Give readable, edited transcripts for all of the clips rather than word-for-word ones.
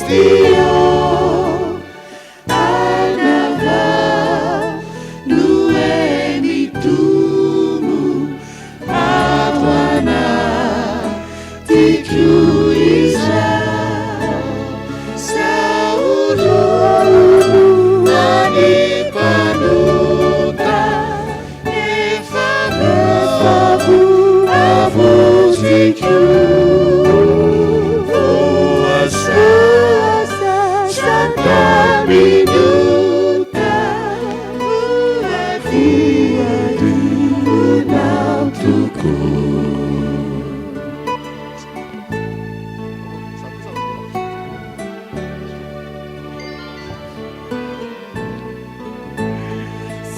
Kristy ô, Anava no eny-tomo ato anatiko izao. Saolo any mpanota nefa voavonjiko. Voasasa tamin'ny ota, voadionao tokoa.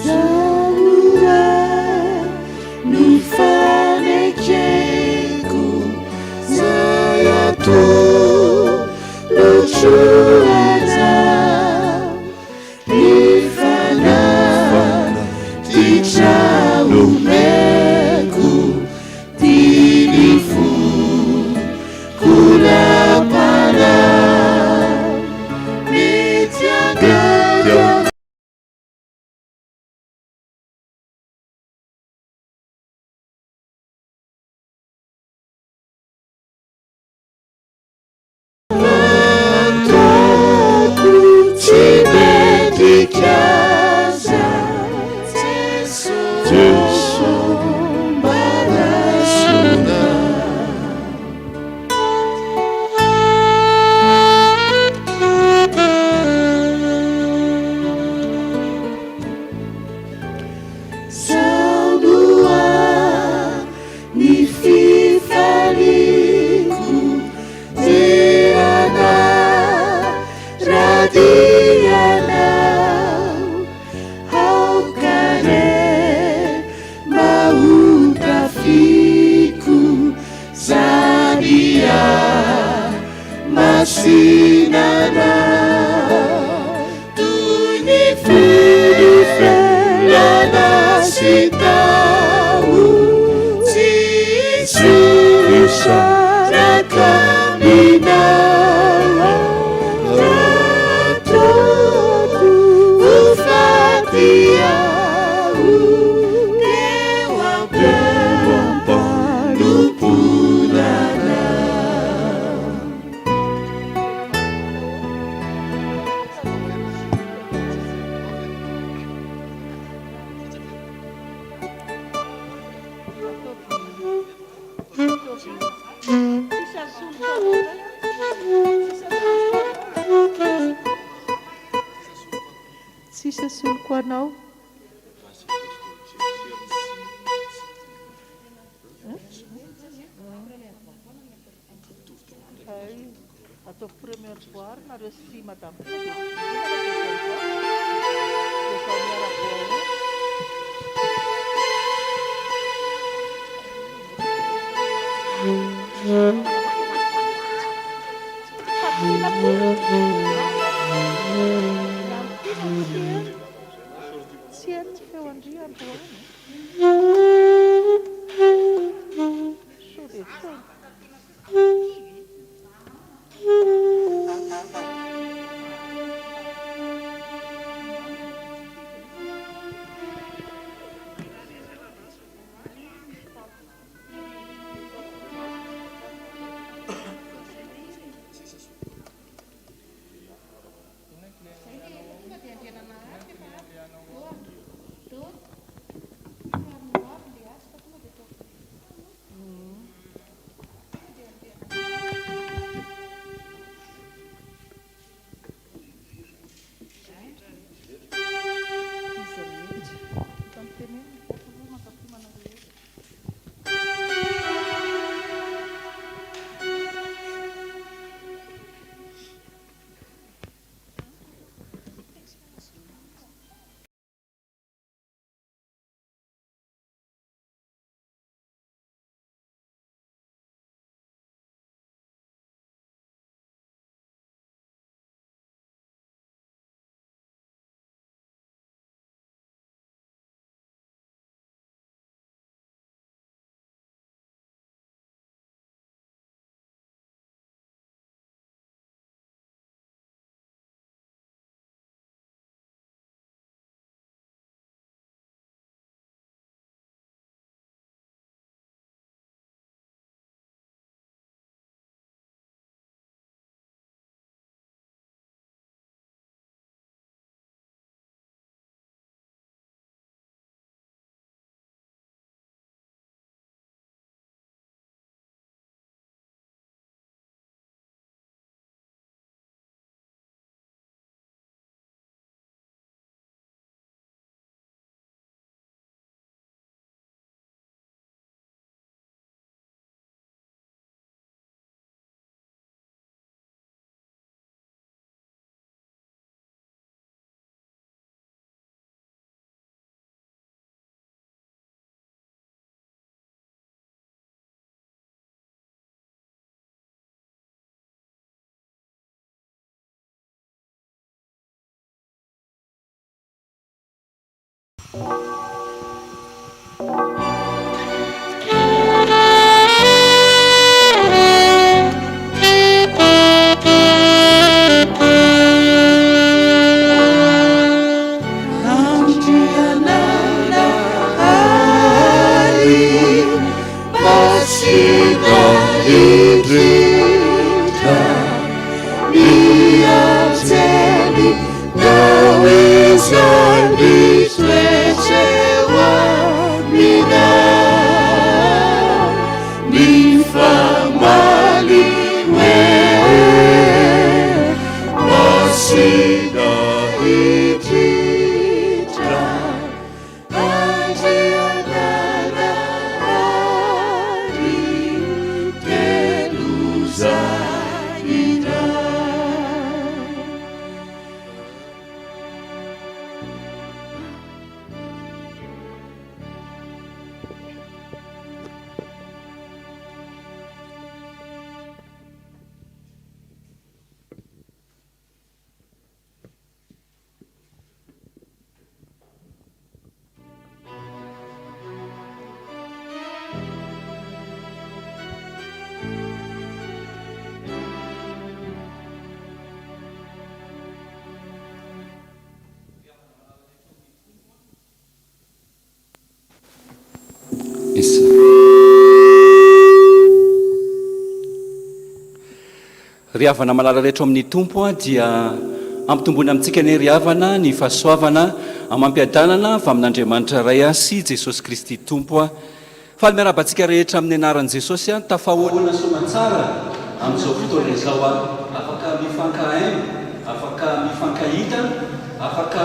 Zaho no fanekeko zay atolotro anao, ny fanatitra omeko ty ny foko lapanao, mety angamba. Ataoko tsy mendrika aza Jeso mba raisona. Zao no ny fifaliako dia hanara-dia anao, aoka re mba ho tafiko zany hamasinanao toy ny felana sy taho tsy hisy hisaraka aminao raha toa ho faty aho teo am-panompoana anao. Tsisy asoloko anao. Hay, ataovy première voix ary nareo sy madame Tina dia inona la deuxième voix? Dia zao miara-voa eo. Fa Tina koa, ny an'i Tina tsy heno, tsy heno ny feo an-dry androany. Sao dia tsy ao. Isa. Ry havana malala rehetra ao amin'ny Tompo dia ampitomboina amintsika anie ry havana ny fahasoavana amam-piadanana avy amin'Andriamanitra Ray sy Jesosy Kristy Tompo. Faly miarahaba antsika rehetra amin'ny anaran'i Jesosy aho. Tafahoana soamatsara amin'izao fotoana izao aho. Afaka mifankahaino, afaka mifankahita, afaka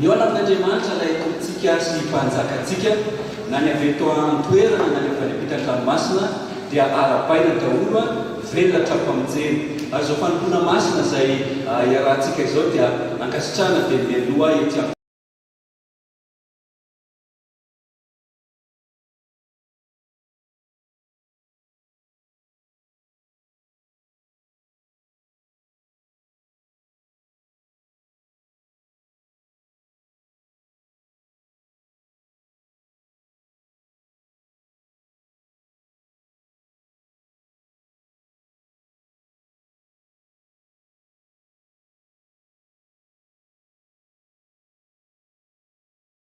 mihaona amin'Andriamanitra ilay Tompontsika sy Mpanjakantsika, na ny avy eto an-toerana na ny avy any ampitan-dranomasina dia arahabaina daholo, velona hatrampamonjena. Ary izao fanompoana masina izay iarahantsika izao dia ankasitrahana dia mialoha ety am.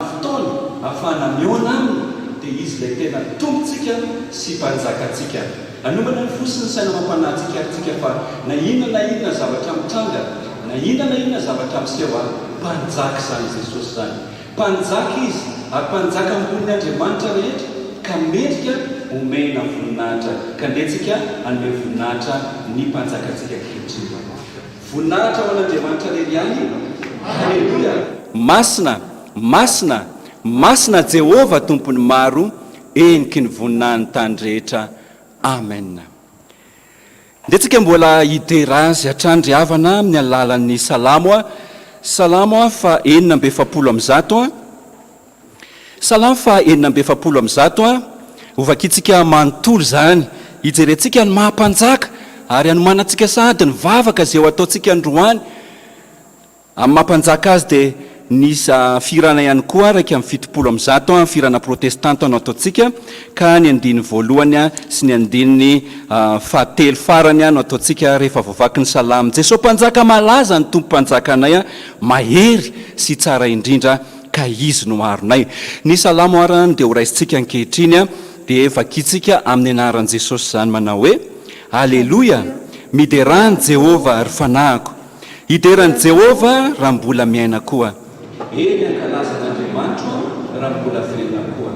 Fotoana ahafahana mihaona Aminy dia Izy ilay tena Tompontsika sy Mpanjakantsika. Hanomana ny fo sy ny saina amam-panahintsika àry tsika fa na inona na inona zavatra mitranga, na inona na inona zavatra miseho ary Mpanjaka izany Jesosy izany. Mpanjaka Izy ary Mpanjaka ambonin'ny andriamanitra rehetra ka mendrika homena voninahitra. Ka ndeha tsika hanome voninahitra ny Mpanjakantsika ankehitriny. Voninahitra ho an'Andriamanitra irery ihany. Haleloia! Masina, masina, masina Jehovah Tompon'ny maro, heniky ny voninahin'ny tany rehetra. Amen. Ndeha tsika mbola hidera Azy hatrany ry havana amin'ny alalan'ny Salamo a, Salamo a faha 146 a. Salamo faha 146 a, Hovakintsika manontolo izany, hijerentsika ny maha mpanjaka ary hanomanantsika sahady ny vavaka izay ho ataontsika androany. Amin'ny maha mpanjaka azy dia ny fihirana ihany koa 171 a, fihirana protestanta no ataontsika ka ny andininy voalohany sy ny andininy fahatelo farany no ataontsika rehefa voavaky ny salamo. Jesoa Mpanjaka malaza ny Tompo Mpanjakanay mahery sy tsara indrindra. ka Izy no aronay. Ny Salamo arany dia ho raisintsika ankehitriny dia vakintsika amin'ny anaran'i Jesosy izany manao hoe, Aleloia! Miderà an'i Jehovah, ry fanahiko. Hidera an'i Jehovah raha mbola miaina koa. Eny, hankalaza an'Andriamanitro aho raha mbola velona koa.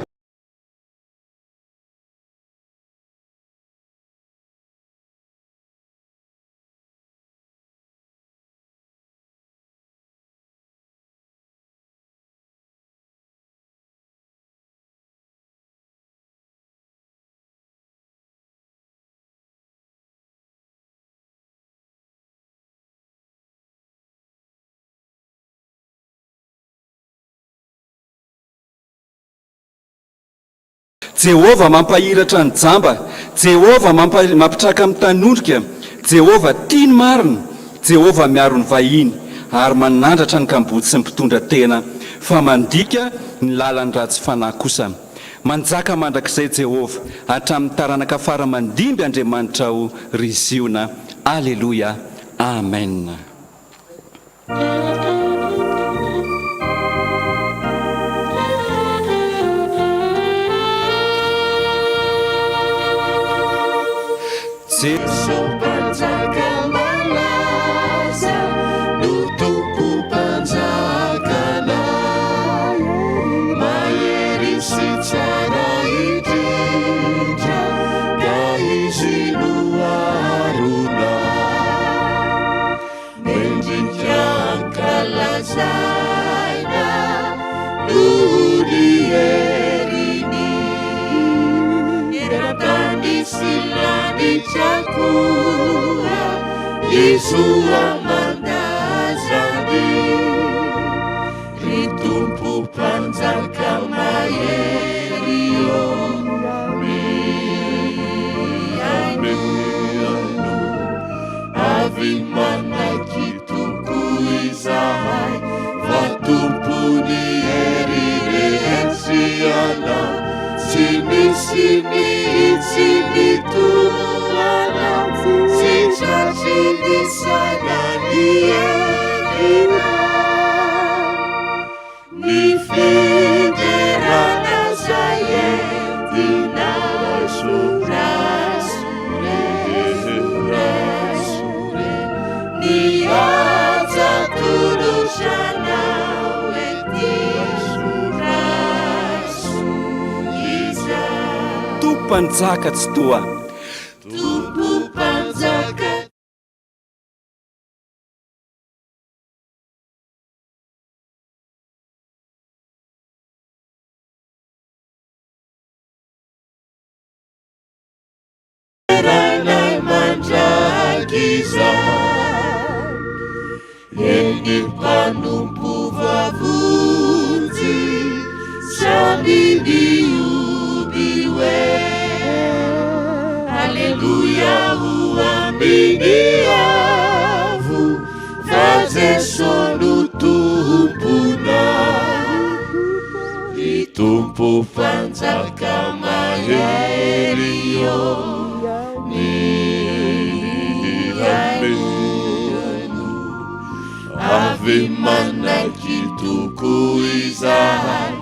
Jehovah mampahiratra ny jamba, Jehovah mampitraka mitanondrika, Jehovah tia ny marina, Jehovah miaro ny vahiny, ary manandratra ny kamboty sy ny mpitondra tena. Fa mandika ny lalan'ny ratsy fanahy kosa. Manjaka mandrakizay Jehovah, hatramin'ny taranaka fara aman-dimby Andriamanitra o, ry Ziona. Aleloia. Amen. Jeso Mpanjaka malaza no Tompo Mpanjakanay, mahery sy tsara indrindra, ka Izy no aronay. Mendrika ankalazaina noho ny heriny. Eran-tany sy lanitra koa ny zo aman-dazany. Ry Tompo Mpanjaka mahery ô, mihainoa. Avy manaiky tokoa izahay fa Tompon'ny hery rehetra Ianao, tsy misy mihitsy mitoa Anao, tsy tratry ny saina ny herinao. Ny fiderana izay entinao Raiso re, raiso re Ny haja atolotra anao ety Raiso izany. Tompo Mpanjaka Tsitoha. Tompo Mpanjaka. Derainay mandrakizay, Eny mpanompo voavonjy, samy mihoby hoe, Aleloia ho amin'ny avo. Fa Jeso no Tomponao, Ry Tompo Mpanjaka mahery ô, Mihaino avy manaiky tokoa izahay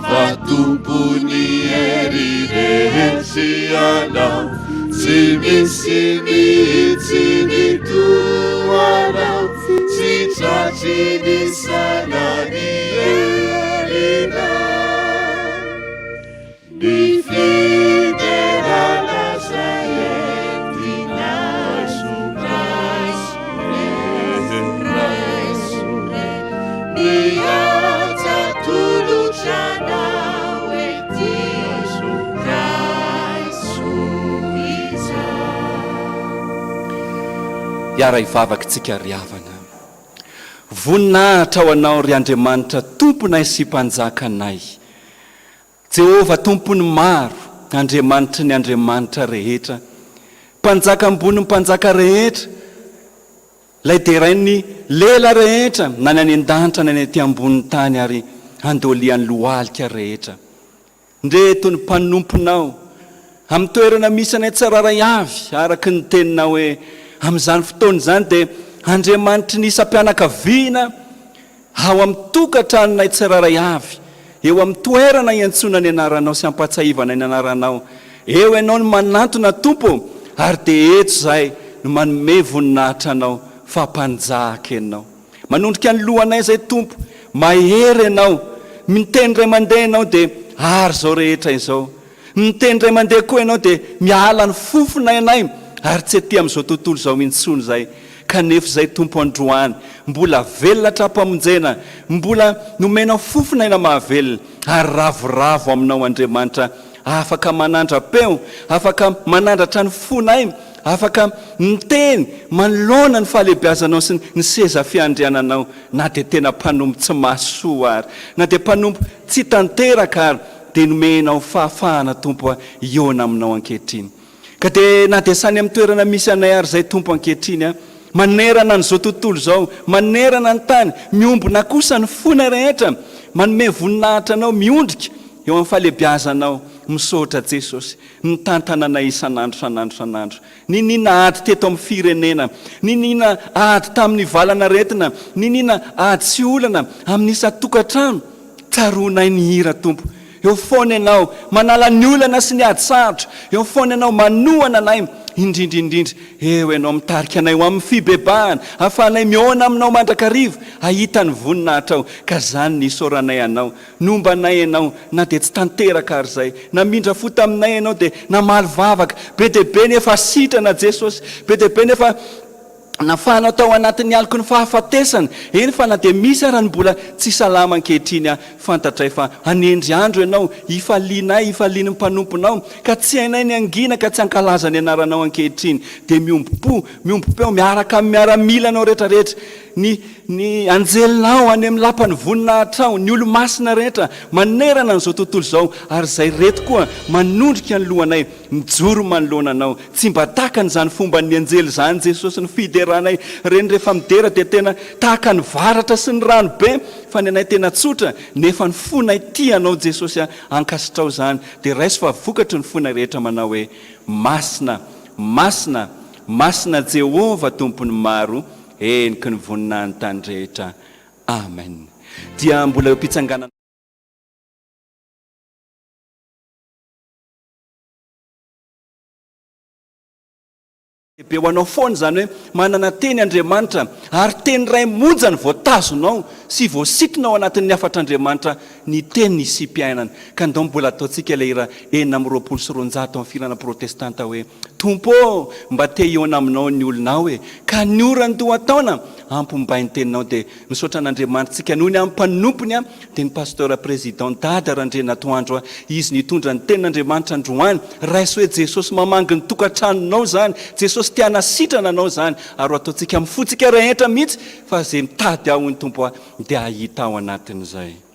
Fa Tompon'ny hery rehetra Ianao, tsy misy mihitsy ny toa Anao, tsy tratry ny saina ny herinao. Ny fiderana izay entinao, raiso re, raiso re, ny haja atolotra anao ety, raiso izany. Hiara-hivavaka isika ry havana. Voninahitra ho Anao ry Andriamanitra Tomponay sy Mpanjakanay. Jehovah Tompon'ny maro, Andriamanitry ny andriamanitra rehetra, Mpanjaka ambonin'ny mpanjaka rehetra, Ilay derain'ny lela rehetra, na ny any an-danitra na ny aty ambonin'ny tany ary andolian'ny lohalika rehetra. Ndreto ny mpanomponao, amin'ny toerana misy anay tsirairay avy, araka ny teninao hoe, Amin'izany fotoana izany dia Andriamanitry ny isam-pianakaviana, Ao amin'ny tokantranonay tsirairay avy, eo amin'ny toerana iantsoana ny anaranao sy ampahatsiahivana ny anaranao, eo Ianao no manantona Tompo ô, ary dia eto izahay no manome voninahitra Anao fa Mpanjaka Ianao. Manondrika ny lohanay izay Tompo, mahery Ianao, miteny indray mandeha Ianao dia ary izao rehetra izao. Miteny indray mandeha koa ianao dia miala ny fofona ianay ary tsy aty amin'izao tontolo izao intsony izay. Kanefa izay Tompo androany mbola velona hatrampamonjena, mbola nomenao fofona aina mahavelona ary ravoravo aminao Andriamanitra afaka manandra-peo, afaka manandratra ny fonay, afaka miteny manoloana ny fahalehibiazanao sy ny seza fiandriananao na dia tena mpanompo tsy mahasoa ary, na dia mpanompo tsy tanteraka ary. dia nomenao fahafahana Tompo a hihaona aminao ankehitriny. Ka dia na dia sany amin'ny toerana misy anay ary izay Tompo ankehitriny a, manerana an'izao tontolo izao, manerana ny tany, miombona kosa ny fonay rehetra, Manome voninahitra Anao, miondrika eo amin'ny fahalebiazanao. Misaotra Jesosy, mitantana anay isan'andro isan'andro isan'andro. Niniana ady teto amin'ny firenena, niniana ady tamin'ny valan'aretina, niniana ady sy olana amin'ny isan-tokantrano. Tsaroanay ny hira Tompo. Eo foana Ianao manala ny olana sy ny ady sarotra. Eo foana Ianao manohana anay, indrindra indrindra eo Ianao mitarika anay ho amin'ny fibebahana, ahafahanay mihaona Aminao mandrakariva, hahita ny voninahitrao. Ka izany no isaoranay Anao. Nomba anay Ianao na dia tsy tanteraka ary izay. Namindra fo taminay Ianao dia namaly vavaka. Be dia be nefa sitrana Jesosy. Be dia be nefa nafahanao tao anatin'ny aloky ny fahafatesana. Eny fa na dia misy ara ny mbola tsy salama ankehitriny aho, fantatray fa hanendry andro Ianao hifalianay, hifalian'ny mpanomponao, ka tsy hainay ny hangina ka tsy hankalaza ny anaranao ankehitriny. Dia miombom-po, miombom-peo miaraka amin'ny miaramilanao rehetra rehetra. Ny ny anjelinao any amin'ny lapan'ny voninahitrao, ny olo-masina rehetra manerana an'izao tontolo izao, ary izay reto koa manondrika ny lohanay, mijoro manoloana Anao. Tsy mba takany izany fomban'ny anjely izany Jesosy, ny fideranay ireny rehefa midera dia tena tahaka ny varatra sy ny rano be, fa ny anay tena tsotra, nefa ny fonay tia Anao Jesosy a, ankasitrao izany, dia raiso fa vokatry ny fonay rehetra manao hoe, Masina, masina, masina Jehovah Tompon'ny maro, Heniky ny voninahiny tany rehetra. Amen. Dia mbola eo am-pitsanganana. Lehibe ho anao foana izany hoe manana teny Andriamanitra ary teny iray monja no voatazonao sy voasintona ao anatin'ny hafatr'Andriamanitra ny teny isiam-piainana. Ka ndao mbola ataontsika ilay hira 226 amin'ny filana protestanta hoe Tompo ô, mba te hihaona aminao ny olonao e, ka ny oran-dohataona ampombainy ny teninao dia misaotra an'Andriamanitsika noho ny amin'ny mpanompony a, dia ny Pasteur Président Dada Randrianatoandro a, izy nitondra ny tenin'Andriamanitra androany, raiso hoe Jesosy mamangy ny tokantranonao izany, Jesosy te hanasitrana anao izany, ary ho ataontsika amin'ny fontsika rehetra mihitsy fa izay mitady ahy hoy ny Tompo a, dia hahita ao anatin'izay.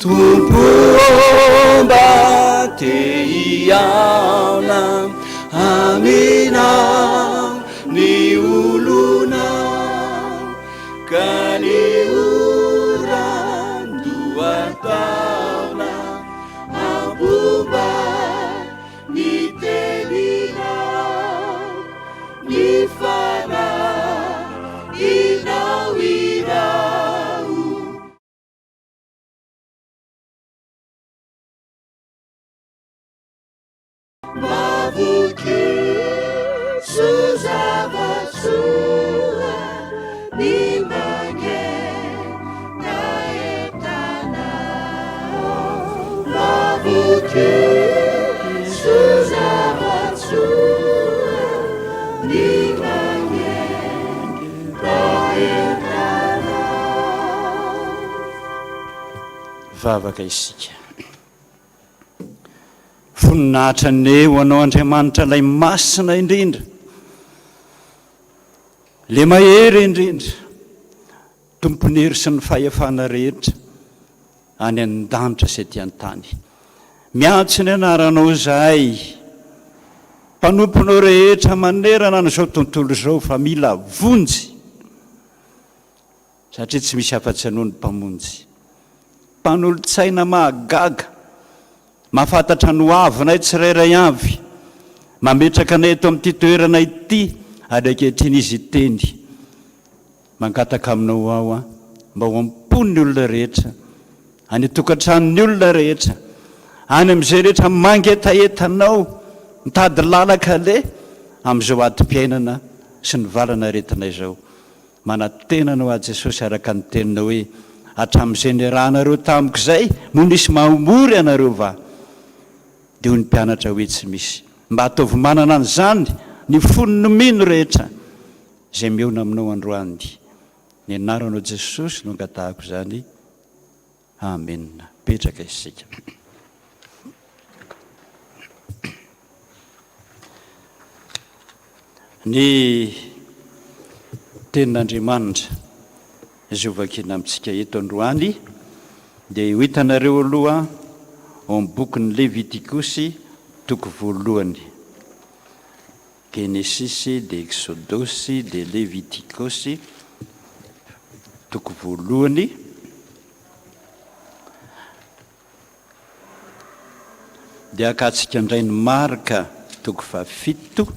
Tompo ô mba te hihaona aminao ny olonao ka ny oran-dohataona Hampomba ny teninao, ny fanahinao iraho. Mavokiso zava-tsoa ny mangetaheta Mavokiso zava-tsoa ny mangetaheta Vavaka isika. Voninahitra anie ho Anao Andriamanitra ilay Masina indrindra, ilay Mahery indrindra, Tompon'ny hery sy ny fahefana rehetra any an-danitra sy ety an-tany. Miantso ny anaranao izahay, mpanomponao rehetra manerana an'izao tontolo izao fa mila vonjy. Satria tsy misy afa-tsy Anao ny Mpamonjy. Mpanolotsaina mahagaga, mahafantatra ny hoavinay tsirairay avy, mametraka anay eto amin'ity toerana ity, ary ankehitriny Izy hiteny. Mangataka Aminao aho mba ho am-pon'ny olona rehetra, any an-tokantranon'ny olona rehetra, any amin'izay rehetra mangetaheta Anao, mitady lalan-kaleha amin'izao adim-piainana sy ny valan'aretina izao. Manantena anao aho Jesosy araka ny teninao hoe, Hatramin'izay niarahanareo tamiko izay, moa nisy mamory anareo va? Dia hoy ny mpianatra hoe, Tsy misy. Mba ataovy manana an'izany ny fon'ny mino rehetra izay mihaona aminao androany. Ny anaranao Jesosy no angatahako izany. Amena. Mipetraka isika. Ny tenin'Andriamanitra izay ho vakiana amintsika eto androany dia ho hitanareo aloha ao ao amin'ny bokin'ny Levitikosy toko voalohany. Genesisy dia Eksodosy dia Levitikosy toko voalohany. Dia hakantsika indray ny Marka toko fahafito.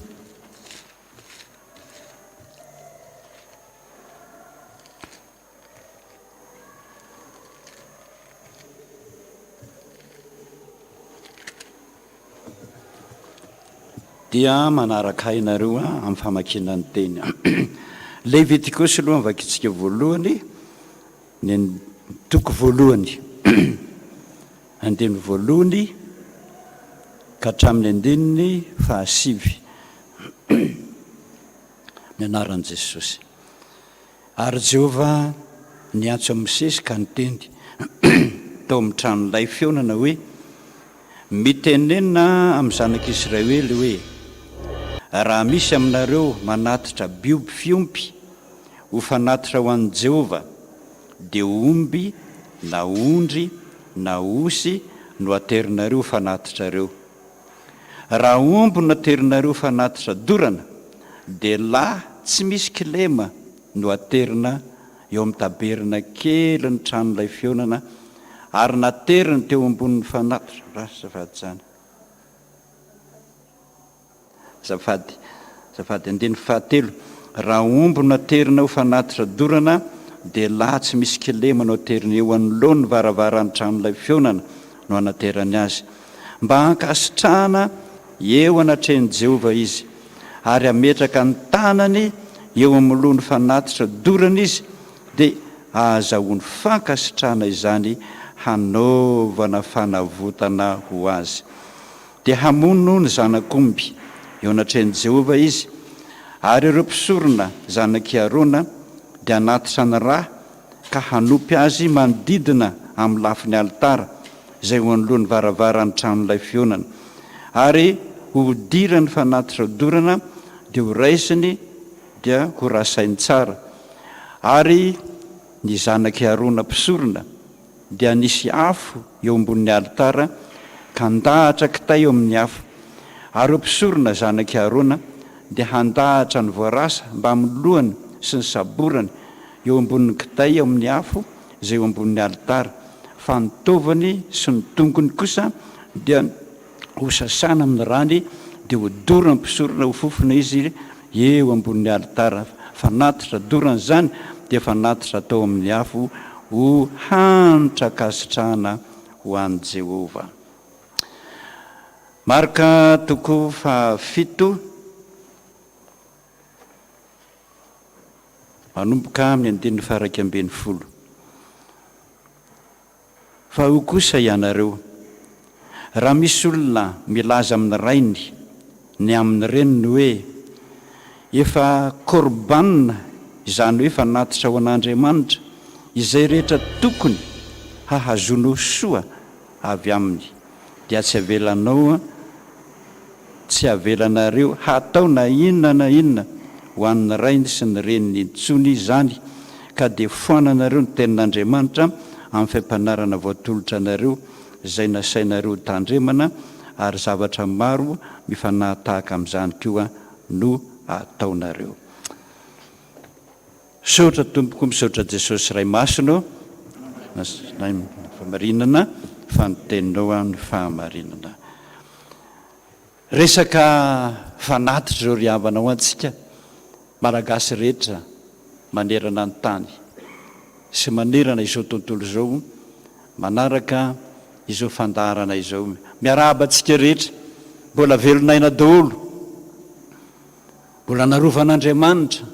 Dia manaraka ahy nareo amin'ny famakiana ny teny. Levitikosy aloha no vakintsika voalohany, ny toko voalohany, andininy voalohany ka hatramin'ny andininy fahasivy. Ny anaran'i Jesosy. Ary Jehovah niantso an'i Mosesy ka niteny tao amin'ny tranolay fihaonana hoe, Mitenena amin'ny zanak'Israely hoe, 'Raha misy aminareo manatitra bioby fiompy ho fanatitra ho an'i Jehovah, dia omby na ondry na osy no aterinareo ho fanatitrareo. Raha omby no aterinareo fanatitra dorana, dia lahy tsy misy kilema no aterina eo amin'ny taberina kelin'ny tranolay fihaonana, ary nateriny teo ambonin'ny fanatitra. Azafady izany. Azafady. Azafady. Andininy fahatelo. Raha omby no aterina ho fanatitra dorana, dia lahy tsy misy kilema no aterina eo anoloan'ny varavaran'ny tranolay fihaonana no anaterany azy, mba hankasitrahana eo anatrehan'i Jehovah izy, ary hametraka ny tanany eo amin'ny lohan'ny fanatitra dorana izy, dia hahazahoany fankasitrahana izany hanaovana fanavotana ho azy. Dia hamono ny zanak'omby eo anatrehan'i Jehovah izy, ary ireo mpisorona zanak'i Arona dia hanatitra ny ra ka hanopy azy manodidina amin'ny lafiny alitara izay eo anoloan'ny varavaran'ny tranolay fihaonana. Ary hohodirany fanatitra hodorana, dia horaisiny, dia horasainy tsara. Ary ny zanak'i Arona mpisorona dia nisy afo eo ambonin'ny alitara ka handahatra kitay eo amin'ny afo. Ary ireo mpisorona zanak'i Arona dia handahatra ny voarasa mbamin'ny lohany sy ny saborany eo ambonin'ny kitay eo amin'ny afo izay eo ambonin'ny alitara, fa ny taovany sy ny tongony kosa dia hosasana amin'ny rany, dia hodoran'ny mpisorona ho fofona izy eo ambonin'ny alitara. Fanatitra dorana izany dia fanatitra atao amin'ny afo ho hanitra ankasitrahana ho an'i Jehovah. Marka toko fahafito. Manomboka amin'ny andininy faha-11. Fa hoy kosa ianareo, Raha misy olona milaza amin'ny rainy ny amin'ny reniny hoe, Efa korban, izany hoe fanatitra ho an'Andriamanitra, izay rehetra tokony hahazoanao soa avy aminy, dia tsy avelanao Tsy avelanareo hatao na inona na inona ho an'ny rainy sy ny reniny intsony izany, ka dia foananareo ny tenin'Andriamanitra amin'ny fampianarana voatolotra anareo, izay nasainareo hotandremana, ary zavatra maro mifanahatahaka amin'izany koa no ataonareo. Misaotra Tompoko, misaotra Jesosy Ray Masina ô, fahamarinana fa ny teninao no fahamarinana. Resaka fanatitra izao ry havana ho antsika Malagasy rehetra manerana ny tany sy manerana izao tontolo izao manaraka izao fandaharana izao. Miarahaba antsika rehetra mbola velon'aina daholo, mbola narovan'Andriamanitra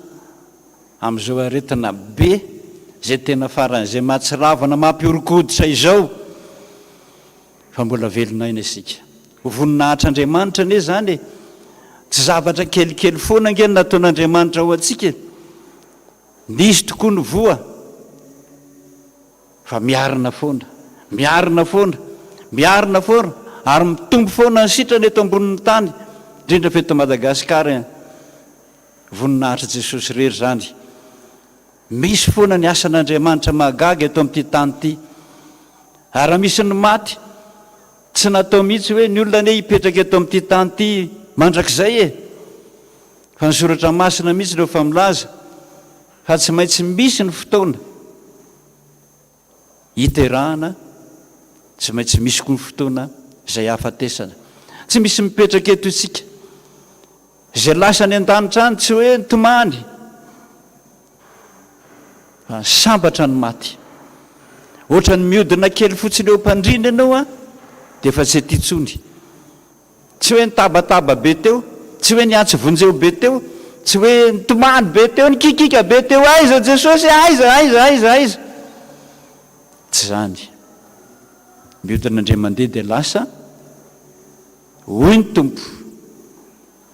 amin'izao aretina be izay tena faran'izay mahatsiravina mampihoron-koditra izao. Fa mbola velon'aina isika. Ho voninahitr'Andriamanitra anie izany e! Tsy zavatra kelikely foana ange no nataon'Andriamanitra ho antsika e! Nisy tokoa ny voa, fa miarina foana, miarina foana, miarina foana, ary mitombo foana ny sitrana eto ambonin'ny tany, indrindra fa eto Madagasikara e! Voninahitr'i Jesosy irery izany. Misy foana ny asan'Andriamanitra mahagaga eto amin'ity tany ity. Ary raha misy ny maty, Tsy natao mihitsy hoe ny olona anie hipetraka eto amin'ity tany ity mandrakizay e! Fa ny soratra masina mihitsy no efa milaza fa tsy maintsy misy ny fotoana hiterahana, tsy maintsy misy koa ny fotoana izay hahafatesana. Tsy misy mipetraka eto isika. Izay lasa any an-danitra any tsy hoe nitomany fa sambatra ny maty. Ohatran'ny miodina kely fotsiny eo am-pandriana ianao an, dia efa tsy aty intsony. Tsy hoe nitabataba be teo, tsy hoe niantso vonjeo be teo, tsy hoe nitomany be teo, nikikika be teo, aiza Jesosy, aiza, aiza, aiza, aiza. Tsy izany. Miodina indray mandeha dia lasa. Hoy ny Tompo,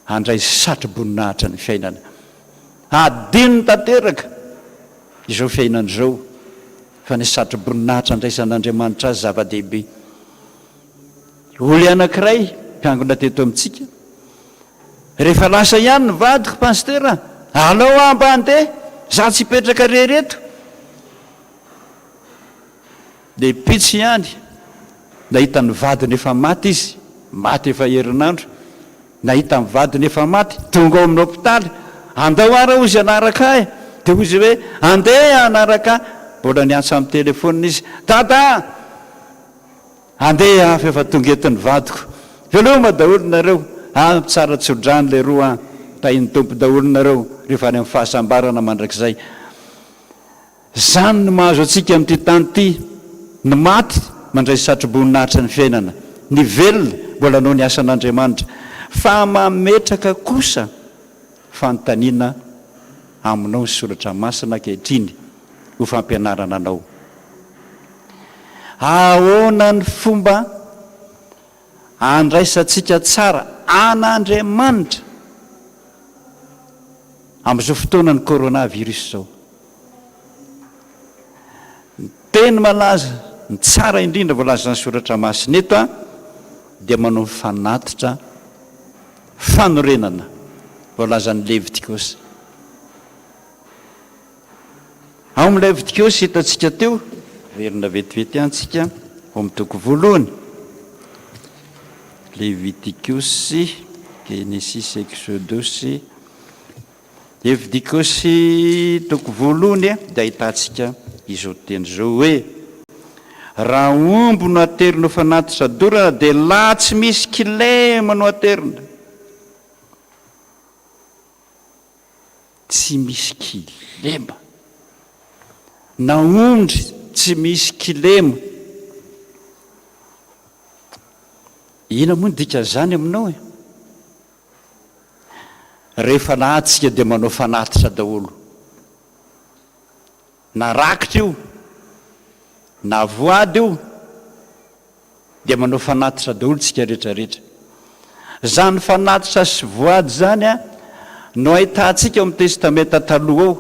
Handray satro-boninahitra ny fiainana. Hadinony tanteraka izao fiainana izao, fa ny satro-boninahitra andraisan'Andriamanitra azy zava-dehibe. Olona anankiray mpiangona teto amintsika, rehefa lasa ihany ny vadiko, Pasitera, alao aho mba handeha, za tsy hipetraka irery eto. Dia pitsy ihany, nahita ny vadiny efa maty izy, maty efa herinandro, nahita ny vadiny efa maty, tonga ao amin'ny hopitaly, andao ara hozy hanaraka ahy, dia hoy izy hoe, andeha hanaraka ahy, mbola niantso amin'ny telephone izy, Dada a! Andeha aho fa efa tonga eto ny vadiko, veloma daholo nareo, ah tsara tso-drano leroa an, tahin'ny Tompo daholo nareo rehefa any amin'ny fahasambarana mandrakizay. Izany no mahazo antsika amin'ity tany ity, ny maty mandray satroboninahitry ny fiainana, ny velona mbola hanao ny asan'Andriamanitra, fa mametraka kosa fanontaniana aminao ny Soratra Masina ankehitriny ho fampianarana anao. Ahoana ny fomba andraisantsika tsara an'Andriamanitra amin'izao fotoanan'ny coronavirus izao? Ny teny malaza, ny tsara indrindra voalazan'ny Soratra Masina eto dia manao ny fanatitra fanorenana voalazan'ny Levitikosy. Ao amin'ny Levitikosy hitantsika teo, verina vetivety ihany tsika, ao amin'ny toko voalohany. Levitikosy, Genesisy, Eksodosy, Levitikosy toko voalohany dia ahitantsika izao teny izao hoe, Raha omby no aterina ho fanatitra dorana dia lahy tsy misy kilema no aterina. Tsy misy kilema. Na ondry tsy misy kilema. Inona moa ny dikan'izany aminao e? Rehefa nahatsika dia manao fanatitra daholo. Na rakitra io, na voady io, dia manao fanatitra daholo tsika rehetra rehetra. Izany fanatitra sy voady izany no ahitantsika ao amin'ny Testamenta Taloha ao.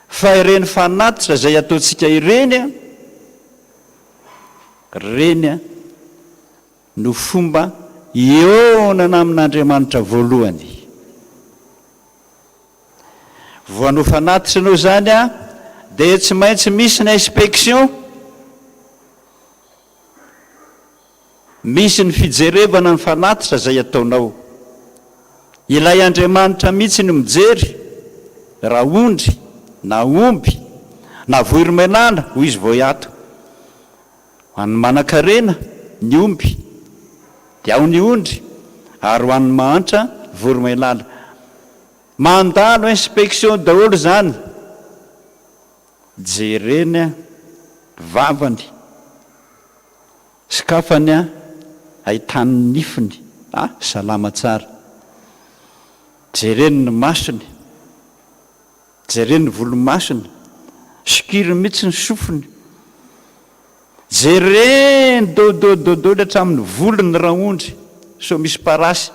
Fa ireny fanatitra izay ataontsika ireny, ireny no fomba hihaonana amin'Andriamanitra voalohany. Vao hanao fanatitra ianao izany dia tsy maintsy misy ny inspection, misy ny fijerevana ny fanatitra izay ataonao. Ilay Andriamanitra mihitsy no mijery raha ondry na omby na voromailala, hoy izy vao hiato. Ho an'ny manankarena ny omby, dia ao ny ondry, ary ho an'ny mahantra voromailala. Mandalo inspection daholo izany. Jereny an, vavany, sokafany an, ahitany ny nifiny, ah, salama tsara. Jereny ny masony. Jereo ny volomasony, sokiriny mihitsy ny sofiny. Jereny dodododody hatramin'ny volony raondry sao misy parasy.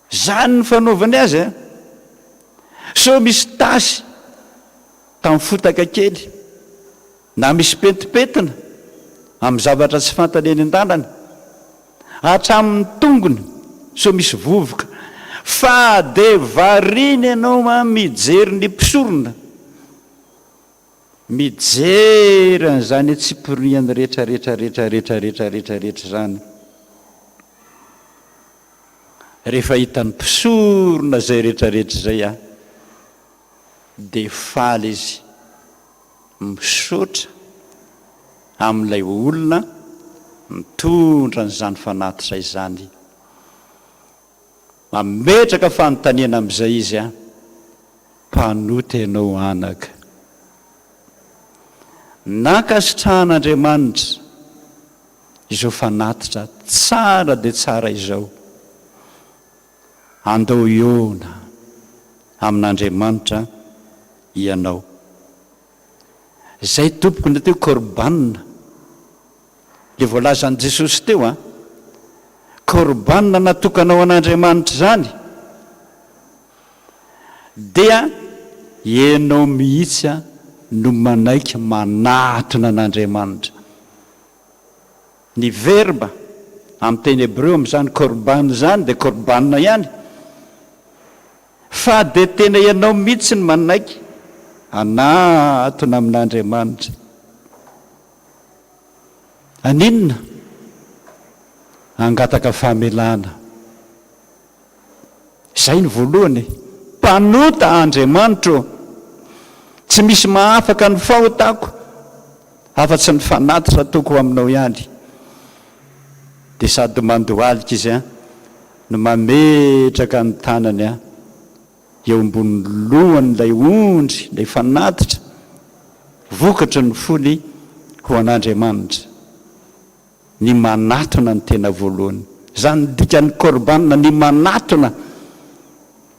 Zany ny fanaovany azy a! Sao misy tasy tamin'ny fotaka kely. Na misy pentimpentina amin'ny zavatra tsy fantany eny an-dalana, hatramin'ny tongony sao misy vovoka, fa dia variana ianao an mijery ny mpisorona. Mijery an'izany antsipiriany rehetra rehetra rehetra rehetra rehetra rehetra rehetra izany. Rehefa hitan'ny mpisorona izay rehetra rehetra izay an, dia faly izy misaotra amin'ilay olona mitondra an'izany fanatitra izany. Mametraka fanontaniana amin'izay izy an, Mpanota ianao anaka. Nankasitrahan'Andriamanitra izao fanatitra tsara dia tsara izao. Andao hihaona amin'Andriamanitra ianao. Izay tompoko ny atao hoe korban. Ilay voalazan'i Jesosy teo an. Korban natokana ho an'Andriamanitra izany dia ianao mihitsy no manaiky manatona an'Andriamanitra. Ny verba amin'ny teny hebreo amin'izany korban izany dia korban ihany. Fa dia tena ianao mihitsy no manaiky hanatona amin'Andriamanitra. Haninona? Hangataka famelana. Izay no voalohany e. Mpanota Andriamanitra ô! Tsy misy mahafaka ny fahotako afa-tsy ny fanatitra ataoko ho aminao ihany. Dia sady mandohalika izy an, no mametraka ny tanany an, eo ambonin'ny lohan'ilay ondry, ilay fanatitra, vokatry ny fony ho an'Andriamanitra. Ny manatona ny tena voalohany. Izany ny dikan'ny korban, ny manatona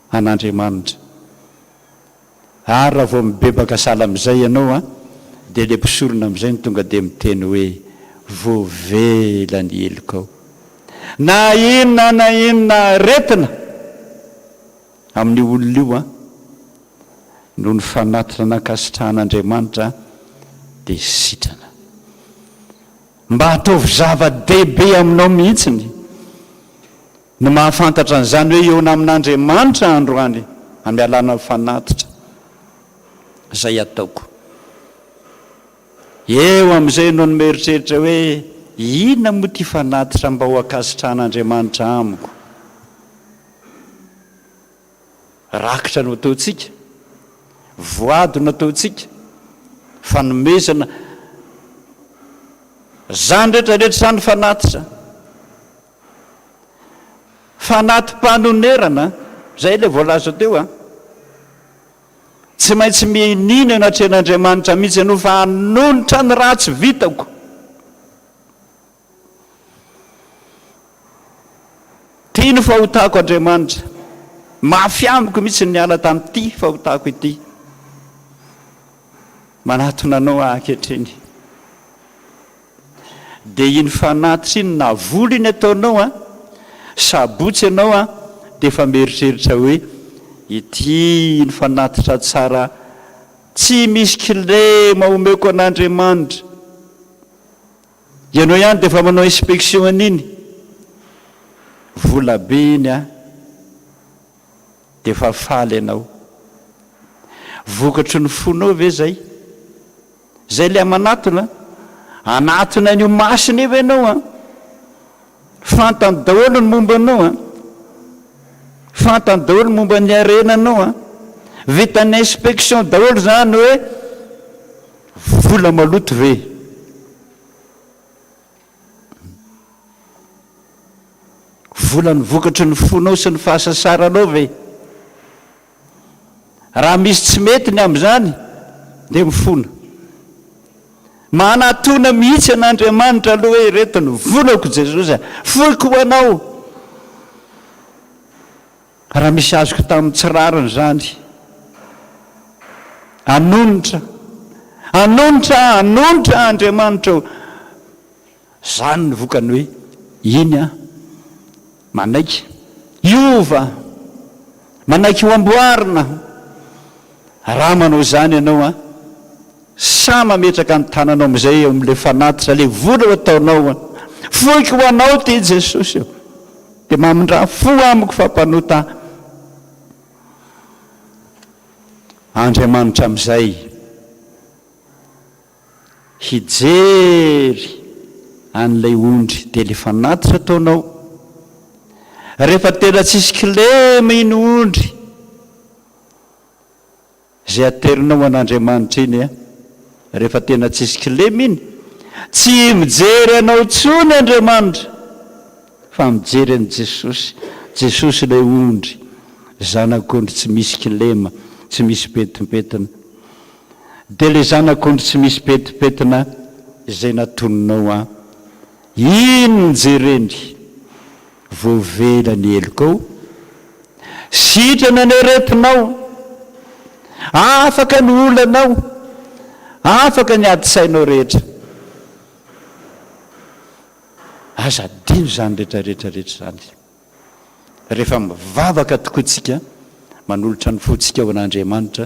an'Andriamanitra. Ary raha vao mibebaka sahala amin'izay ianao an, dia ilay mpisorona amin'izay no tonga dia miteny hoe, Voavela ny helokao. Na inona na inona aretina amin'io olona io an, noho ny fanatitra nankasitrahan'Andriamanitra dia sitrana. Mba ataovy zava-dehibe aminao mihitsy ny mahafantatra an'izany hoe hihaona amin'Andriamanitra androany amin'ny alalan'ny fanatitra izay ataoko. Eo amin'izay ianao no mieritreritra hoe, Inona moa ity fanatitra mba ho ankasitrahan'Andriamanitra amiko? Rakitra no ataontsika, voady no ataontsika, fanomezana, izany rehetra rehetra izany fanatitra. Fanati-panonerana, izay ilay voalaza teo an. Tsy maintsy mino eo anatrehan'Andriamanitra mihitsy ianao fa hanonitra ny ratsy vitako. Ity no fahotako Andriamanitra. Mafy amiko mihitsy ny niala tamin'ity fahotako ity. Manatona anao aho ankehitriny. Dia iny fanatitra iny na vola iny ataonao an, sabotsy ianao an, dia efa mieritreritra hoe ity ny fanatitra tsara tsy misy kilema omeko an'Andriamanitra. Ianao ihany dia efa manao inspection an'iny. Vola be iny an. Dia efa faly ianao. Vokatry ny fonao ve izay? Izay ilay manatona. Hanatona an'io masina io ianao an. Fantany daholo ny momba anao an. Fantany daholo ny momba ny harenanao an. Vitan'ny inspection daholo izany hoe vola maloto ve? Vola ny vokatry ny fonao sy ny fahasasaranao ve? Raha misy tsy mety ny amin'izany dia mifona. Manatona mihitsy an'Andriamanitra aloha hoe ireto ny volako Jesosy a, foiko ho anao. Raha misy azoko tamin'ny tsy rariny izany, hanonitra, hanonitra aho, hanonitra aho Andriamanitra ô. Izany no vokany hoe iny aho manaiky hiova, manaiky ho amboarina. Raha manao izany ianao an, sahy mametraka ny tananao amin'izay eo amin'ilay fanatitra, ilay vola ho ataonao an. Foiko ho anao ity Jesosy ô. Dia mamindrà fo amiko fa mpanota aho. Andriamanitra amin'izay. Hijery an'ilay ondry dia ilay fanatitra ataonao. Rehefa tena tsisy kilema iny ondry izay aterinao an'Andriamanitra iny an, rehefa tena tsisy kilema iny, tsy mijery anao intsony Andriamanitra fa mijery an'i Jesosy, Jesosy ilay ondry, zanak'ondry tsy misy kilema, tsy misy pentimpentina. Dia ilay zanak'ondry tsy misy pentimpentina izay natoninao an, iny no jereny, voavela ny helokao, sitrana ny aretinao, afaka ny olanao, afaka ny adi-tsainao rehetra. Aza adino izany rehetra rehetra rehetra izany. Rehefa mivavaka tokoa isika, manolotra ny fontsika ho an'Andriamanitra,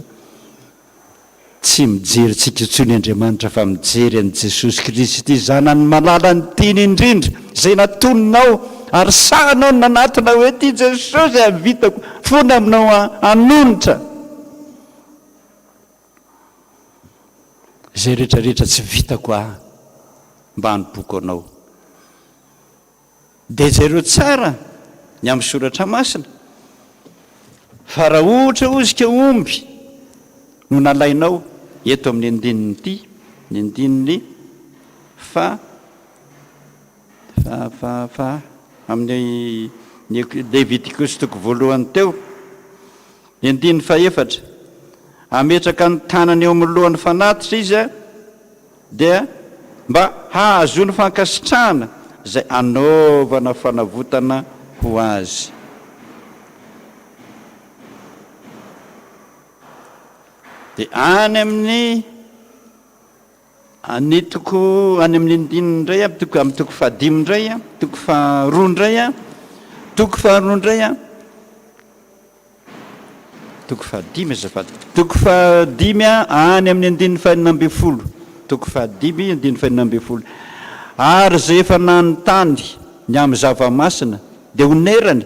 tsy mijery antsika intsony Andriamanitra fa mijery an'i Jesosy Kristy Zanany malalany tiany indrindra, izay natoninao ary sahinao ny nanatona hoe, Ity Jesosy hahavitako fony aminao hanonitra izay rehetra rehetra tsy vitako ahy mba hanompoako Anao. Dia jereo tsara ny amin'ny soratra masina fa raha ohatra ozika omby no nalainao eto amin'ny andininy ity, ny andininy fa fa fa fa amin'ny ny Levitikosy toko voalohany teo, ny andininy fahefatra, ametraka ny tanany eo amin'ny lohan'ny fanatitra izy dia mba hahazoany fankasitrahana izay anaovana fanavotana ho azy. Dia any amin'ny ny toko any amin'ny andininy indray a, toko amin'ny toko fahadimy indray a, toko faharoa indray a, toko faharoa indray a. Toko fahadimy azafady. Toko fahadimy any amin'ny andininy fahenina ambin'ny folo. Toko fahadimy andininy fahenina ambin'ny folo. Ary izay efa nanontany ny amin'ny zava-masina dia honerany,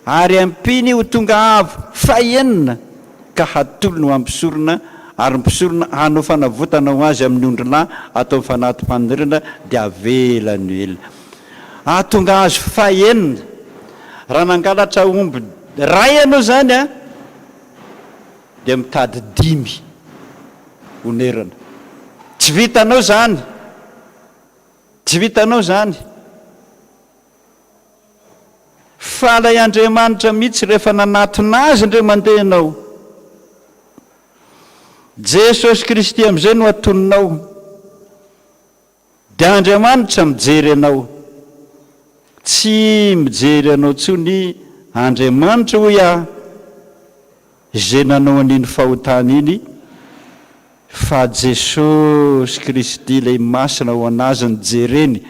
ary ampiany ho tonga avo fahenina ka hatolony ho an'ny mpisorona, ary ny mpisorona hanao fanavotana ho azy amin'ny ondrilahy atao fanati-panonerana dia avelany ela. Hahatonga azy fahenina. Raha nangalatra omby iray ianao izany an, dia mitady dimy honerana. Tsy vitanao izany. Tsy vitanao izany. Fa ilay Andriamanitra mihitsy rehefa nanatona Azy indray mandeha ianao, Jesosy Kristy amin'izay no atoninao. Dia Andriamanitra mijery anao. Tsy mijery anao intsony Andriamanitra hoy aho izay nanao an'iny fahotana iny fa Jesosy Kristy ilay Masina ho an'azy no jereny.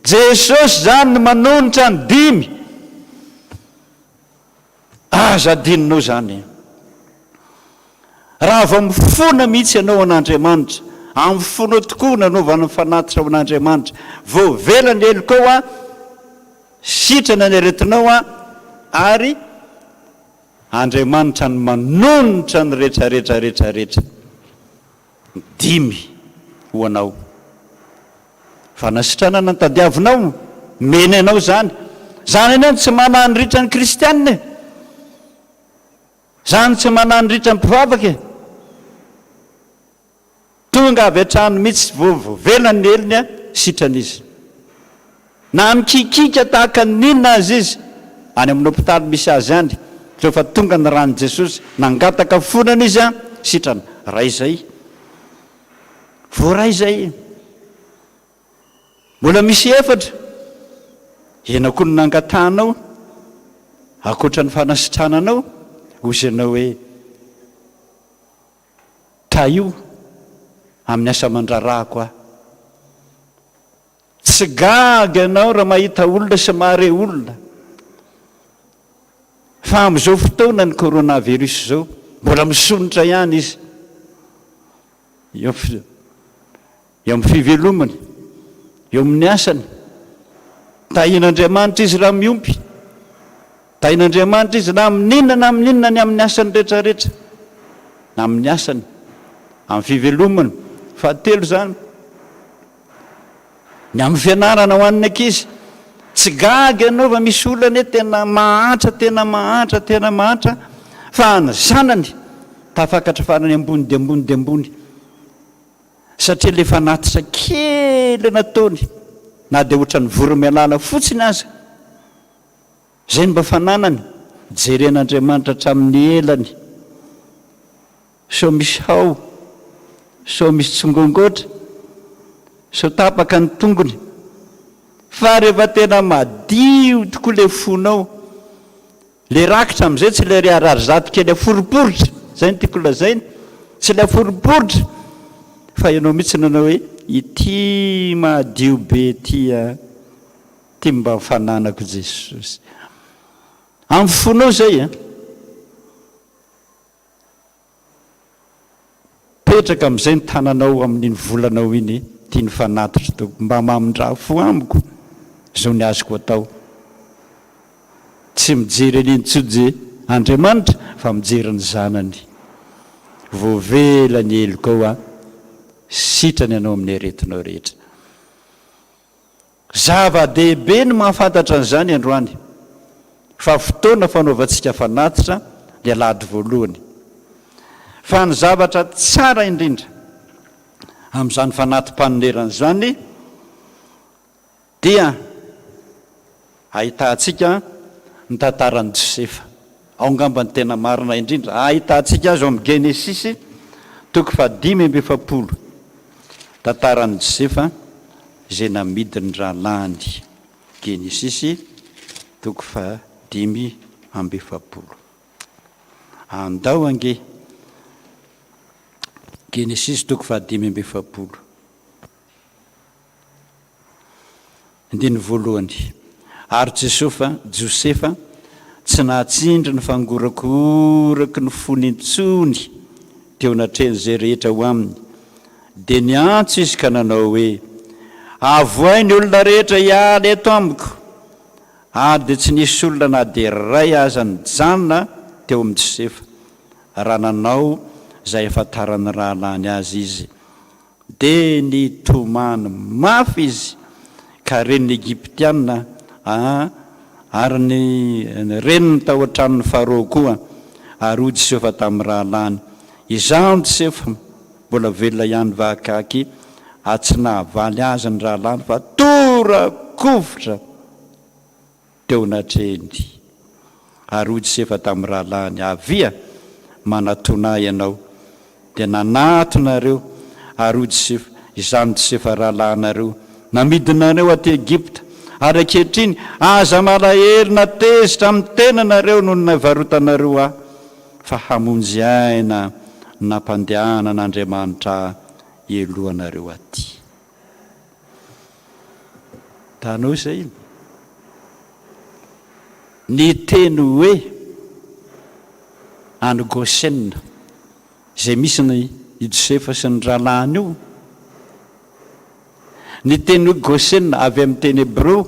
Jesosy izany no manonitra ny dimy. Aza adinonao izany. Raha vao mifona mihitsy ianao an'Andriamanitra, amin'ny fonao tokoa nanaovana ny fanatitra ho an'Andriamanitra, voavela ny helokao an, sitrana ny aretinao an, ary Andriamanitra no manonitra ny rehetra rehetra rehetra rehetra. Dimy ho anao. Fanasitranana no tadiavinao, omeny anao izany. Izany anie no tsy mananritra ny kristiana e. Izany tsy mananritra ny mpivavaka e. Tonga avy hatrany mihitsy voavela ny helony a, sitrana izy. Na mikikika tahaka ny inona aza izy, any amin'ny hopitaly misy azy any, rehefa tonga ny ran'i Jesosy, nangataka fonana izy an, sitrana. Ray izay. Voaray izay. Mbola misy efatra. Ianao koa no nangatahanao, ankoatra ny fanasitrananao, hozy ianao hoe, Tahio amin'ny asa aman-draharahako aho. Tsy gaga ianao raha mahita olona sy mahare olona fa amin'izao fotoana ny coronavirus izao mbola misonitra ihany izy eo eo amin'ny fivelomany, eo amin'ny asany. Tahian'Andriamanitra izy raha miompy. Tahian'Andriamanitra izy na amin'inona na amin'inona ny amin'ny asany rehetra rehetra. Na amin'ny asany, amin'ny fivelomany. Fahatelo izany. Ny amin'ny fianarana ho an'ny ankizy, tsy gaga ianao fa misy olona anie tena mahantra, tena mahantra, tena mahantra, fa ny zanany tafakatra farany ambony dia ambony dia ambony, satria ilay fanatitra kely nataony, na dia ohatran'ny voromailala fotsiny aza, izay no mba fananany, jeren'Andriamanitra hatramin'ny elany. Sao misy hao, sao misy tsongongotra, sao tapaka ny tongony. Fa rehefa tena madio tokoa ilay fonao, ilay rakitra amin'izay tsy ilay ariary kely aforiporitra, izay no tiako lazaina, tsy ilay aforiporitra fa ianao mihitsy nanao hoe ity madio be ity a, ity mba fananako Jesosy. Amin'ny fonao izay a. Petraka amin'izay ny tananao amin'iny volanao iny, ity ny fanatitro Tompo, mba mamindrà fo amiko, izao ny azoko atao. Tsy mijery an'iny intsony Andriamanitra fa mijery ny zanany. Voavela ny helokao an, sitrana ianao amin'ny aretinao rehetra. Zava-dehibe ny mahafantatra an'izany androany fa fotoana fanaovantsika fanatitra ny alahady voalohany. Fa ny zavatra tsara indrindra amin'izany fanati-panonerana izany dia ahitantsika ny tantaran'i Josefa. Ao angamba ny tena marina indrindra. Ahitantsika azy ao amin'ny Genesisy toko fahadimy amby efapolo. Tantaran'i Josefa izay namidin'ny rahalahiny. Genesisy toko fahadimy amby efapolo. Andao ange. Genesisy toko fahadimy amby efapolo. Andininy voalohany. Ary Jesofa, Josefa, tsy nahatsindry ny fangorakoraky ny fony intsony teo anatrehan'izay rehetra ho aminy, dia niantso izy ka nanao hoe, Avohay ny olona rehetra hiala eto amiko! Ary dia tsy nisy olona na dia iray aza nijanona teo amin'i Josefa, raha nanao izay ahafantaran'ny rahalahiny azy izy. Dia nitomany mafy izy, ka ren'ny Egyptiana, a ary ny reniny tao an-tranon'i Farao koa, ary hoy Josefa tamin'ny rahalahiny, Izaho Josefa, mbola velona ihany va akaky? Ary tsy nahavaly azy ny rahalahiny, fa tora-kovitra. teo anatrehiny. Ary hoy Josefa tamin'ny rahalahiny, Avia, manatona ahy ianao. Dia nanatona ireo, ary hoy Josefa, Izaho no Josefa rahalahinareo, namidinareo aty Egypta. Ary ankehitriny, aza malahelo na tezitra amin'ny tenanareo noho ny naivarotanareo ahy, fa hamonjy aina nampandehanan'Andriamanitra ahy elohanareo aty. Hitanao izay? Ny teny hoe any Gosena, izay misy ny i Josefa sy ny rahalahiny io, ny teny hoe Gosena avy amin'ny teny hebreo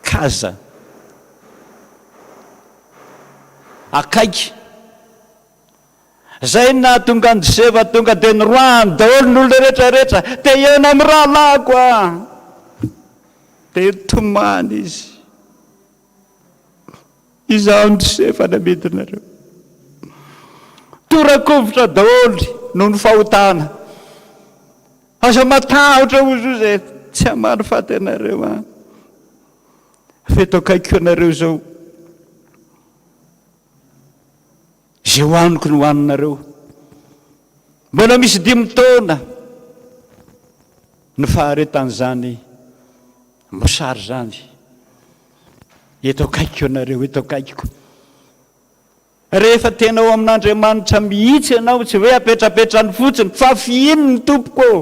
kaza, akaiky. Zay no nahatonga an'i Josefa tonga dia niroahany daholo ny olona rehetra rehetra, te hihaona amin'ny rahalahiko aho. Dia nitomany izy. Izaho ny Josefa namidinareo. Tora-kovitra daholo noho ny fahotana. Aza matahotra hozy izy e, tsy hamaly faty anareo aho. Fa eto akaikiko anareo izao. Izay hohaniko no hohaninareo. Mbola misy dimy taona ny faharetan'izany mosary izany. Eto akaikiko ianareo, eto akaikiko. Rehefa tena ao amin'Andriamanitra mihitsy ianao, tsy hoe apetrapetrany fotsiny, fa fihininy tompoko ô.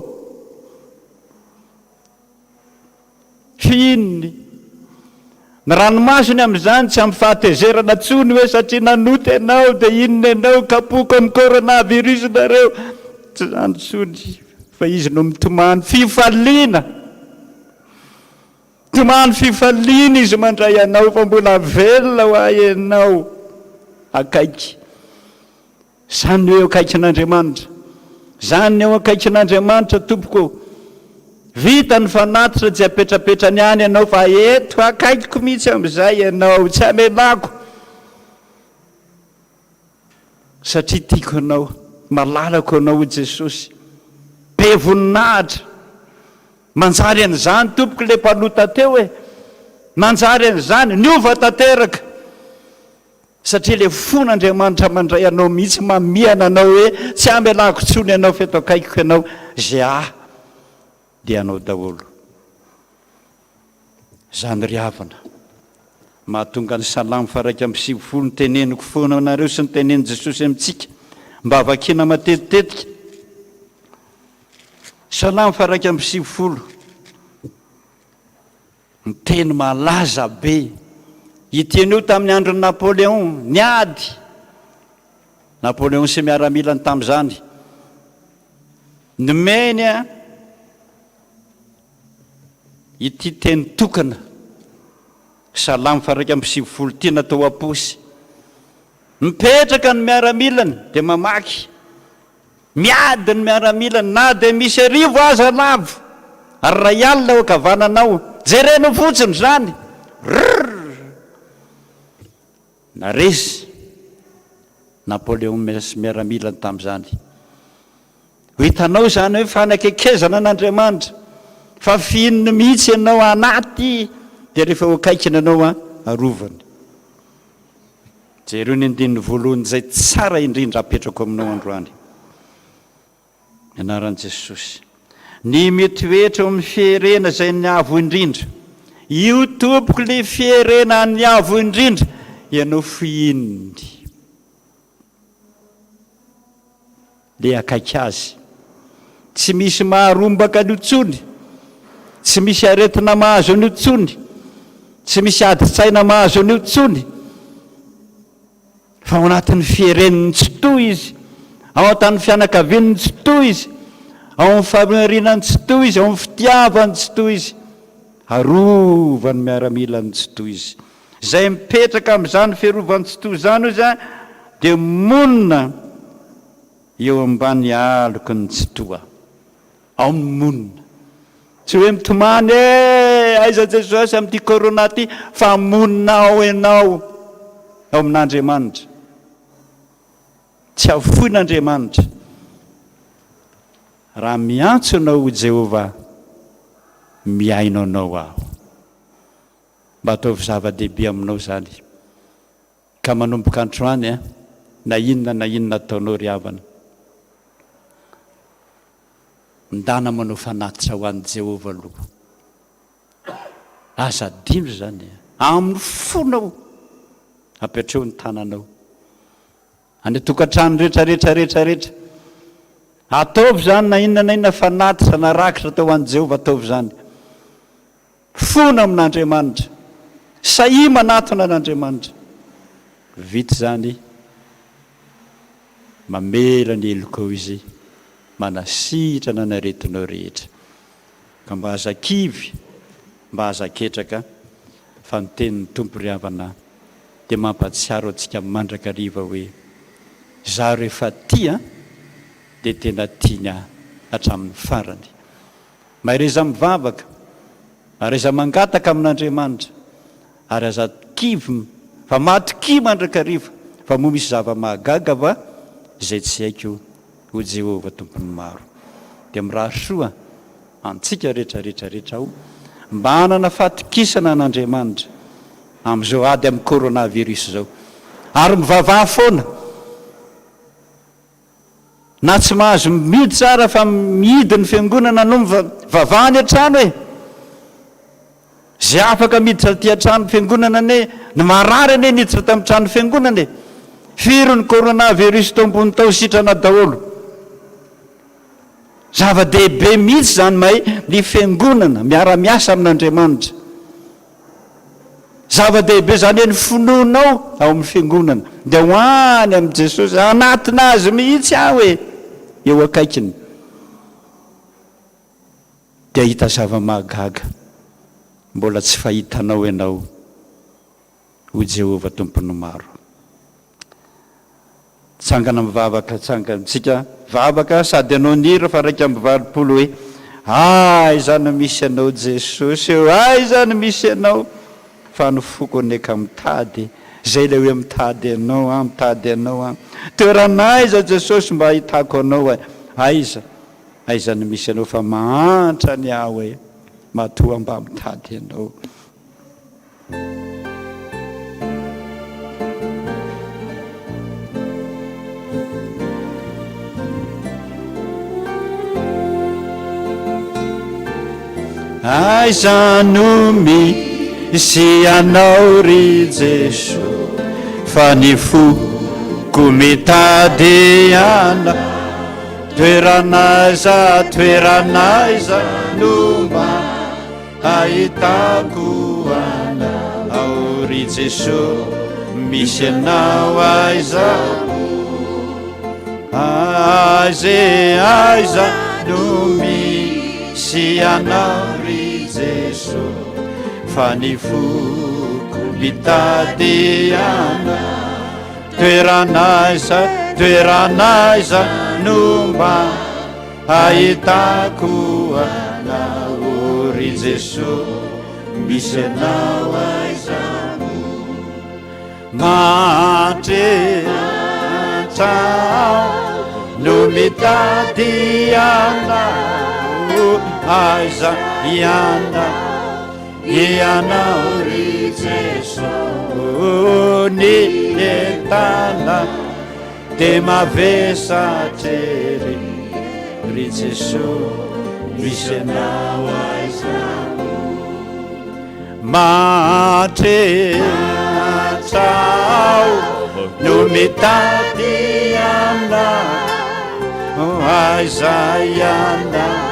Fihininy. Ny ranomasony amin'izany tsy amin'ny fahatezerana intsony hoe satria nanota ianao dia inona ianao, kapoka amin'ny coronavirus nareo. Tsy izany intsony fa izy no mitomany fifaliana. Tomany fifaliana izy mandray anao fa mbola velona ho ahy ianao akaiky. Izany ny hoe eo akaikin'Andriamanitra. Izany ny eo akaikin'Andriamanitra tompoko ô. Vita ny fanatitra tsy apetrapetrany any ianao fa eto akaikiko mihitsy amin'izay ianao, tsy hamelako satria tiako ianao, malalako ianao hoy Jesosy. Be voninahitra. Manjary an'izany tompoko ilay mpanota teo e! Manjary an'izany, niova tanteraka. Satria ilay fon'Andriamanitra mandray anao mihitsy mamihana anao hoe tsy hamelako intsony ianao fa eto akaikiko ianao, izay ahy dia anao daholo. Izany ry havana. Mahatonga ny Salamo faha 91 ny teneniko foana anareo sy ny tenenin'i Jesosy amintsika mba vakiana matetitetika. Salamo faha 91. Ny teny malaza be. Io teny io tamin'ny andron'i Napoléon, niady Napoléon sy miaramilany tamin'izany. Nomeny ity teny tokana, Salamo faha 91 ity natao am-paosy. Mipetraka ny miaramilany dia mamaky. Miady ny miaramila na dia misy arivo aza lavo ary iray alina eo ankavananao, jerena fotsiny izany, rrrr! Naresy Napoléon sy miaramilany tamin'izany. Ho hitanao izany hoe fanakekezana an'Andriamanitra fa fihininy mihitsy ianao anaty dia rehefa eo akaikiny ianao arovany. Jereo ny andininy voalohany izay tsara indrindra apetrako aminao androany. Ny anaran'i Jesosy. Ny mitoetra eo amin'ny fierena izay ny avo indrindra. Io tompoko le fierena an'ny avo indrindra. Ianao fihininy. Le akaiky azy. Tsy misy maharombaka an'io tsony. Tsy misy aretina mahazo an'io tsony. Tsy misy adin-tsaina mahazo an'io tsony. Fa ao anatin'ny fieren'ny Tsitoha izy. Ao anatin'ny fianakavian'ny Tsitoha izy. Ao amin'ny fahamarinan'ny Tsitoha izy. Ao amin'ny fitiavan'ny Tsitoha izy. Arovan'ny miaramilan'ny Tsitoha izy. Izay mipetraka amin'izany fiarovan'ny Tsitoha izany, hoy izy, dia monina eo ambany aloky ny Tsitoha. Ao ny monina. Tsy hoe mitomany e! Aiza Jesosy amin'ity corona ity fa monina ao ianao, ao amin'Andriamanitra. Tsy afoin'Andriamanitra. Raha miantso anao ho Jehovah, mihaino anao aho. Mba ataovy zava-dehibe aminao izany. Ka manomboka androany an, na inona na inona ataonao ry havana, ndana manao fanatitra ho an'i Jehovah aloha. Aza adino izany an, amin'ny fonao, apetreo ny tananao. Any an-tokantrano rehetra rehetra rehetra rehetra. Ataovy izany na inona na inona fanatitra na rakitra atao ho an'i Jehovah, ataovy izany. Fona amin'Andriamanitra. Sahia manatona an'Andriamanitra. Vita izany, mamela ny helokao Izy, manasitrana ny aretinao rehetra. Ka mba aza kivy, mba aza ketraka, fa ny tenin'ny Tompo ry havana dia mampahatsiaro antsika mandrakariva hoe, Izaho rehefa tia dia tena tiany ahy hatramin'ny farany. Mahereza mivavaka, mahereza mangataka amin'Andriamanitra, ary aza kivy fa matokia mandrakariva fa moa misy zava-mahagaga va izay tsy haiko, hoy Jehovah Tompon'ny maro. Dia mirary soa antsika rehetra rehetra rehetra aho mba hanana fatokisana an'Andriamanitra amin'izao ady amin'ny coronavirus izao. Ary mivavaha foana. Na tsy mahazo miditra ara fa mihidy ny fiangonana no mivavaha any an-trano e! Izay afaka miditra aty an-trano fiangonana anie, ny marary anie niditra tamin'ny trano fiangonana e! Firy ny coronavirus tao ambony tao sitrana daholo. Zava-dehibe mihitsy izany mahay ny fiangonana miara-miasa amin'Andriamanitra. Zava-dehibe izany hoe ny finoanao ao amin'ny fiangonana dia ho any amin'i Jesosy, hanatona Azy mihitsy aho e, eo akaikiny. Dia hahita zava-mahagaga mbola tsy fahitanao ianao, hoy Jehovah Tompon'ny maro. Tsangana mivavaka, tsangantsika vavaka sady hanao ny hira fa 81 hoe. Aiza no misy anao Jesosy ô, aiza no misy anao fa ny foko anie ka mitady, zay ilay hoe mitady anao aho, mitady anao aho. Toerana aiza Jesosy mba ahitako anao e, aiza, aiza no misy anao fa mahantra anie aho e, matoa mba mitady anao. Aiza no misy anao ry Jeso fa ny foko mitady anao toerana aiza toerana aiza no mba Ahitako anao ry Jeso misy anao aiza Aiza e aiza no misy anao ry Jeso fa ny foko mitady anao Toerana aiza toerana aiza no mba Ahitako anao ry Jeso misy anao aiza moa Mahantra aho no mitady anao aiza ianao ianao ry Jeso ny entana Dia mavesatra ery ry Jeso misy anao aiza Mahatrenatra aho no mitady anao aiza ianao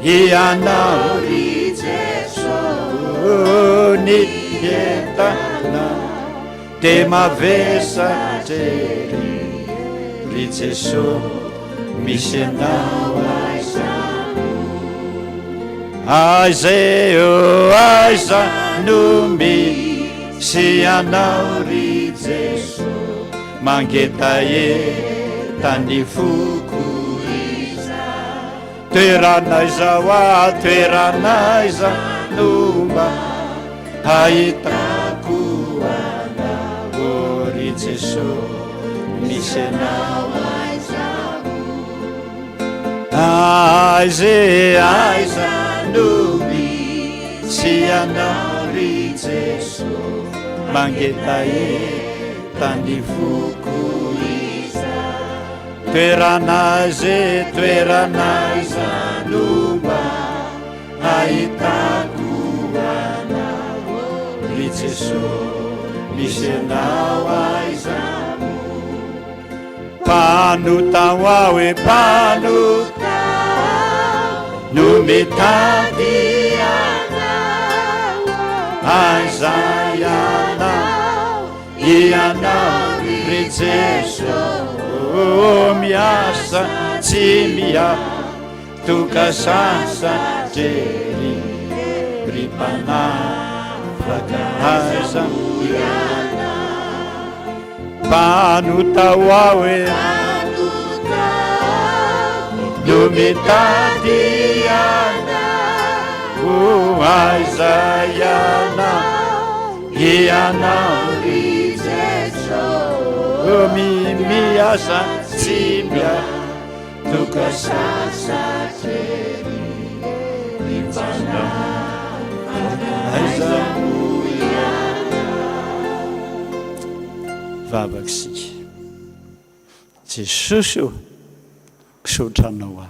ianao ry Jeso ny entana Dia mavesatra ery ry Jeso misy anao aiza Aiza e ô aiza no misy anao ry Jeso Mangetaheta ny foko Toerana aiza hoa toerana aiza no mba ahitako anao ry Jeso misy anao aiza Aiza e aiza no misy anao ry Jeso mangetaheta ny foko Toerana aiza e, toerana aiza no mba ahitako anao ry Jeso, misy anao aiza moa? Mpanota ho aho e, mpanota no mitady anao, aiza ianao? Ianao ry Jeso miasa tsy miatoka sasa drery ry mpanafaka aiza Mpanota ho aho e no mitady anao aiza ianao Ianao ry Jeso mi miasa tsy miatoka sasatra ery ry Mpanafaka aiza moa ianao. Vavaka isika. Jesosy ô, misaotra Anao aho.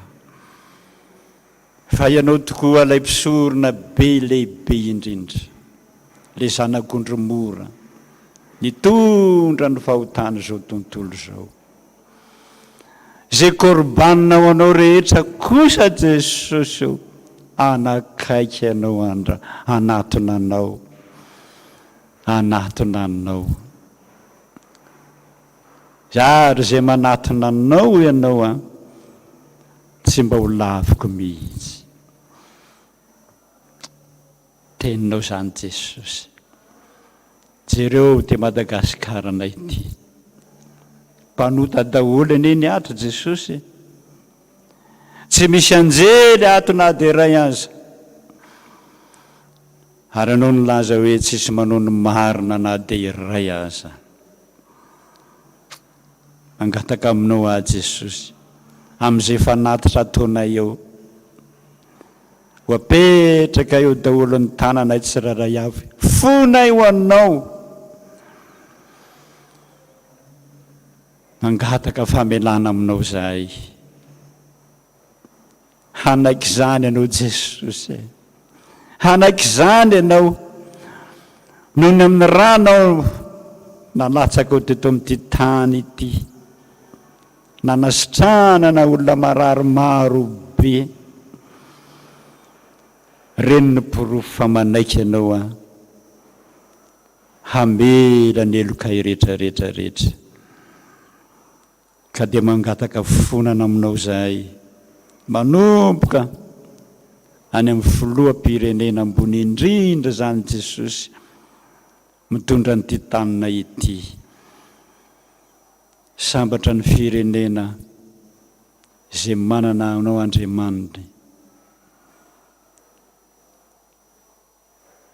Fa ianao tokoa ilay mpisorona be lehibe indrindra, ilay zanak'ondry mora, nitondra ny fahotan'izao tontolo izao. Izay korbanina ho anao rehetra kosa Jesosy ô, hanakaiky anao andra, hanatona anao, hanatona anao. Ary izay manatona anao ianao an, Tsy mba ho laviko mihitsy. Teninao izany Jesosy. Jereo ity Madagasikaranay ity. Mpanota daholo anie ny ato Jesosy e. Tsy misy anjely ato na dia iray aza. Ary ianao nilaza hoe tsisy manao ny marina na dia iray aza. Mangataka aminao aho Jesosy, amin'izay fanatitra ataonay eo. Ho apetraka eo daholo ny tananay tsirairay avy. Fonay ho anao. Mangataka famelana aminao izahay. Hanaiky izany ianao Jesosy e. Hanaiky izany ianao noho ny amin'ny ranao nalatsakao teto amin'ity tany ity. Nanasitranana olona marary maro be. Reny ny porofo fa manaiky ianao an. Hamela ny helokay rehetra rehetra rehetra. Ka dia mangataka fonana aminao izahay, manomboka any amin'ny filoham-pirenena ambony indrindra izany Jesosy mitondra an'ity taninay ity. Sambatra ny firenena izay manana anao Andriamaniny.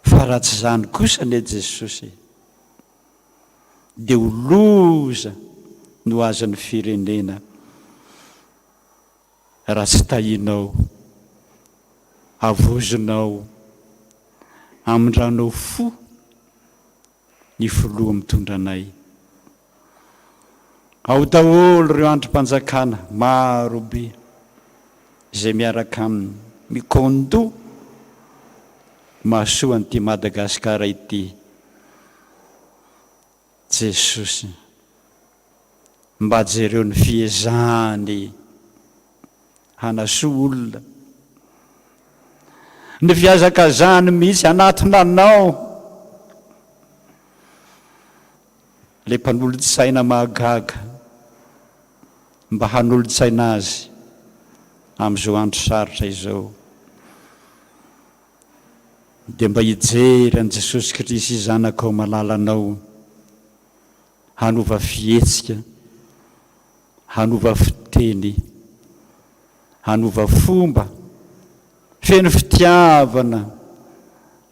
Fa raha tsy izany kosa anie Jesosy dia ho loza no azon'ny firenena raha tsy tahinao, havozinao, amindranao fo ny filoha mitondra anay. Ao daholo ireo andrim-panjakana maro be izay miaraka aminy mikaon-doha mahasoa an'ity Madagasikara ity. Jesosy mba jereo ny fiezahany hanasoa olona, ny fihazakazahany mihitsy hanatona anao. Ilay mpanolotsaina mahagaga mba hanolotsaina azy amin'izao andro sarotra izao dia mba hijery an'i Jesosy Kristy Zanakao malalanao hanova fihetsika, hanova fiteny, hanova fomba feno fitiavana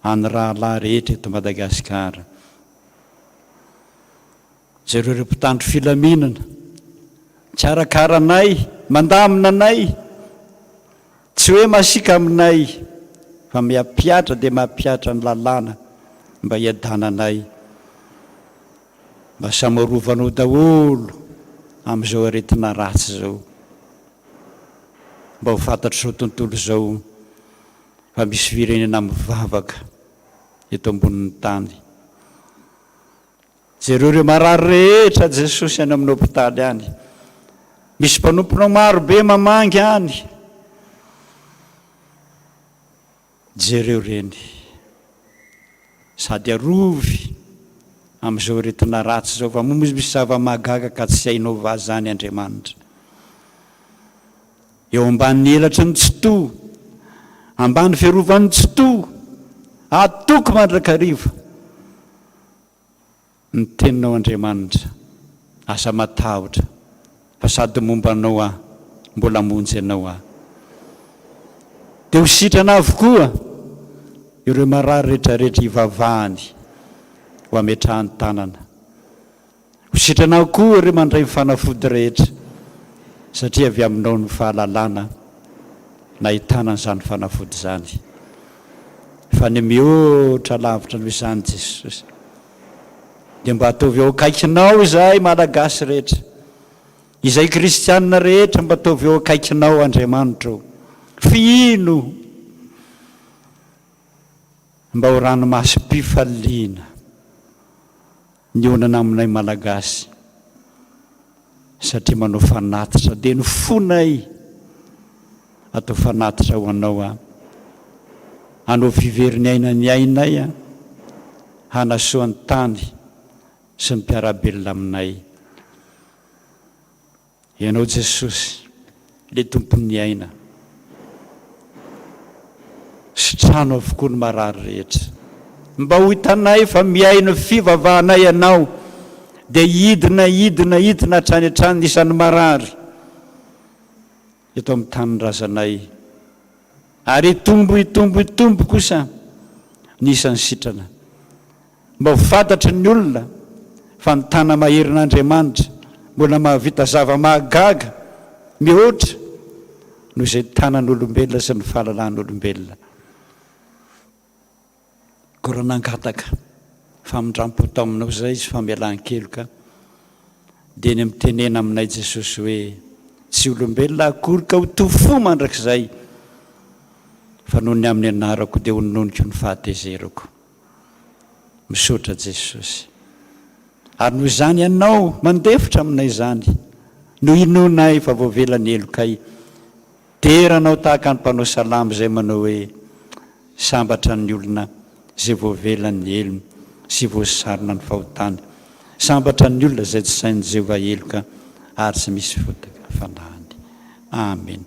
an'ny rahalahy rehetra eto Madagasikara. Jereo ireo mpitandro filaminana, mikarakara anay, mandamina anay, tsy hoe masiaka aminay fa miapiatra dia mapiatra ny lalàna mba hiadananay. Mba samy arovanao daholo amin'izao aretina ratsy izao. Mba ho fantatr'izao tontolo izao fa misy firenena mivavaka eto ambonin'ny tany. Jereo ireo marary rehetra Jesosy any amin'ny hopitaly any. Misy mpanomponao maro be mamangy any. Jereo ireny. Sady arovy amin'izao aretina ratsy izao fa moa misy zava-mahagaga ka tsy hainao va izany Andriamanitra. Eo ambanin'ny elatry ny Tsitoha, ambany fiarovan'ny Tsitoha, atoko mandrakariva ny teninao Andriamanitra, aza matahotra fa sady momba anao aho, mbola hamonjy anao aho. Dia ho sitrana avokoa ireo marary rehetrarehetra hivavahany ho ametrahany tanana. Ho sitranao koa ireo mandray ny fanafody rehetra, satria avy aminao ny fahalalana nahitana an'izany fanafody izany. Fa ny mihoatra lavitra noho izany Jesosy, dia mba ataovy eo akaikinao izahay Malagasy rehetra, izay Kristianina rehetra mba ataovy eo akaikinao Andriamanitra o. Fihino mba ho ranomasom-pifaliana. Ny olana aminay Malagasy satria manao fanatitra dia ny fonay atao fanatitra ho anao a, hanao fiveriny aina ny ainay a, hanasoa ny tany sy ny mpiara-belona aminay. Ianao Jesosy le Tompon'ny aina. Sitrano avokoa ny marary rehetra. Mba ho hitanay fa mihaino fivavahanay Ianao dia hidina hidina hidina hatrany hatrany ny isan'ny marary. eto amin'ny tanindrazanay. Ary hitombo, hitombo, hitombo kosa ny isan'ny sitrana. Mba ho fantatry ny olona fa ny tana-maherin'Andriamanitra mbola mahavita zava-mahagaga mihoatra noho izay tanan'olombelona sy ny fahalalan'olombelona. Koa raha nangataka famindram-po taminao izay izy famelan-keloka, dia ny mitenena aminay Jesosy hoe, Tsy olombelona akory ka ho to fo mandrakizay, fa noho ny amin'ny anarako dia hononiko ny fahatezerako. Misaotra Jesosy. Ary noho izany Ianao mandefitra aminay izany, no inoanay fa voavela ny helokay. Dera Anao tahaka ny mpanao salamo izay manao hoe, Sambatra ny olona izay voavela ny helony sy voasarona ny fahotany. Sambatra ny olona izay tsy sain'i Jehovah heloka ary tsy misy fotaka fanahiny. Amena.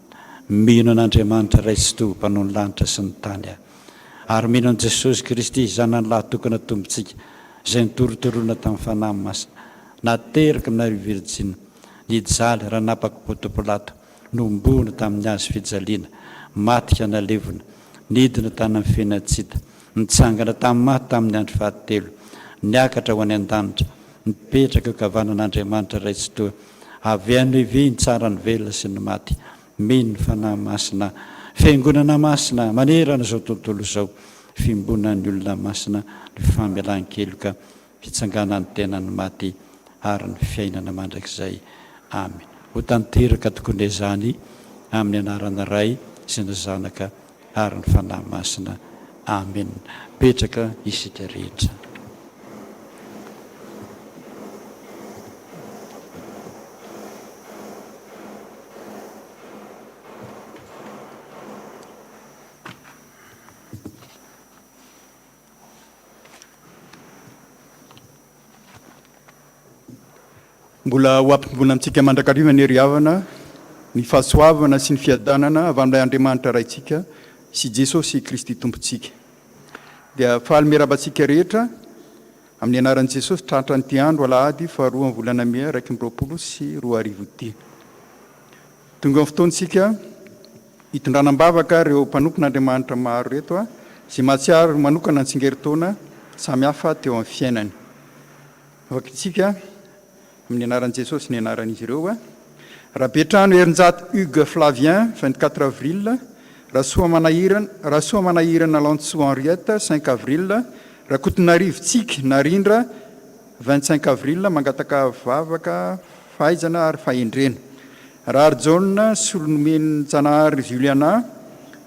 Mino an'Andriamanitra Ray Tsitoha Mpanao ny lanitra sy ny tany aho. Ary mino an'i Jesosy Kristy, Zanany Lahy Tokana Tompontsika, izay notorotoroina tamin'ny Fanahy Masina, nateraky Maria Virjina, nijaly raha napak'i Ponto Pilato, nohomboana tamin'ny hazo fijaliana, maty ka nalevina, nidina tany amin'ny fiainan-tsy hita, nitsangana tamin'ny maty tamin'ny andro fahatelo, niakatra ho any an-danitra, mipetraka eo ankavanan'Andriamanitra Ray Tsitoha, avy any Ivy nitsara ny velona sy ny maty, mino ny Fanahy Masina, Fiangonana Masina manerana izao tontolo izao, fiombonan'ny olona masina, ny famelan-keloka, fitsanganan'ny tenan'ny maty ary ny fiainana mandrakizay. Amena. Ho tanteraka tokoa anie izany amin'ny anaran'ny Ray sy ny Zanaka ary ny Fanahy Masina. Amena. Mipetraka isika rehetra. Mbola ho ampitomboina amintsika mandrakariva anie ry havana ny fahasoavana sy ny fiadanana avy amin'ilay Andriamanitra Raintsika sy Jesosy Kristy Tompontsika. Dia faly miarahaba antsika rehetra amin'ny anaran'i Jesosy tratran'ity andro alahady faharoa amin'ny volana mey 2021 ity. Tonga ny fotoantsika hitondrana am-bavaka ireo mpanompon'Andriamanitra maro ireto izay mahatsiaro manokana ny tsingerin-taona samihafa teo amin'ny fiainany. Vakintsika amin'ny anaran'i Jesosy ny anaran'izy ireo. Rabetrano Herinjato Hugues Flavien, 24 avril, Rasoamanahirana Rasoamanahirana Lantosoa Henriette, 5 avril, Rakotonarivo Tsiky Narindra, 25 avril, mangataka vavaka fahaizana ary fahendrena. Raharijaona Solonomenjanahary Juliana,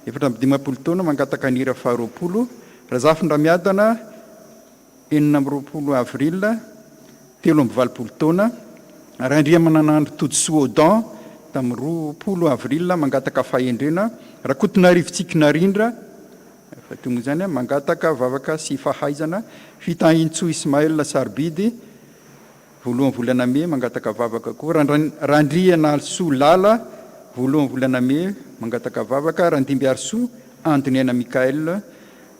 54 taona, mangataka ny hira faharoapolo. Razafindramiadana, 26 avril, 83 taona. Randriamananandro Todisoa Odon, tamin'ny 20 avril, mangataka fahendrena. Rakotonarivo Tsiky Narindra, efa teo moa izany, mangataka vavaka sy fahaizana. Fitahintsoa Ismaël Sarobidy, Voalohan'ny volana mey, mangataka vavaka koa. Randrianalisoa Lala, voalohan'ny volana mey, mangataka vavaka. Randimbiarisoa Andoniaina Michaël,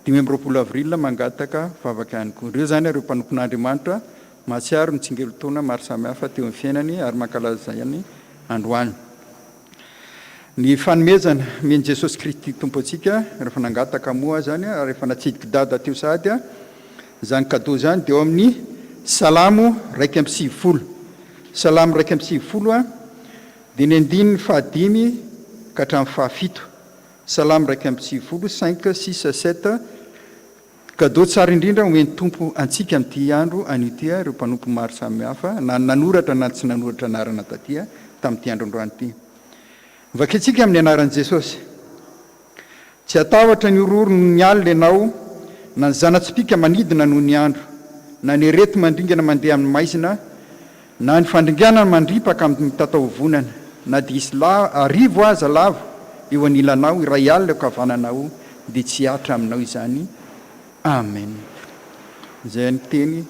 25 avril, mangataka vavaka ihany koa. Ireo izany ireo mpanompon'Andriamanitra mahatsiaro ny tsingerin-taona maro samihafa teo amin'ny fiainany ary mankalaza izany androany. Ny fanomezana omen'i Jesosy Kristy Tompo antsika, rehefa nangataka moa aho izany, ary efa natsidik'i Dada teo sahady, izany cadeau izany dia ao amin'ny Salamo 91. Salamo 91 dia ny andininy fahadimy ka hatramin'ny fahafito. Salamo 91, cinq, six, sept, Cadeau tsara indrindra omen'ny Tompo antsika amin'ity andro anio ity ireo mpanompo maro samihafa na ny nanoratra na ny tsy nanoratra anarana taty tamin'ity andro androany ity. Vakintsika amin'ny anaran'i Jesosy. Tsy hatahotra ny horohoro noho ny alina ianao, na ny zana-tsipìka manidina noho ny andro, na ny areti-mandringana mandeha amin'ny maizina, na ny fandringanana mandripaka amin'ny mitataovonana, na dia hisy arivo aza lavo eo anilanao, iray alina eo ankavananao, dia tsy hihatra aminao izany. Amen. Izay ny teny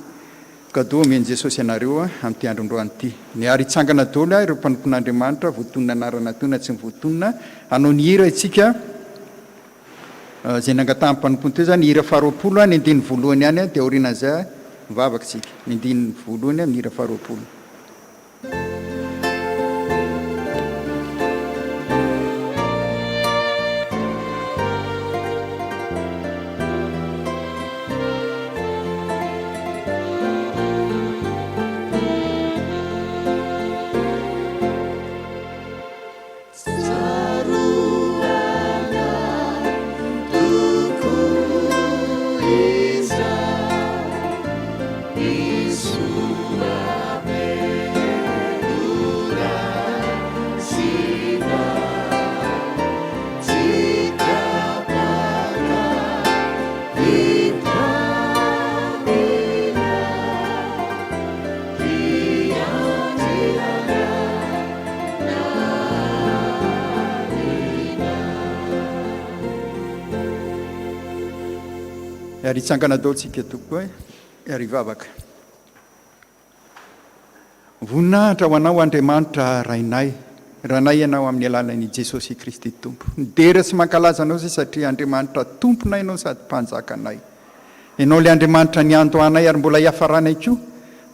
cadeau omen'i Jesosy anareo amin'ity andro androany ity. Ny ary hitsangana daholo ireo mpanompon'Andriamanitra voatonona anarana toa na tsy voatonona hanao ny hira isika. Izay nangatahan'ny mpanompony teo izany, hira faharoapolo, ny andininy voalohany ihany, dia aorianan'izay mivavaka isika. Ny andininy voalohany amin'ny hira faharoapolo. Ary hitsangana daholo tsika tompoko e, ary hivavaka. Voninahitra ho Anao Andriamanitra Rainay, Ranay Ianao amin'ny alalan'i Jesosy Kristy Tompo. Midera sy mankalaza Anao izay satria Andriamanitra Tomponay Ianao sady Mpanjakanay. Ianao ilay Andriamanitra niandohanay ary mbola hiafaranay koa,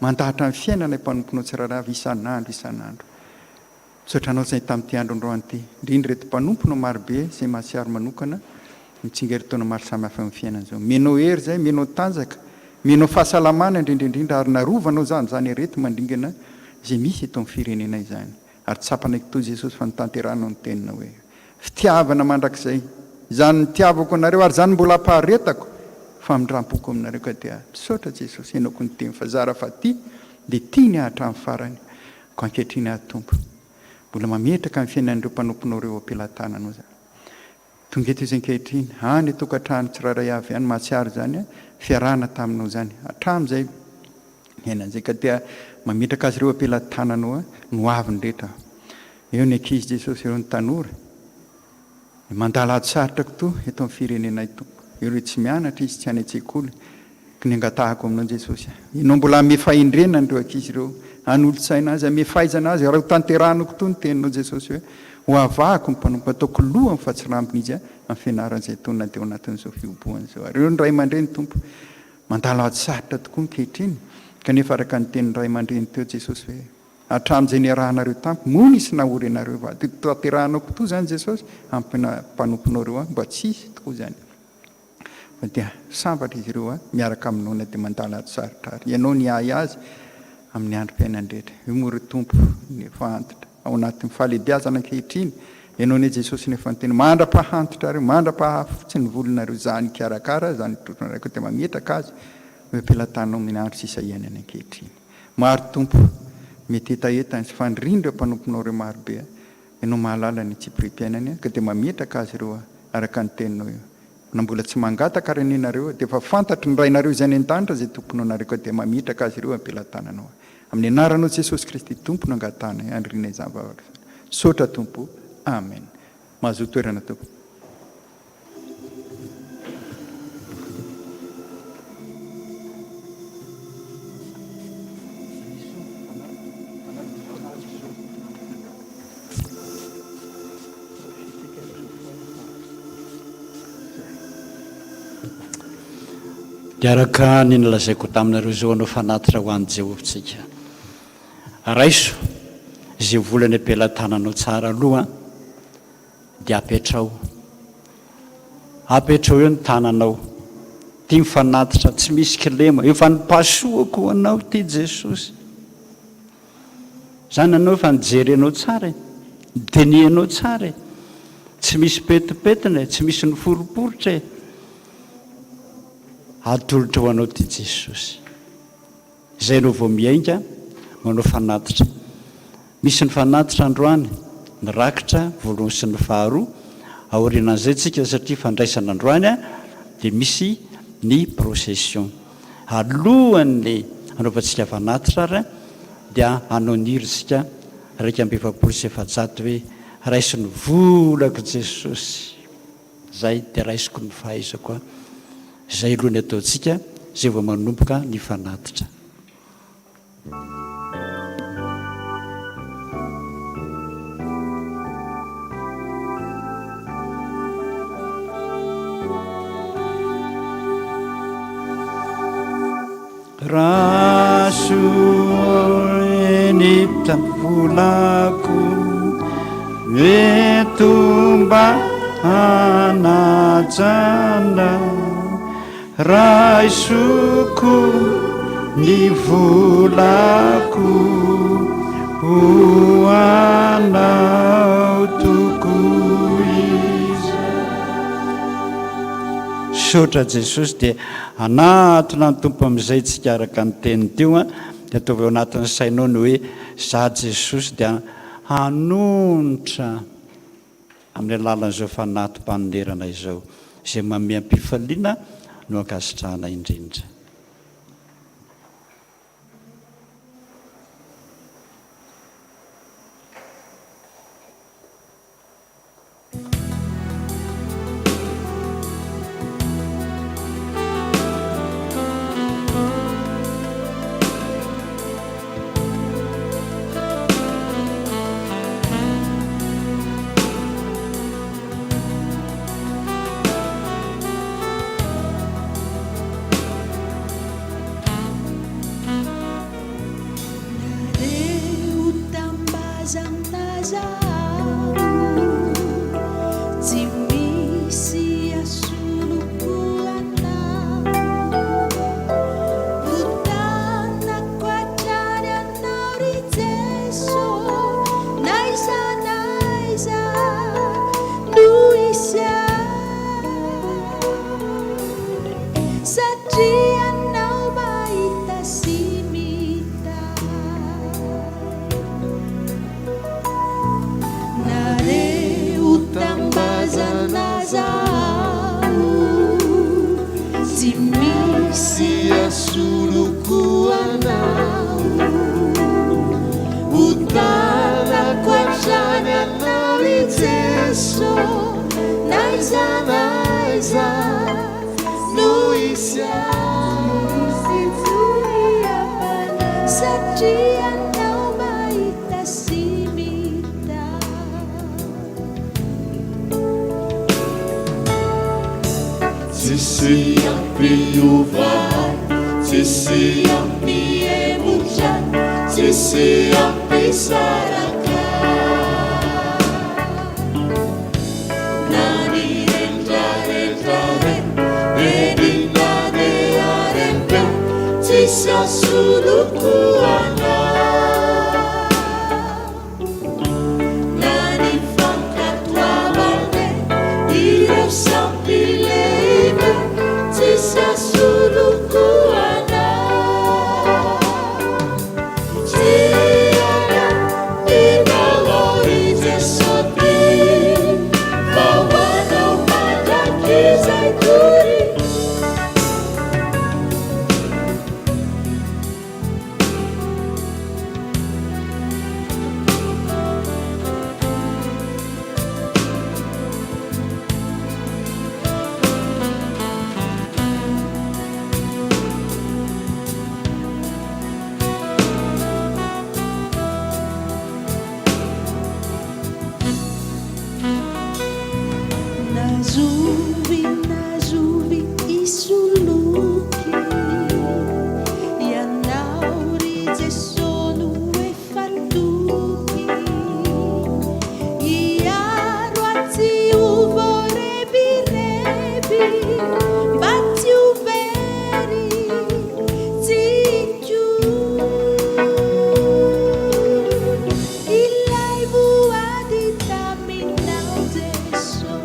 mandahatra ny fiainanay mpanomponao tsirairay avy isan'andro isan'andro. Misaotra anao izay tamin'ity andro androany ity, indrindra ireto mpanomponao marobe izay mahatsiaro manokana ny tsingerin-taona maro samihafa eo amin'ny fiainana izao. Omenao hery izay, omenao tanjaka, omenao fahasalamana indrindra indrindra ary narovanao izany izany areti-mandringana izay misy eto amin'ny firenena izany. Ary tsapanay toa Jesosy fa notanterahinao ny teninao hoe, Fitiavana mandrakizay, izany nitiavako anareo ary izany mbola ampaharetako famindram-poko aminareo ka dia misaotra Jesosy ianao koa niteny fa zara fa tia dia tiany aho hatramin'ny farany. Koa ankehitriny aho Tompo, mbola mametraka ny fiainan'ireo mpanomponao ireo eo am-pelatananao izany. Tonga eto izy ankehitriny, any an-tokantrano tsirairay avy any, mahatsiaro izany fiarahana taminao izany, hatramin'izay niainana izay. Ka dia mametraka azy ireo am-pelatananao ny hoaviny rehetra aho. Eo ny ankizy Jesosy, eo ny tanora. Mandala ady sarotra kto eto amin'ny firenenay Tompo. Ireo tsy mianatra izy tsy any an-tsekoly ko ny angatahako aminao Jesosy a. Ianao mbola hanome fahendrena an'ireo ankizy ireo, hanolo-tsaina azy, hanome fahaizana azy ary ho tanterahano kto ny teninao Jesosy hoe ho avahako ny mpanompo ataoko lohany fa tsy rambony izy amin'ny fianarana izay ataony na dia ao anatin'izao fihobohana izao. Ary ireo ny ray aman-dreny Tompo mandalo ady sarotra tokoa ankehitriny kanefa araka ny tenin'ny ray aman-dreny teo Jesosy hoe Hatramin'izay niarahanareo tamiko, moa nisy nahory anareo va? Dia tanterahanao koa izany Jesosy, ampina mpanomponao ireo aho, mba tsy hisy tokoa izany. Fa dia sambatra izy ireo miaraka aminao na dia mandalo ady sarotra ary. Ianao niahy azy amin'ny androm-piainany rehetra. Io moa ry Tompo ny efa antitra, ao anatin'ny fahalehibiazana ankehitriny, Ianao anie Jesosy no efa niteny, mandra-pahantitrareo, mandra-pahafotsy ny volonareo, izaho nikarakara, izaho nitrotro anareo, koa dia mametraka azy eo am-pelatananao amin'ny andro sisa iainany ankehitriny. Maro Tompo, mety hetaheta ny sy faniriany ireo mpanomponao ireo maro be, Ianao mahalala ny tsipiriam-piainany ka dia mametraka azy ireo araka ny teninao io. Na mbola tsy mangataka ary anie nareo dia efa fantatry ny Rainareo izay any an-danitra izay tomponao nareo ka dia mametraka azy ireo am-pelatananao. Amin'ny anaranao Jesosy Kristy Tompo no angatahanay aniriana izany vavaka izany. Misaotra Tompo. Amen. Mahazoa toerana Tompoko. Dia araka ny nolazaiko taminareo izao hanao fanatitra ho an'i Jehovah isika. Raiso izay vola any am-pelatananao tsara aloha dia apetraho. Apetraho eo ny tananao. Ity mifanatitra tsy misy kilema. Efa nipasohako ho anao ity Jesosy. Izany anao efa nijerenao tsara e. Nidinihanao tsara e. Tsy misy petipetina e, tsy misy niforiporitra e. Atolotra ho anao ity Jesosy. Izay no vao miainga manao fanatitra. Misy ny fanatitra androany, ny rakitra voalohany sy ny faharoa, aorianan'izay tsika satria fandraisana androany dia misy ny procession. Alohan'ny hanaovantsika fanatitra ary dia hanao ny hira isika 441 hoe raiso ny volako Jesosy. Zay dia raisiko ny fahaizako a. Zay aloha ny ataontsika zay vao manomboka ny fanatitra. Raso ny volako eto mba hanajana Raisoko ny volako ho anao tokoa izay. Misaotra Jesosy dia hanatona ny Tompo amin'izay tsika araka ny teny teo an, dia ataovy ao anatin'ny sainao ny hoe za Jesosy dia hanonitra amin'ny alalan'izao fanatim-panonerana izao izay manome am-pifaliana no ankasitrahana indrindra. N'aiza n'aiza no hisy ahy. Satria Anao mahita sy mitahy. Tsisy hampiova ahy, tsisy hampihemotra ahy, tsisy hampisaraka ahy. Na ny rendrarendra re, eny na ny harem-be, tsisy hasoloko anao. Na ny fankatoavana ireo sampy lehibe, tsisy hasoloko anao. Tia anao ry Jesosy, fa ho anao mandrakizay doria. Na zovy na zovy hisoloky Ianao ry Jeso no efa toky Hiaro ahy tsy ho voarebireby Mba tsy ho very tsy hikomy Ilay voady taminao Jeso.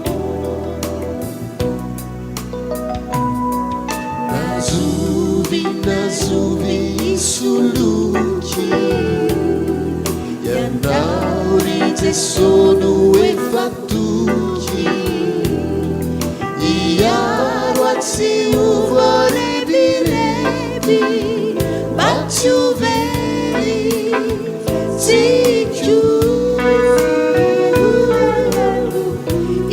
Na zovy na zovy hisoloky Ianao ry Jeso no efa toky Hiaro ahy tsy ho voarebireby Mba tsy ho very tsy hikomy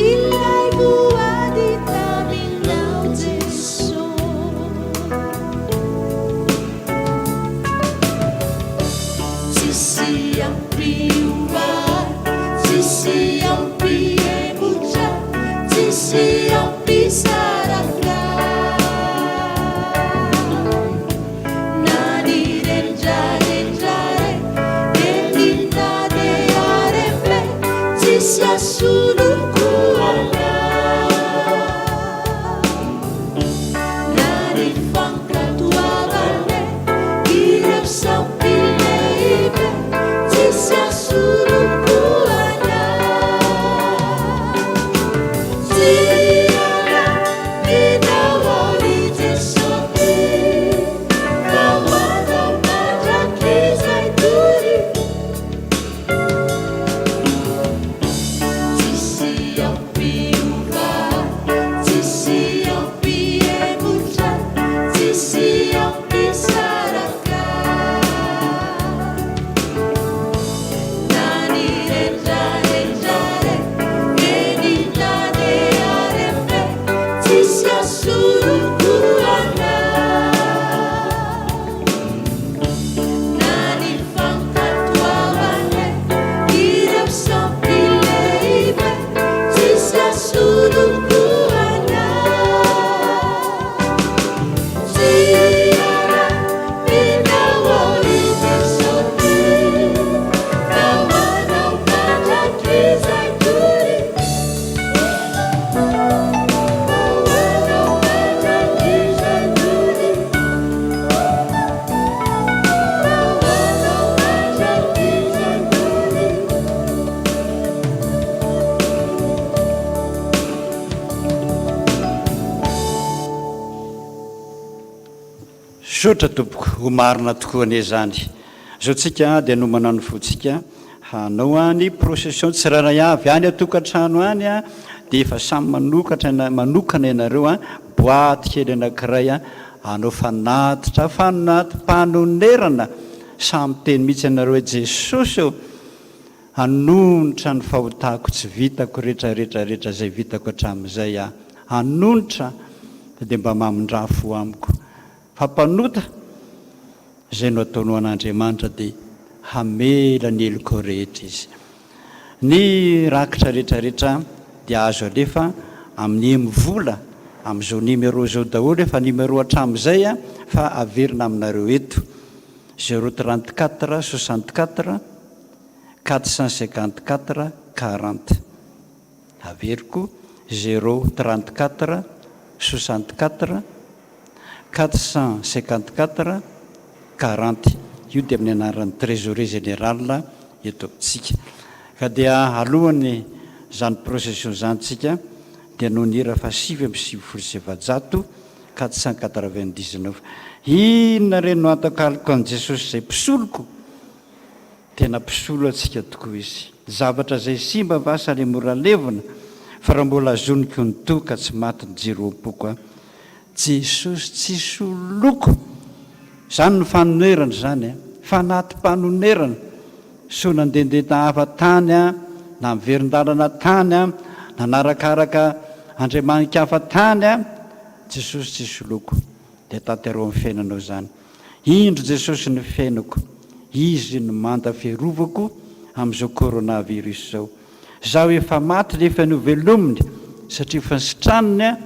Ilay voady taminao Jeso. Tsisy hampiova ahy, tsisy hampihemotra ahy, tsisy hampisaraka ahy. Na ny rendrarendra re, eny na dia harem-be, tsisy hasoloko anao. Na ny fankatoavana ireo sampy lehibe, tsisy hasoloko anao. Tia anao ry Jesosy, fa ho anao mandrakizay doria. Tsisy hampiova ahy, tsisy hampihemotra ahy, tsisy hampisaraka ahy. Na ny rendrarendra re, eny na dia harem-be, tsisy hasoloko anao. Na ny fankatoavana ireo sampy lehibe, tsisy hasoloko anao. Tia anao ry Jesosy, fa ho anao mandrakizay doria. Fa ho anao mandrakizay doria. Fa ho anao mandrakizay doria. Misaotra tompoko, ho marina tokoa anie izany. Zao tsika dia hanomana ny fontsika hanao ny procession tsirairay avy any an-tokantrano any dia efa samy manokatra manokana ianareo boaty kely anankiray hanao fanatitra fanati-panonerana samy miteny mihitsy ianareo hoe Jesosy ô! Hanonitra ny fahotako tsy vitako rehetra rehetra rehetra izay vitako hatramin'izay aho. Hanonitra fa dia mba mamindrà fo amiko. Fa mpanota, izay no ataonao an'Andriamanitra dia hamela ny helokao rehetra Izy. Ny rakitra rehetra rehetra dia azo alefa amin'ny M-vola amin'izao numéro izao daholo, efa numéro hatramin'izay fa averina aminareo eto, zéro 34 64 454 40. Averiko, zéro 34 64 454 40. Io dia amin'ny anaran'ny Trésorier Général eto amintsika. Ka dia alohan'ny izany procession izany tsika dia noho ny hira faha 499, 499. Inona re no hatakaloko an'i Jesosy izay mpisoloko? Tena mpisolo antsika tokoa Izy. Zavatra izay simba va sa le mora levona fa raha mbola azoniko ny to ka tsy maty ny jiro am-poko a. Jesosy tsy soloko! Izany no fanonerana izany a. Fanatim-panonerana. Soa nandehandeha hafa tany a, na niverin-dalana tany a, nanarakaraka andriamani-kafa tany a. Jesosy tsy soloko. Dia tanterao amin'ny fiainanao izany. Indro Jesosy ny fiainako, Izy no manda fiarovako amin'izao corona virus izao. Zaho efa maty nefa novelominy satria efa nositraniny aho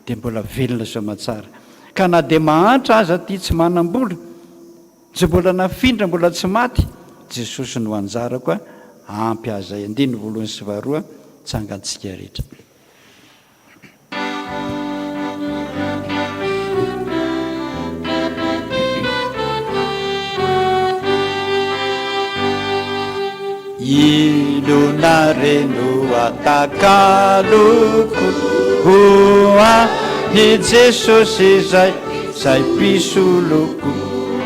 dia mbola velona soamantsara. Ka na dia mahantra aza aty tsy manambola, tsy mbola nafindra mbola tsy maty, Jesosy no anjarako ampy ahy zay. Andininy voalohany sy faharoa, tsangantsika rehetra. Inona re no atakaloko ho an'i Jesosy izay izay mpisoloko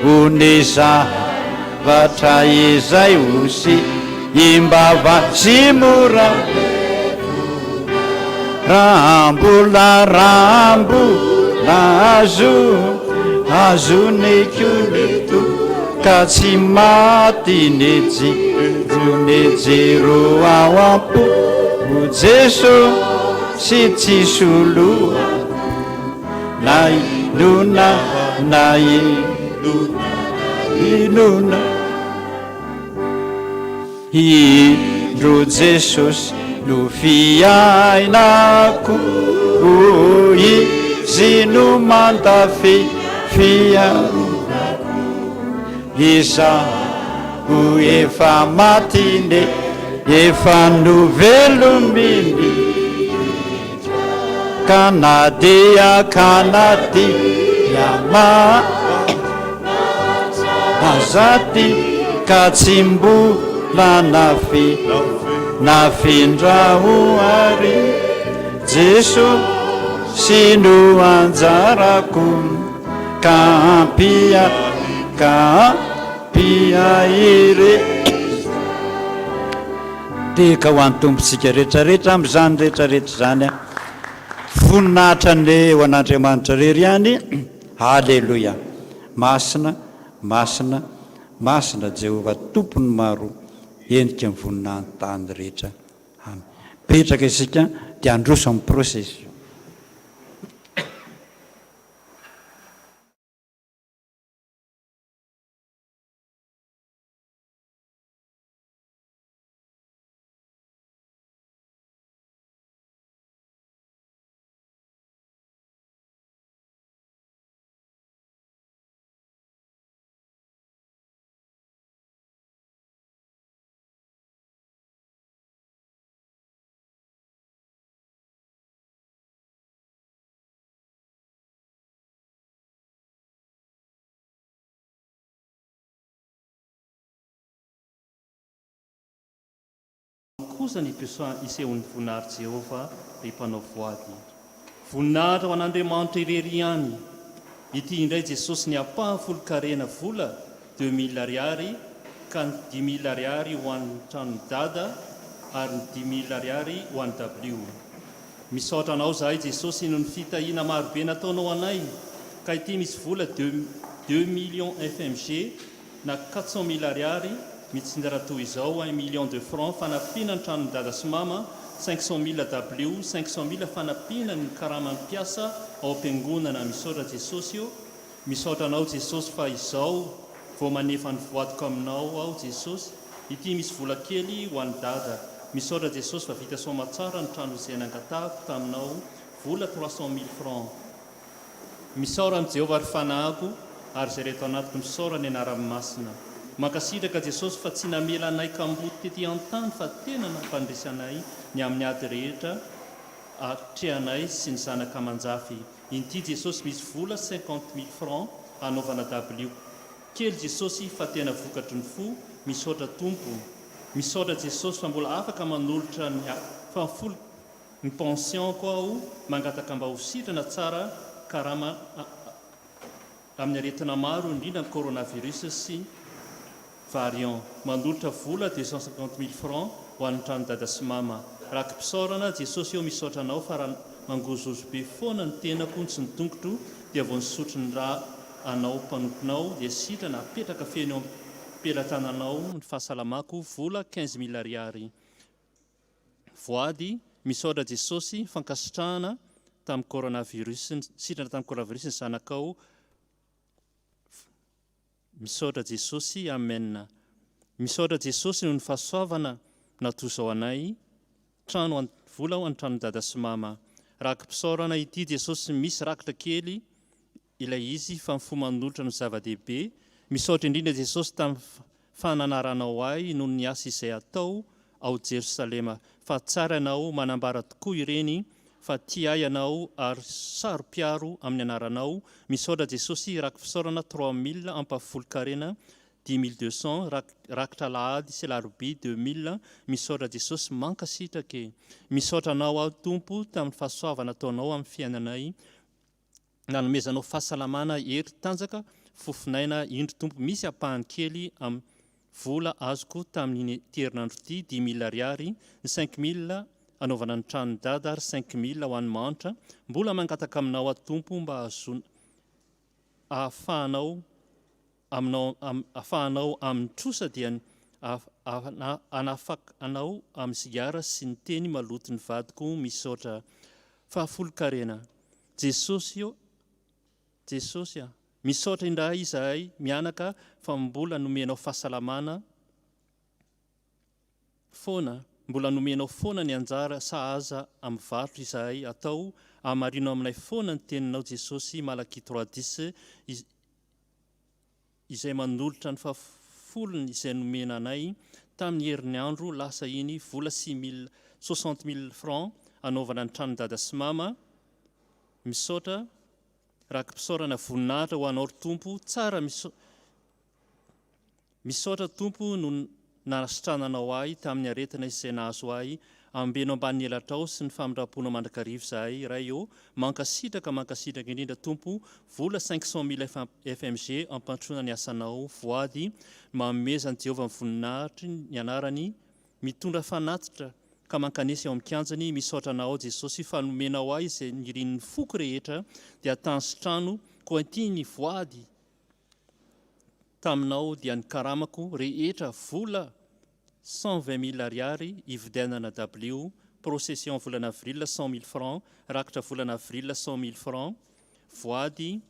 ho ny zavatra izay ho sy imbava sy mora Raha mbola raha mbola azo azoniko ny to ka tsy maty ny jiro ny jiro ao am-po o Jeso sy tsy soloa na inona na inona inona. Indro Jesosy no fiainako oh, Izy no manda fiarovako Izaho efa maty ne efa novelominy Ka na dia ka na dia ma aza ty ka tsy mbola nafi nafindra ho ary Jeso sy no anjarako ka ampia ka ampia ire Tehaka ho an'ny Tompontsika rehetra rehetra amin'izany rehetra rehetra izany a. Voninahitra anie ho an'Andriamanitra irery ihany. Aleloia. Masina, masina, masina Jehovah Tompon'ny maro, henika ny voninahiny tany rehetra. Amen. Mipetraka isika dia handroso amin'ny procession. Kosa ny isehoan'ny voninahitr'i Jehovah, ry mpanao voady. Voninahitra ho an'Andriamanitra irery ihany. Ity indray Jesosy ny ampahafolon-karena vola deux mille ariary ka ny dix mille ariary ho an'ny tranon'i Dada ary ny dix mille ariary ho an'i W. Misaotra anao zahay Jesosy noho ny fitahiana marobe nataonao anay ka ity misy vola deux deux millions fmg na quatre cent mille ariary. Mitsinjara toy izao, un million de francs fanampiana ny tranon'i dada sy mama, 500 mille dabilio, 500 mille fanampiana ny karaman'ny mpiasa ao am-piangonana. Misaotra Jesosy o! Misaotra anao Jesosy fa izao vao manefa ny voadiko aminao aho Jesosy, ity misy vola kely ho an'i dada. Misaotra Jesosy fa vita soamatsara ny trano izay nangatahako taminao, vola 300 mille francs. Misaora an'i Jehovah ry fanahiko ary izay reto anatiko misaora ny anarany masina. Mankasitraka Jesosy fa tsy namela anay kamboty tety an-tany fa tena nampandresy anay ny amin'ny ady rehetra atrehanay sy ny zanaka aman-jafy. Inty Jesosy misy vola 50 mille francs hanaovana dabilio kely Jesosy fa tena vokatry ny fo, misaotra Tompo. Misaotra Jesosy fa mbola afaka manolotra ny fahafolo ny pension-ko aho, mangataka mba ho sitrana tsara karama amin'ny aretina maro indrindra ny coronavirus sy variant. Manolotra vola 250 mille francs ho an'ny trano dada sy mama. Raki-pisaorana, Jesosy ô misaotra anao fa raha mangozozo be foana ny tenako sy ny tongotro dia vao nisotro ny ra anao mpanomponao dia sitrana apetraka feno eo am-pelatananao ny fahasalamako vola 15 mille ariary. Voady, Misaotra Jesosy fankasitrahana tamin'ny coronavirus sitrana tamin'ny coronavirus ny zanakao Misaotra Jesosy Amen Misaotra Jesosy noho ny fahasoavana natozao anay trano an vola ho an-tranon'i dada sy mama. Raki-pisaorana ity Jesosy misy rakitra kely ilay izy fa ny fo manolotra no zava-dehibe. Misaotra indrindra Jesosy tamin'ny fananaranao ahy noho ny asa izay atao ao Jerosalema fa tsara ianao manambara tokoa ireny fa tia ahy ianao ary saro-piaro amin'ny anaranao. Misaotra Jesosy raki-fisaorana 3000 ampahafolon-karena 10 200 rakitra alahady sy alarobia 2000 Misaotra Jesosy mankasitraka e! Misaotra anao aho Tompo tamin'ny fahasoavana ataonao amin'ny fiainanay nanomezanao fahasalamana hery tanjaka fofonaina indro Tompo misy ampahany kely amin'ny vola azoko tamin'iny ity herinandro ity 10 000 ariary ny 5000 anaovana ny tranon'i dada ary 5000 ho an'ny mahantra mbola mangataka aminao aho Tompo mba ahazoana ahafahanao aminao afahanao amin'ny trosa dia ny hanafaka anao amin'ny sigara sy ny teny maloto ny vadiko misaotra fahafolon-karena Jesosy ô Jesosy a misaotra indray izahay mianaka fa mbola nomenao fahasalamana foana mbola nomenao foana ny anjara sahaza amin'ny varotra izahay atao amarino aminay foana ny teninao Jesosy Malakia 3 10 izay manolotra ny fahafolony izay nomena anay tamin'ny herinandro lasa iny vola 6000 60 000 francs anaovana ny tranon'i dada sy mama misaotra raki-pisaorana voninahitra ho anao ry Tompo tsara misaotra Tompo no nanasitrananao ahy tamin'ny aretina izay nahazo ahy ambeno ambanin'ny elatrao sy ny famindram-ponao mandrakariva izahay Ray ô mankasitraka mankasitraka indrindra Tompo vola 500 000 FMG ampandrosoana ny asanao voady manomezan'i Jehovah ny voninahitry ny anarany mitondra fanatitra ka mankanesy ao amin'ny kianjany misaotra anao Jesosy fa nomenao ahy izay nirin'ny foko rehetra dia tany sy trano koa ity ny voady taminao dia ny karamako rehetra vola 120 000 ariary ividianana dabilio procession volana avril 100 000 francs rakitra volana avril 100 000 francs voady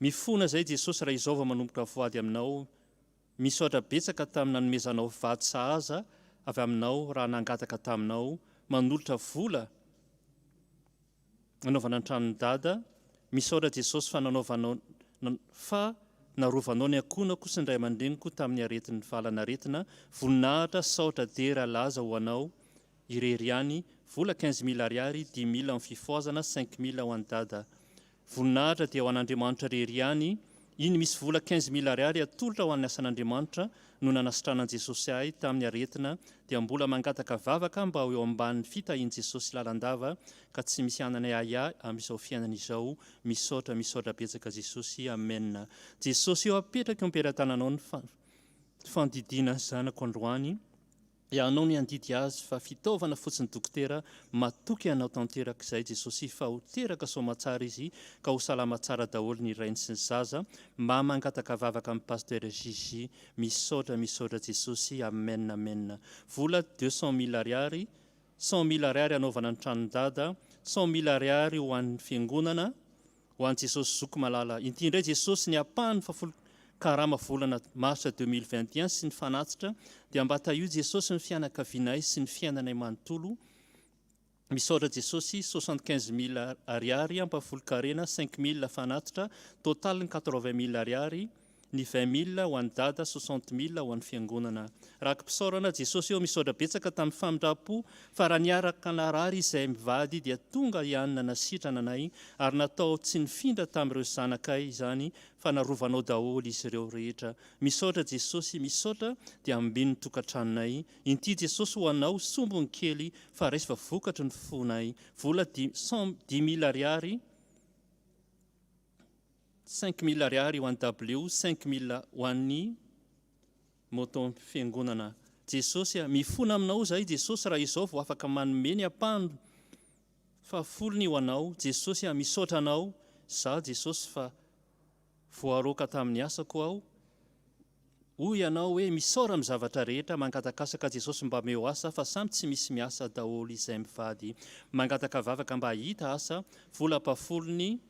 mifona zay Jesosy raha izao vao manomboka voady aminao misaotra betsaka tamin'ny nanomezanao vady sahaza avy aminao raha nangataka taminao manolotra vola nanaovana ny tranon'i dada misaotra Jesosy fa nanaovanao fa narovanao ny ankohonako sy ny ray aman-dreniko tamin'ny aretin'ny valan'aretina voninahitra saotra dera laza ho anao irery ihany vola 15 000 ariary 10 000 amin'ny fifohazana 5 000 ho an'i dada voninahitra dia ho an'Andriamanitra irery ihany iny misy vola 15 000 ariary atolotra ho an'ny asan'Andriamanitra no nanasitranan'i Jesosy ahy tamin'ny aretina dia mbola mangataka vavaka mba ho eo ambanin'ny fitahian'i Jesosy lalandava ka tsy misy anana ahiahy amin'izao fiainana izao misaotra misaotra betsaka Jesosy amen Jesosy eo apetraka eo am-pelatananao ny fandidiana ny zanako androany. Ianao ny handidy azy fa fitaovana fotsiny dokotera, matoky anao tanteraka izay Jesosy fa ho teraka soamatsara izy ka ho salama tsara daholo ny rainy sy ny zaza, mba mangataka vavaka amin'i Pasteur JJ, misaotra misaotra Jesosy, amen amen. Vola 200 mille ariary, cent mille ariary hanaovana ny tranon'i Dada, cent mille ariary ho an'ny fiangonana, Ho an'i Jesosy Zoky malala. Inty indray Jesosy ny ampahany fahafolo karama volana mars 2021 sy ny fanatitra dia mba tahio Jesosy ny fianakavianay sy ny fiainanay manontolo Misaotra Jesosy 75 mille ariary ampahafolon-karena cinq mille fanatitra total ny 80 mille ariary Ny 20 mille ho an'i Dada, 60 mille ho an'ny fiangonana. Raki-pisaorana, Jesosy ô, misaotra betsaka tamin'ny famindram-po fa raha niaraka narary izahay mivady dia tonga ihany nanasitrana anay ary natao tsy nifindra tamin'ireo zanakay izany fa narovanao daholo izy ireo rehetra. Misaotra Jesosy, misaotra dia ambino ny tokantranonay. Inty Jesosy ho anao, sombiny kely fa raiso fa vokatry ny fonay. Vola cent dix mille ariary. 5000 ariary ho an'ny dabilio, 5000 ho an'ny moto fiangonana. Jesosy a, mifona aminao izahay Jesosy raha izao vao afaka manome ny ampahany fahafolony ho anao Jesosy a, misaotra anao za Jesosy fa voaroaka tamin'ny asako aho, hoy ianao hoe misaora amin'ny zavatra rehetra, mangatakasaka Jesosy mba omeo asa fa samy tsy misy miasa daholo izay mivady, mangataka vavaka mba hahita asa, vola ampahafolony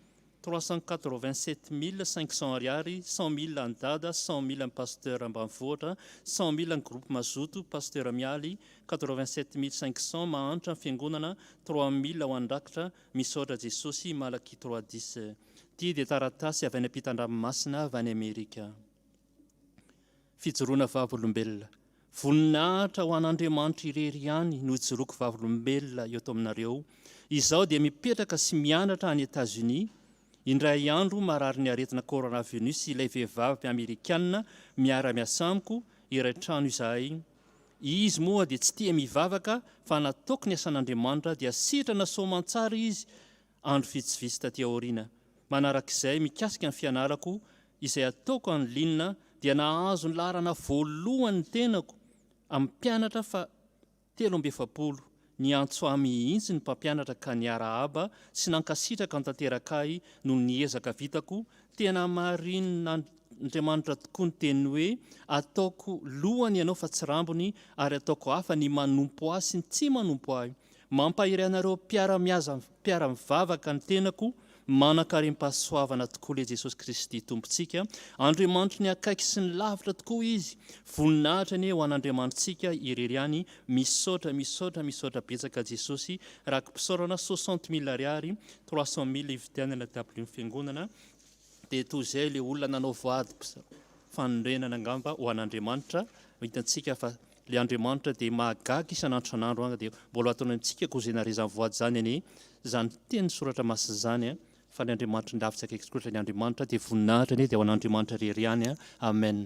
387500 ariary, cent mille an'i Dada, cent mille an'i Pasteur Ambanivohitra, cent mille an'i Groupe Mazoto, Pasteur Mialy, 87500 mahantra ny fiangonana, 3000 ho an'i Rakitra, Misaotra Jesosy, Malakia trois dix. Ity dia taratasy avy any ampitan-dranomasina avy any Amerika. Fijoroana vavolombelona. Voninahitra ho an'Andriamanitra irery ihany no ijoroako vavolombelona eto aminareo. Izaho dia mipetraka sy mianatra any Etats-Unis. Indray andro mararin'ny aretina coronavirus ilay vehivavy amerikana miara-miasa amiko, iray trano izahay. Izy moa dia tsy tia mivavaka fa nataoko ny asan'Andriamanitra dia sitrana soamantsara izy andro vitsivitsy taty aoriana. Manarak'izay, mikasika ny fianarako izay ataoko en ligne dia nahazo ny laharana voalohany ny tenako amin'ny mpianatra fa 43. Niantso ahy mihitsy ny mpampianatra ka niarahaba sy nankasitraka tanteraka ahy noho ny ezaka vitako. Tena marinin'Andriamanitra tokoa ny teniny hoe ataoko lohany ianao fa tsy rambony ary ataoko hafa ny manompo ahy sy ny tsy manompo ahy. Mampahery anareo mpiara-miaza mpiara-mivavaka ny tenako, manankarem-pahasoavana tokoa le Jesosy Kristy Tompontsika, Andriamanitry ny akaiky sy ny lavitra tokoa Izy, voninahitra anie ho an'Andriamanitsika irery ihany, misaotra misaotra misaotra betsaka Jesosy, raki-pisaorana soixante mille ariary, trois cent mille hividianana dabilio ny fiangonana, dia toy izay le olona nanao voady fanorenana angamba ho an'Andriamanitra, hitantsika fa Le Andriamanitra dia mahagaga isan'andro isan'andro an, dia mbola ataony amintsika koa izay naharesan'ny voady izany anie izany teny soratra masina izany an, fa ny Andriamanitry ny lavitra akaiky tokoa ny Andriamanitra dia voninahitra anie dia ho an'Andriamanitra irery ihany an, Amen.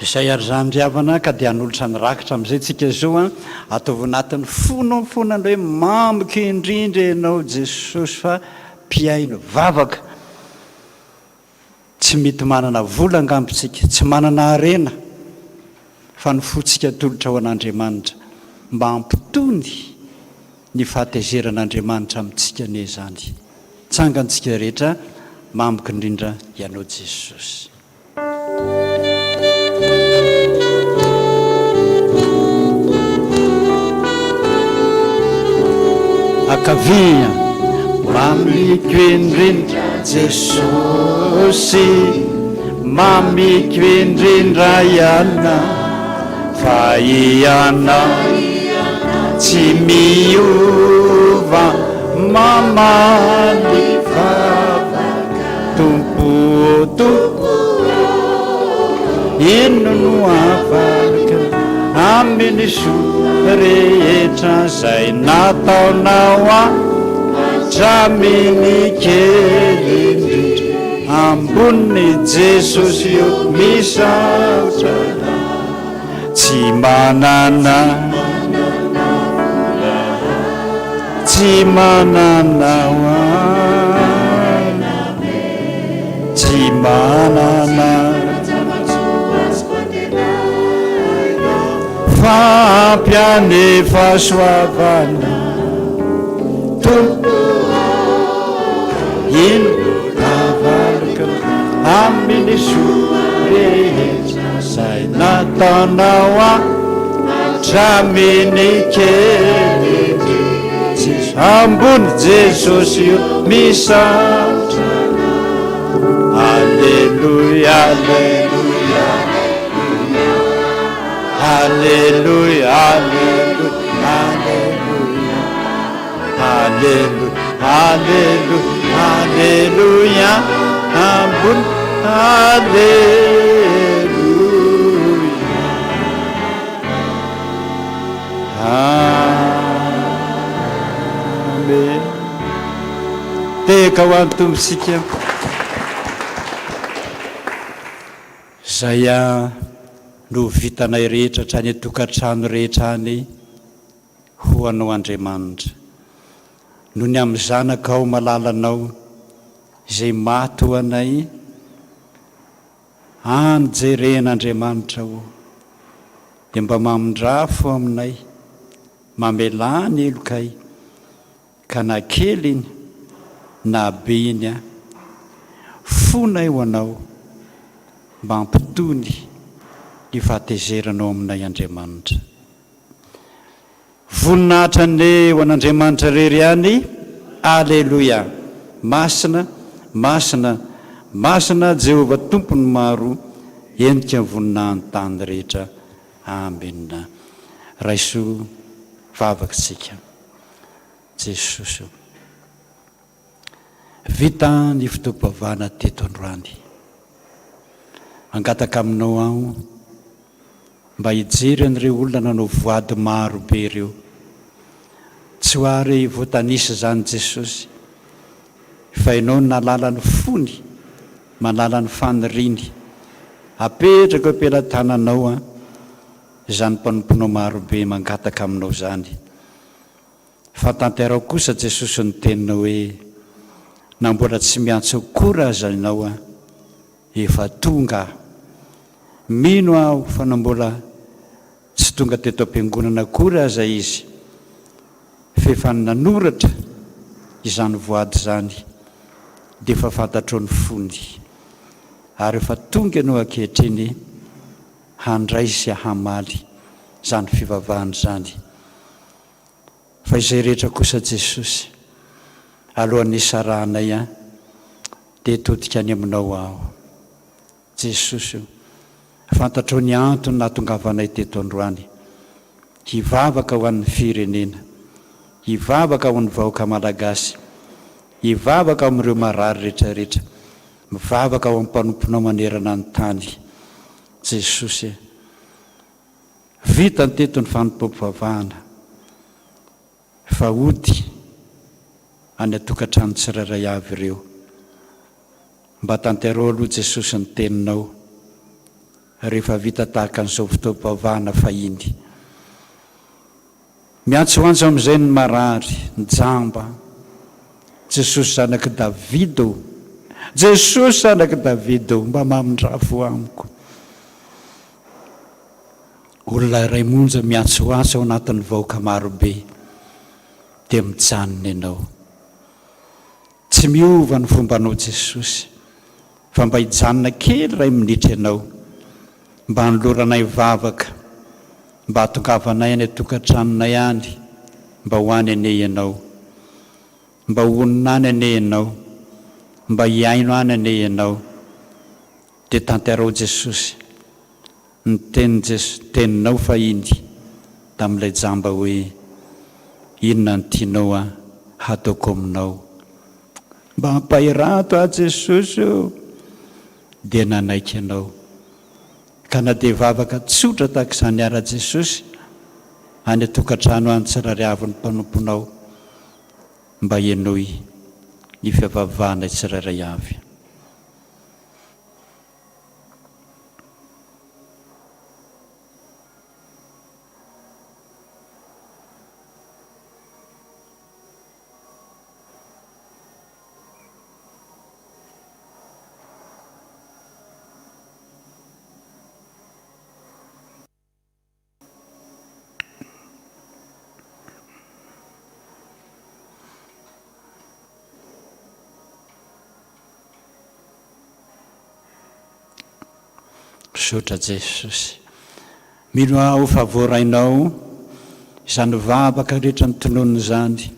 Izay ary izany ry havana ka dia hanolotra ny rakitra amin'izay tsika izao an, ataovy anatin'ny fonao foana ny hoe mamiko indrindra ianao Jesosy fa mpihaino vavaka. Tsy mety manana vola angamba isika, tsy manana harena fa ny fontsika atolotra ho an'Andriamanitra mba hampitony ny fahatezeran'Andriamanitra amintsika anie izany. Tsangantsika rehetra, mamiko indrindra ianao Jesosy. Ankavia. Mamiko indrindra Jesosy, mamiko indrindra Ianao, fa Ianao tsy miova, mamaly vavaka. Tompo ô, Tompo ô, inona no afaka amin'ny soa rehetra izay nataonao ahy hatramin'ny kely indrindra amboniny Jesosy ô, misaotra Anao. Tsy manana Tsy manana ho ahy. Tsy manana Fa ampy anie fahasoavana Tompo Ino navaliko amin'ny soa rehetra Izay nataonao ahy hatramin'ny kely Ambony Jesosy io misaotra Aleloia aleloia Aleloia aleloia aleloia Aleloia aleloia aleloia Ambony aleloia Amen. Tehaka ho an'ny Tompontsika. Izay no vitanay rehetra hatrany an-tokantrano rehetra any ho anao Andriamanitra. Noho ny amin'ny Zanakao malalanao izay maty ho anay, Any jerena Andriamanitra o! Dia mba mamindrafo aminay, mamelà ny helokay, ka na kely iny na be iny an, fonay ho Anao, mba hampitony ny fahatezeranao aminay Andriamanitra. Voninahitra anie ho an'Andriamanitra irery ihany Aleloia Masina Masina Masina Jehovah Tompon'ny maro Henika ny voninahiny tany rehetra Amena Raiso vavaka isika Jesosy o Vita ny fotoam-pivavahana teto androany Mangataka aminao aho mba hijery an'ireo olona nanao voady maro be ireo. Tsy ho ary voatanisa izany Jesosy, fa Ianao no nahalala ny fony, mahalala ny faniriany. Apetrako eo am-pelatananao an, izany mpanomponao maro be mangataka aminao izany. Fa tanteraho kosa Jesosy ny teninao hoe, na mbola tsy miantso akory aza Ianao an, Efa tonga aho. Mino aho fa na mbola tsy tonga teto am-piangonana akory aza izy, f'efa nanoratra izany voady izany, dia efa fantatrao ny fony. Ary efa tonga ianao ankehitriny handray sy hamaly izany fivavahana izany. Fa izay rehetra kosa Jesosy, alohan'ny hisarahanay an, dia hitodika any aminao aho. Jesosy o, fantatrao ny antony nahatongavanay teto androany, hivavaka ho an'ny firenena, hivavaka ho an'ny vahoaka Malagasy, hivavaka amin'ireo marary rehetra rehetra, mivavaka ho an'ny mpanomponao manerana ny tany. Jesosy e. Vita ny teto ny fanompoam-pivavahana fa hody any an-tokantrano tsirairay avy ireo. Mba tanterao aloha Jesosy ny teninao rehefa vita tahaka an'izao fotoam-pivavahana fahiny. Miantsoantso amin'izay ny marary, ny jamba, Jesosy zanak'i Davida ô! Jesosy zanak'i Davida ô! Mba mamindrafo amiko. Olona iray monja miantsoantso ao anatin'ny vahoaka marobe dia mijanona ianao. Tsy miova ny fombanao Jesosy fa mba hijanona kely iray minitra ianao mba hanoloranay vavaka mba hahatongavanay any an-tokantranonay any mba ho any anie ianao. Mba honina any anie ianao. Mba hihaino any anie ianao. Dia tanterao Jesosy ny tenin'i Jesosy teninao fahiny tamin'ilay jamba hoe inona no tianao aho hataoko aminao mba ampahirato aho Jesosy ô dia nanaiky anao ka na dia vavaka tsotra tahaka izany ara Jesosy any an-tokantrano any tsirairay avy ny mpanomponao mba henoy ny fivavahanay tsirairay avy. Misaotra Jesosy. Mino aho fa voarainao izany vavaka rehetra notononina izany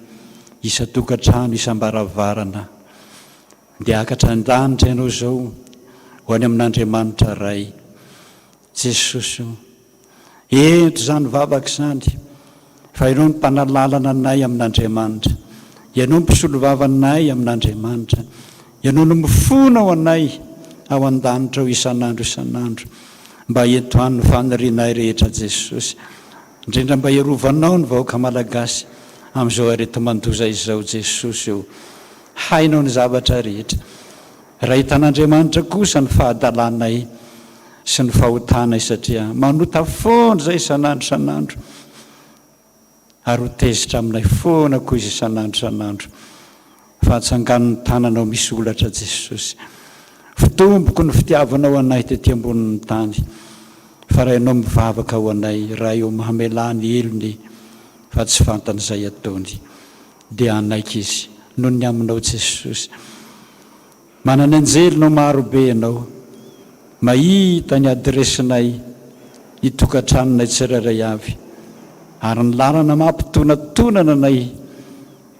isan-tokantrano, isam-baravarana. Dia hakatra an-danitra ianao izao ho any amin'Andriamanitra Ray. Jesosy o, ento izany vavaka izany fa Ianao no mpanalalana anay amin'Andriamanitra. Ianao no mpisolovava anay amin'Andriamanitra. Ianao no mifona ho anay ao an-danitra ao isan'andro isan'andro. Mba ento any ny fanirianay rehetra Jesosy. Indrindra mba hiarovanao ny vahoaka Malagasy amin'izao areti-mandoza izao Jesosy o. Hainao ny zavatra rehetra. Raha hitan'Andriamanitra kosa ny fahadalanay sy ny fahotanay satria manota foana izay isan'andro isan'andro ary ho tezitra aminay foana koa izy isan'andro isan'andro fa atsangano ny tananao misy olatra Jesosy. Fitomboko ny fitiavanao anay tety ambonin'ny tany fa raha ianao mivavaka ho anay Ray ô mamelà ny helony fa tsy fantany izay ataony dia hanaiky izy noho ny aminao Jesosy. Manana anjelinao maro be ianao, mahita ny adiresinay, ny tokantranonay tsirairay avy, ary ny lalana mampitonatonana anay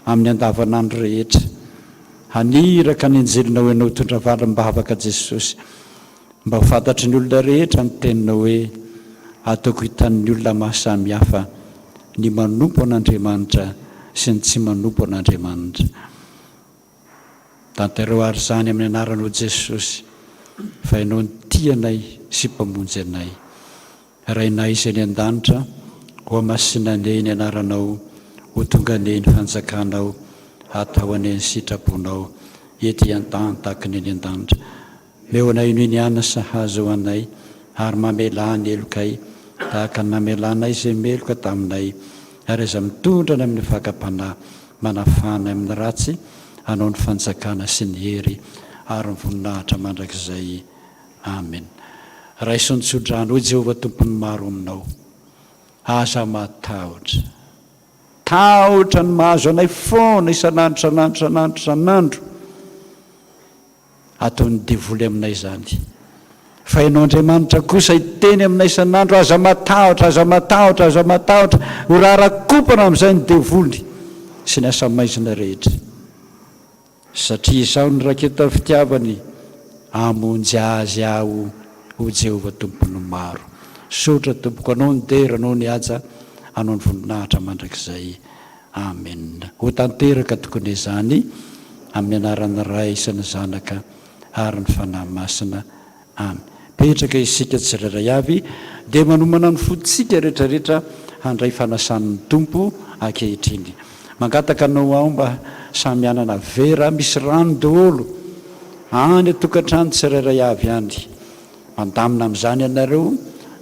amin'ny andavanandro rehetra. Haniraka ny anjelinao ianao hitondra valim-bavaka Jesosy, mba ho fantatry ny olona rehetra ny teninao hoe, Ataoko hitan'ny olona maha samy hafa ny manompo an'Andriamanitra sy ny tsy manompo an'Andriamanitra. Tanterao àry izany amin'ny anaranao Jesosy, fa Ianao no tia anay sy Mpamonjy anay. Rainay izay any an-danitra, hohamasina anie ny anaranao, ho tonga anie ny fanjakanao, hatao anie ny sitraponao, ety an-tany tahaka ny any an-danitra. Meo anay ino iniana sahaza ho anay, ary mamelà ny helokay, tahaka ny namelanay izay meloka taminay, ary aza mitondra anay amin'ny fakam-panahy, manafana amin'ny ratsy, hanao ny fanjakana sy ny hery ary ny voninahitra mandrakizay. Amen. Raiso ny tsodrano, hoy Jehovah Tompon'ny maro aminao. Aza matahotra. Tahotra ny mahazo anay foana isan'andro isan'andro isan'andro isan'andro. Ataon'ny devoly aminay izany. Fa Ianao Andriamanitra kosa hiteny aminay isan'andro, Aza matahotra, aza matahotra, aza matahotra. Ho rarakompana amin'izay ny devoly sy ny asa maizina rehetra. Satria Izaho niraketan'ny fitiavany, hamonjy azy Aho, hoy Jehovah Tompon'ny maro. Misaotra Tompoko, Anao ny dera, Anao ny haja, Anao ny voninahitra mandrakizay. Amen. Ho tanteraka tokony izany amin'ny anaran'ny Ray sy ny Zanaka ary ny Fanahy Masina. Amen. Petraka isika tsirairay avy dia manomana ny fontsika rehetrarehetra handray fanasan'ny Tompo ankehitriny. Mangataka anao aho mba samy hanana vera misy rano daholo any an-tokantrano tsirairay avy any. Mandamina amin'izany ianareo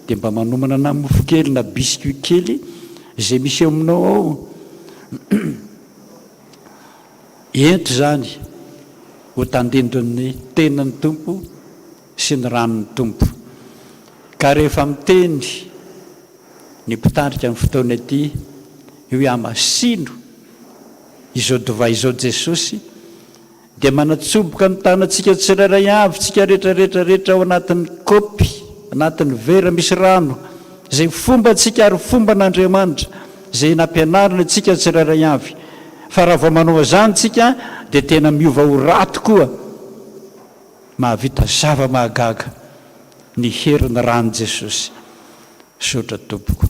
dia mba manomana na mofo kely na biscuit kely izay misy eo aminao ao. Ento izany ho tandindon'ny tenan'ny Tompo sy ny ran'ny Tompo. Ka rehefa miteny ny mpitarika ny fotoana ity hoe hamasino izao divay izao Jesosy, Dia manatsoboka ny tanantsika tsirairay avy, tsika rehetra rehetra rehetra ao anatin'ny kaopy, anatin'ny vera misy rano, izay fombantsika ary fomban'Andriamanitra, izay nampianariny antsika tsirairay avy. Fa raha vao manao izany tsika dia tena miova ho rà tokoa. Mahavita zava-mahagaga ny herin'ny ràn'i Jesosy. Misaotra tompoko.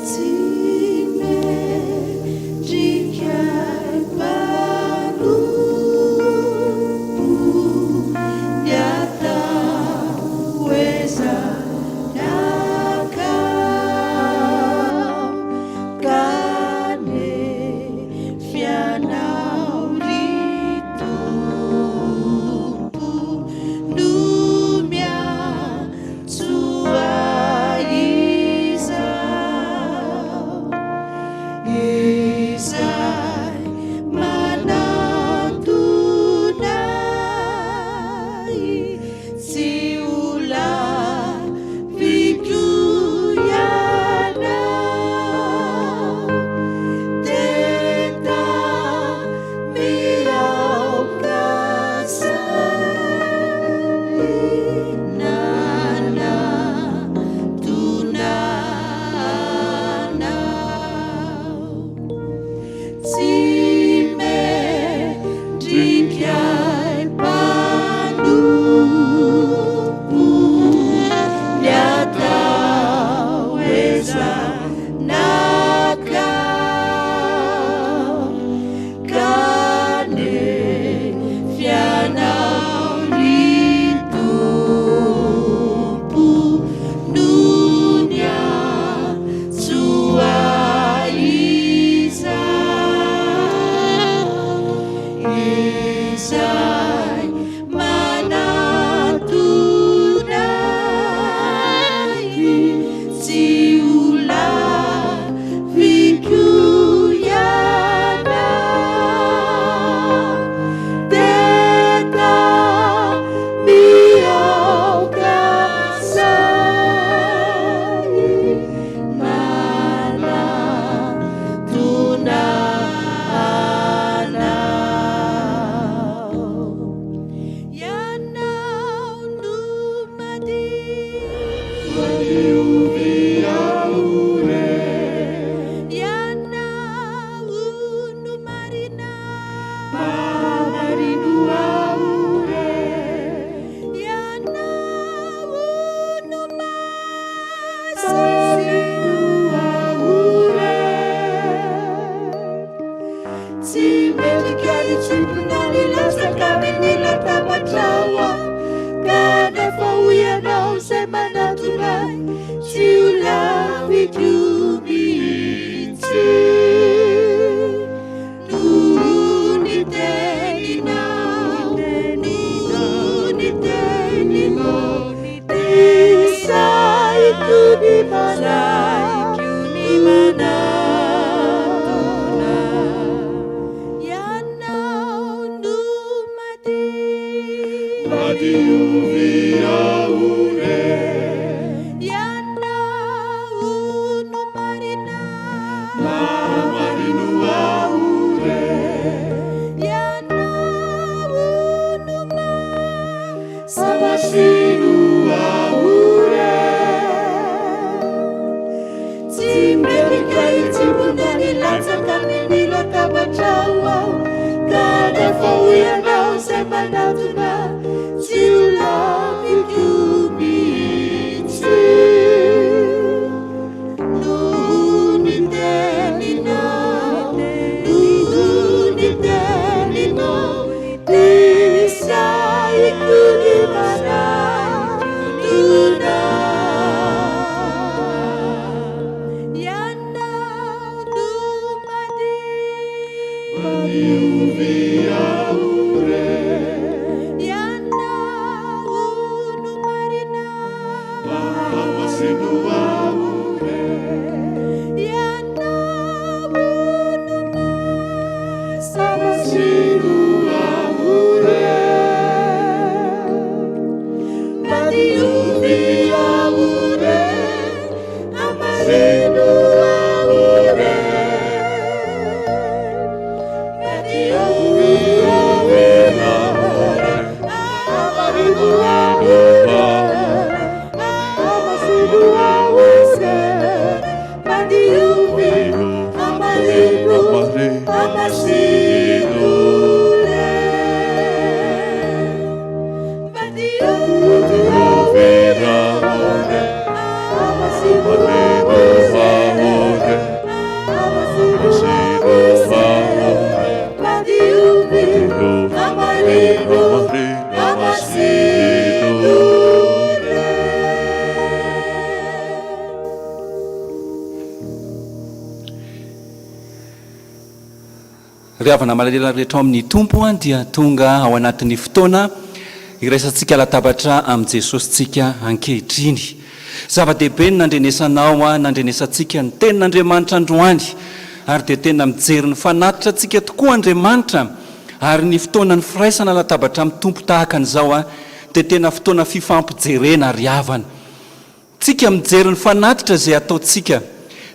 Tsy mendrika mpanompo ny atao hoe. Sahiko ny manatona. Ianao no madio. Madiovy aho re. Ianao no marina. Marino aho re. Ianao no Masino aho re. Tsy mendrika hitsimbina ny latsaka amin'ny latabatrao aho, kanefa hoy ianao izay manatona tsy ho laviko mihitsy. Noho ny teninao, noho ny teninao, dia sahiko ny manatona. Ianao no madio. Madiovy aho re. Ianao no marina. Masino aho re. Ianao no Masino aho re. Madiovy aho re, Hamarino aho re. Madiovy aho re, Hamarino aho re. Hamasino aho re. Madiovy, hamarino, hamasino re. Madiovy aho re, hamasino aho re. Hamasino aho re. Madiovy, hamarino, hamasino re. Ry havana malala rehetra ao amin'ny Tompo an dia tonga ao anatin'ny fotoana iraisantsika latabatra amin'i Jesosy tsika ankehitriny. Zava-dehibe ny nandrenesanao an, nandrenesantsika ny tenin'Andriamanitra androany ary dia tena mijery ny fanatitra antsika tokoa Andriamanitra ary ny fotoanan'ny firaisana latabatra amin'ny Tompo tahaka an'izao an dia tena fotoana fifampijerena ry havana. Tsika mijery ny fanatitra izay ataontsika.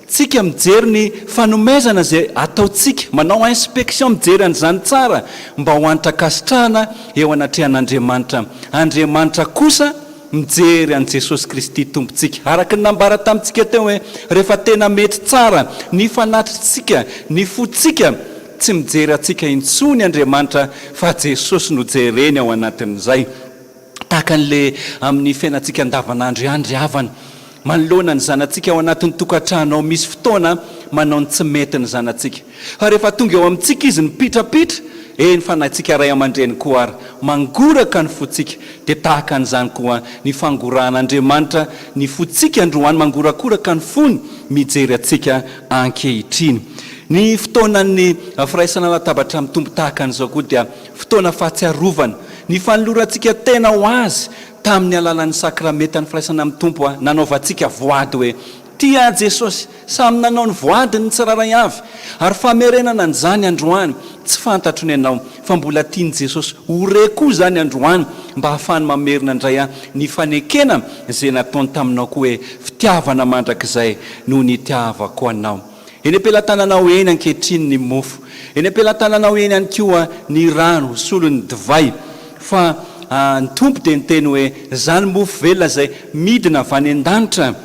Tsika mijery ny fanomezana izay ataontsika. Manao inspection mijery an'izany tsara mba ho antra-kasitrahana eo anatrehan'Andriamanitra. Andriamanitra kosa mijery an'i Jesosy Kristy Tompontsika. Araka ny nambara tamintsika teo hoe rehefa tena mety tsara ny fanatitritsika, ny fontsika, tsy mijery antsika intsony Andriamanitra fa Jesosy no jereny ao anatin'izay. Tahaka an'ilay amin'ny fiainantsika andavanandro ihany ry havana. Manoloana ny zanatsika ao anatin'ny tokantrano ao misy fotoana manao ny tsy mety ny zanatsika. Fa rehefa tonga eo amintsika izy mipitrapitra, eny fa na isika ray aman-dreny koa ary, mangoraka ny fontsika. Dia tahaka an'izany koa ny fangorahan'Andriamanitra ny fontsika androany, mangorakoraka ny fony mijery antsika ankehitriny. Ny fotoanan'ny firaisana latabatra amin'ny Tompo tahaka an'izao koa dia fotoana fahatsiarovana ny fanolorantsika tena ho Azy tamin'ny alalan'ny sakramentan'ny firaisana amin'ny Tompo nanaovantsika voady hoe tia an'i Jesosy, samy nanao ny voadiny ny tsirairay avy, ary famerenana an'izany androany, tsy fantatro ny anao fa mbola tian'i Jesosy ho re koa izany androany mba hahafahany mamerina indray ny fanekena izay nataony taminao koa hoe fitiavana mandrakizay no nitiavako anao. Eny am-pelatananao eny ankehitriny ny mofo, eny am-pelatananao eny ihany koa ny rano ho solon'ny divay. Fa ny Tompo dia niteny hoe, Izany mofo velona izay midina avy any an-danitra,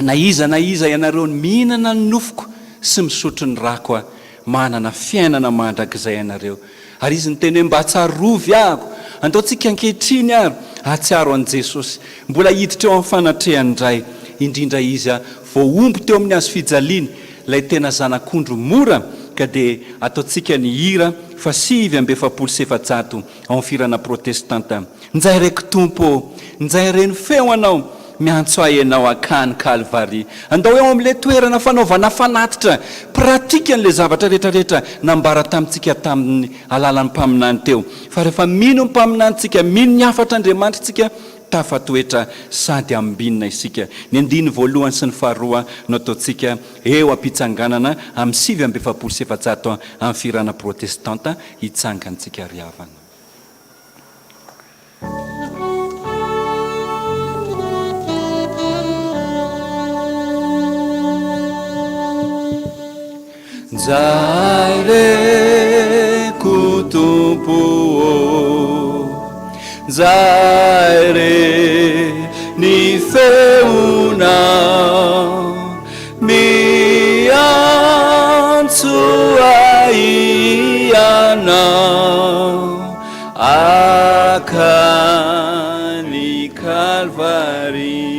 na iza na iza ianareo mihinana ny nofoko sy misotro ny rako, manana fiainana mandrakizay ianareo. Ary Izy niteny hoe, Mba tsarovy ahako. Andao tsika ankehitriny ary hahatsiaro an'i Jesosy. Mbola hiditra eo amin'ny fanatrehany indray, indrindra Izy voahombo teo amin'ny hazofijaliana, ilay tena Zanak'ondry mora, ka dia ataontsika ny hira fa 449 ao amin'ny fihirana protestanta. Njay reko Tompo ô! Njay re ny feo Anao miantso ahy Ianao hankany Kalvary. Andao eo amin'ilay toerana fanaovana fanatitra pratika an'ilay zavatra rehetra rehetra nambara tamintsika tamin'ny alalan'ny mpaminany teo. Fa rehefa mino ny mpaminanintsika, mino ny hafatr'Andriamanitra isika, Tafatoetra sady ambinina isika. Ny andininy voalohany sy ny faharoa no ataontsika eo am-pitsanganana amin'ny 449 amin'ny fihirana protestanta hitsangantsika ry havana. Njaireko Tompo ô, njaire ny feonao miantso ahy Ianao akany Kalvary.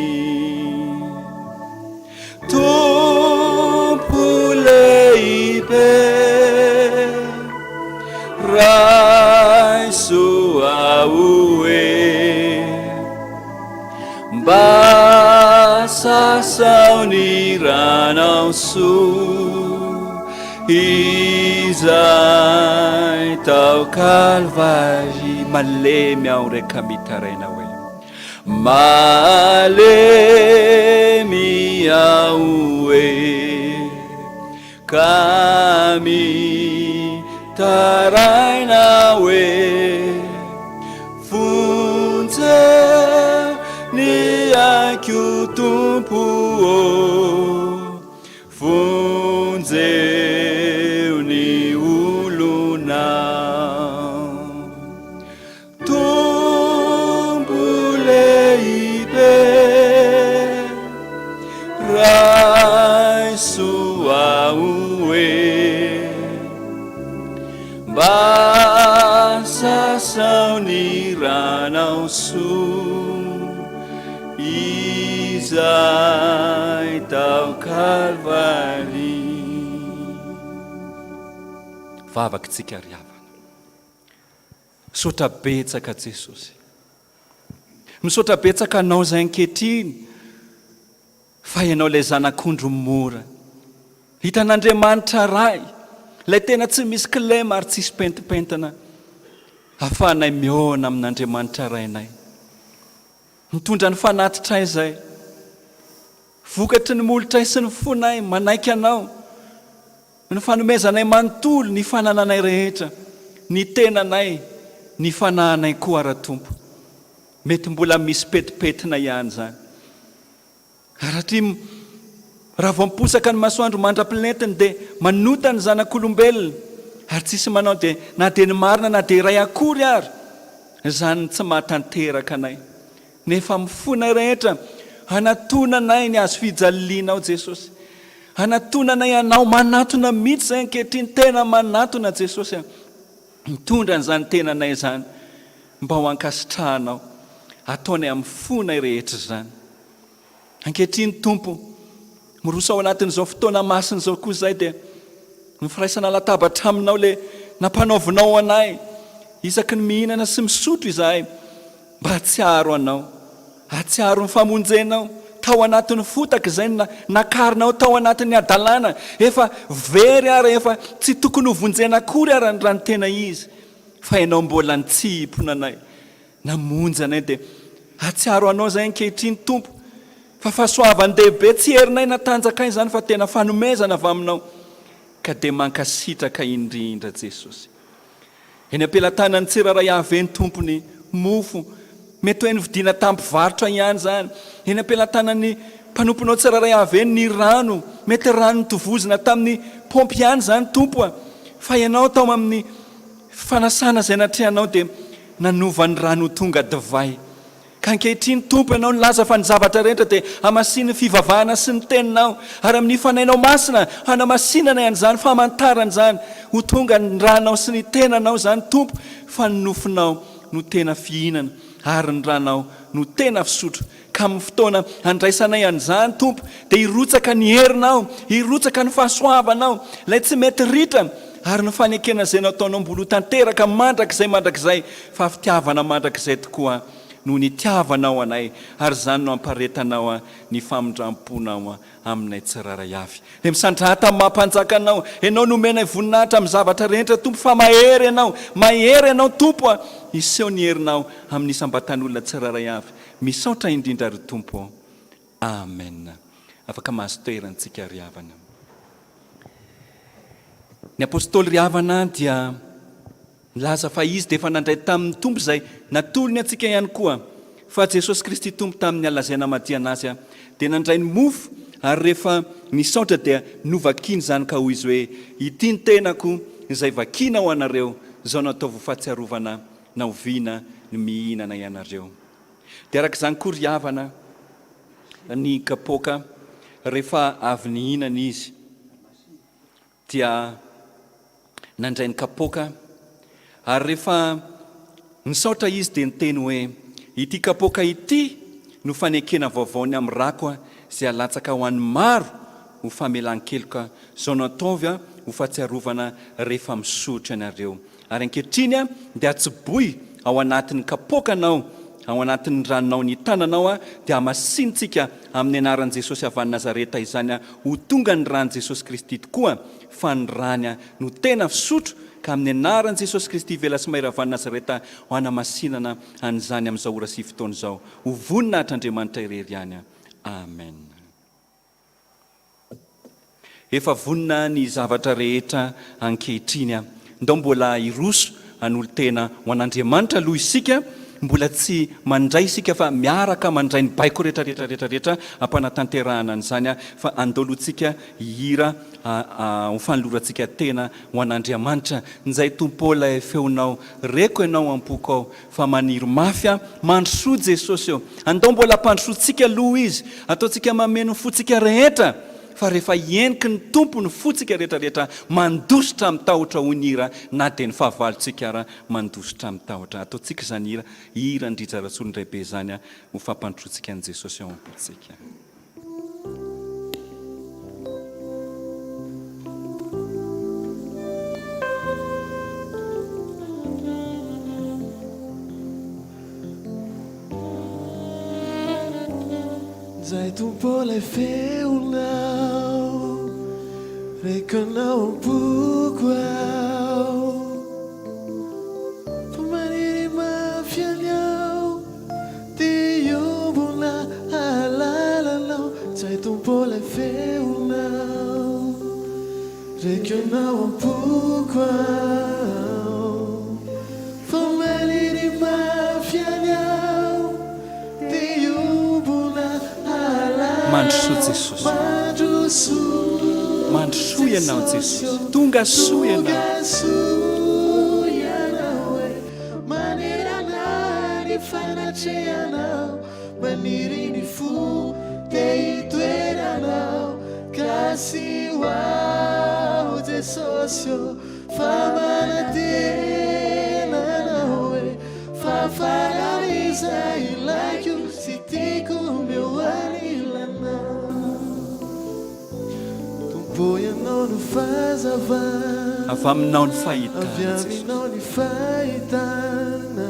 Tompo lehibe, raiso aho e. Mba sasao ny ranao soa, izay tao Kalvary. Malemy aho re ka mitaraina hoe. Malemy aho e, ka mitaraina hoe, vonjeo ny aiko Tompo ô, Vonjeo ny olonao. Tompo lehibe, raiso aho e. Mba sasao ny ranao soa izay tao Kalvary. Vavaka tsika ry havana. Misaotra betsaka Jesosy. Misaotra betsaka Anao izay ankehitriny fa Ianao ilay Zanak'ondry mora. Hitan'Andriamanitra Ray, ilay tena tsy misy kilema ary tsisy pentimpentina, ahafahanay mihaona amin'Andriamanitra Rainay. Mitondra ny fanatitray izay. Vokatry ny molotray sy ny fonay manaiky Anao. Ny fanomezanay manontolo, ny fanananay rehetra, ny tenanay, ny fanahinay koa ara Tompo. Mety mbola misy petipetina ihany izany. Ary satria raha vao miposaka ny masoandro mandra-pilentiny dia manota ny zanak'olombelona ary tsisy manao dia na dia ny marina na dia iray akory ary izany tsy mahatanteraka anay. Nefa amin'ny fonay rehetra, anatonanay ny hazo fijalianao Jesosy. Anatonanay Anao, manatona mihitsy izay ankehitriny, tena manatona Jesosy a. Mitondra an'izany tenanay izany mba ho ankasitrahanao. Ataonay amin'ny fonay rehetra izany. Ankehitriny Tompo, miroso ao anatin'izao fotoana masina izao koa izahay dia ny firaisana latabatra aminao ilay nampanaovinao anay isaky ny mihinana sy misotro izahay mba hahatsiaro anao, hahatsiaro ny famonjenao tao anatin'ny fotaka izay nakarinao tao anatin'ny hadalana, efa very ary efa tsy tokony ho vonjena akory ary raha ny tena izy fa ianao mbola nitsimpona anay. Namonjy anay dia hahatsiaro Anao izay ankehitriny Tompo fa fahasoavan-dehibe tsy herinay na tanjakay izany fa tena fanomezana avy Aminao ka dia mankasitraka indrindra Jesosy. Eny am-pelatanan'ny tsirairay avy eny Tompo ny mofo mety hoe novidiana tamin'ny mpivarotra ihany izany, eny am-pelatanan'ny mpanomponao tsirairay avy eny ny rano mety rano notovozina tamin'ny paompy ihany izany Tompo a! fa Ianao tao amin'ny fanasana izay natrehanao dia Nanova ny rano ho tonga divay. Ka ankehitriny, Tompo, Ianao nilaza fa ny zavatra rehetra dia hamasinin'ny fivavahana sy ny Teninao, ary amin'ny Fanahinao Masina hanamasinanay an'izany famantarana izany ho tonga ny Ranao sy ny Tenanao izany, Tompo, fa ny nofonao no tena fihinana ary ny Ranao no tena fisotro. Ka amin'ny fotoana handraisanay an'izany, Tompo, dia hirotsaka ny Herinao, hirotsaka ny Fahasoavanao, ilay tsy mety ritra, ary ny fanekena izay nataonao mbola ho tanteraka mandrakizay mandrakizay, fa fitiavana mandrakizay tokoa no nitiavanao anay, ary izany no amparetanao ny famindram-ponao aminay tsirairay avy. Dia misandrata amin'ny maha Mpanjaka Anao. Ianao no omenay voninahitra amin'ny zavatra rehetra, Tompo, fa mahery Ianao. Mahery Ianao, Tompo a! Hiseho ny herinao amin'ny isam-batan'olona tsirairay avy. Misaotra indrindra ry Tompo ô. Amen. Afaka mahazo toerana tsika ry havana. Ny Apostoly ry havana dia nilaza fa izy dia efa nandray tamin'ny Tompo izay natolony antsika ihany koa fa Jesosy Kristy Tompo tamin'ny alina izay namadihana Azy dia nandray ny mofo ary rehefa nisaotra dia novakiany izany ka hoy Izy hoe, Ity ny tenako izay vakiana ho anareo, izao no ataovy ho fahatsiarovana na oviana no mihinana ianareo. Dia araka izany koa ry havana ny kapoaka rehefa avy nihinana izy dia nandray ny kapoaka ary rehefa nisaotra izy dia niteny hoe, Ity kapoaka ity no fanekena vaovao ny amin'ny rako izay alatsaka ho an'ny maro ho famelan-keloka, izao no ataovy ho fahatsiarovana rehefa misotro ianareo. Ary ankehitriny dia atsobohy ao anatin'ny kapoakanao, ao anatin'ny ranonao ny tananao, dia hamasinintsika amin'ny anaran'i Jesosy avy any Nazareta izany ho tonga ny ran'i Jesosy Kristy tokoa, fa ny rany no tena fisotro, ka amin'ny anaran'i Jesosy Kristy vela sy mahery avy any Nazareta ho hanamasinana an'izany amin'izao ora sy fotoana izao. Ho voninahitr'Andriamanitra irery ihany. Amen. Efa vonona ny zavatra rehetra ankehitriny. Ndao mbola hiroso hanolo-tena ho an'Andriamanitra aloha isika. Mbola tsy mandray isika fa miaraka mandray ny baiko rehetra rehetra rehetra rehetra hampanatanterahana an'izany fa andao aloha tsika hihira ho fanolorantsika tena ho an'Andriamanitra. Njay Tompo ô ilay feonao reko ianao am-poko ao Fa maniry mafy aho. Mandrosoa Jesosy ô. Andao mbola ampandrosoantsika aloha Izy. Ataontsika mameno ny fontsika rehetra. Fa rehefa heniky ny Tompo ny fontsika rehetra rehetra, mandositra amin'ny tahotra hoy ny hira na dia ny fahavalontsika ara mandositra amin'ny tahotra. Ataontsika izany hira hiran'i Rija Rasolondraibe izany ho fampandrosoantsika an'i Jesosy ao am-pontsika. Njay Tompo lay feonao Reko anao am-poko ao Fa maniry mafy any aho Te hiombona hahalalanao Zay Tompo lay feonao Reko ianao am-poko ao Fa maniry mafy ihany aho Te hiombona hahalalana Mandrosoa Jesosy ô. Mandrosoa Mandrosoa ianao Jesosy Jesosy. ô. Tonga soa ianao. Tonga soa ianao e. Manerana ny fanatrehanao, maniry ny fo te hitoeranao, Kasiho aho Jesosy ô, fa manantena Anao e, fa farany izay ilaiko sy tiako omeo anilanao. Tompo Ianao no fahazavana. Avy aminao ny fahitana, Avy aminao ny fahitana.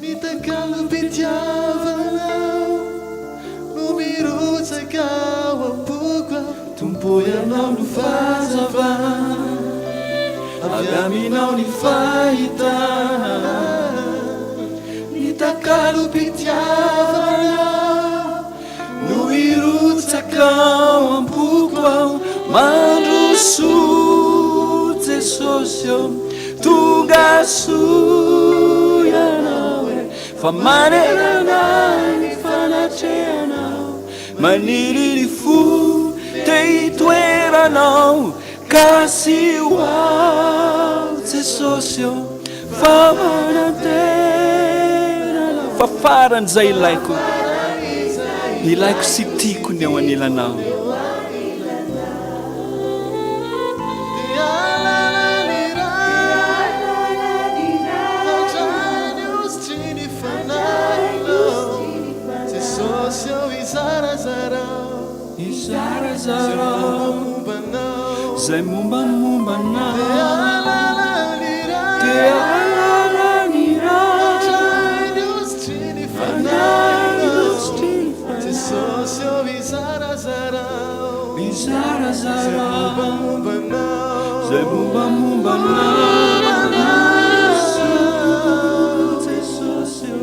Ny takalom-pitiavanao no mirotsaka ao am-poko aho. Tompo Ianao no fahazavana. Avy aminao ny fahitana. Ny takalom-pitiavanao. No hirotsaka ao am-poko aho Mandrosoa Jesosy ô Tonga soa Ianao e Fa manerana ny fanatrehanao Maniry ny fo te hitoeranao Kasiho aho Jesosy ô Fa manantena anao Fa faran'izay ilaiko Ilaiko sy tiako ny eo anilanao. Izay mombamomba anao. Te hahalala ny Ray. Izay mombamomba anao. Jesosy ô,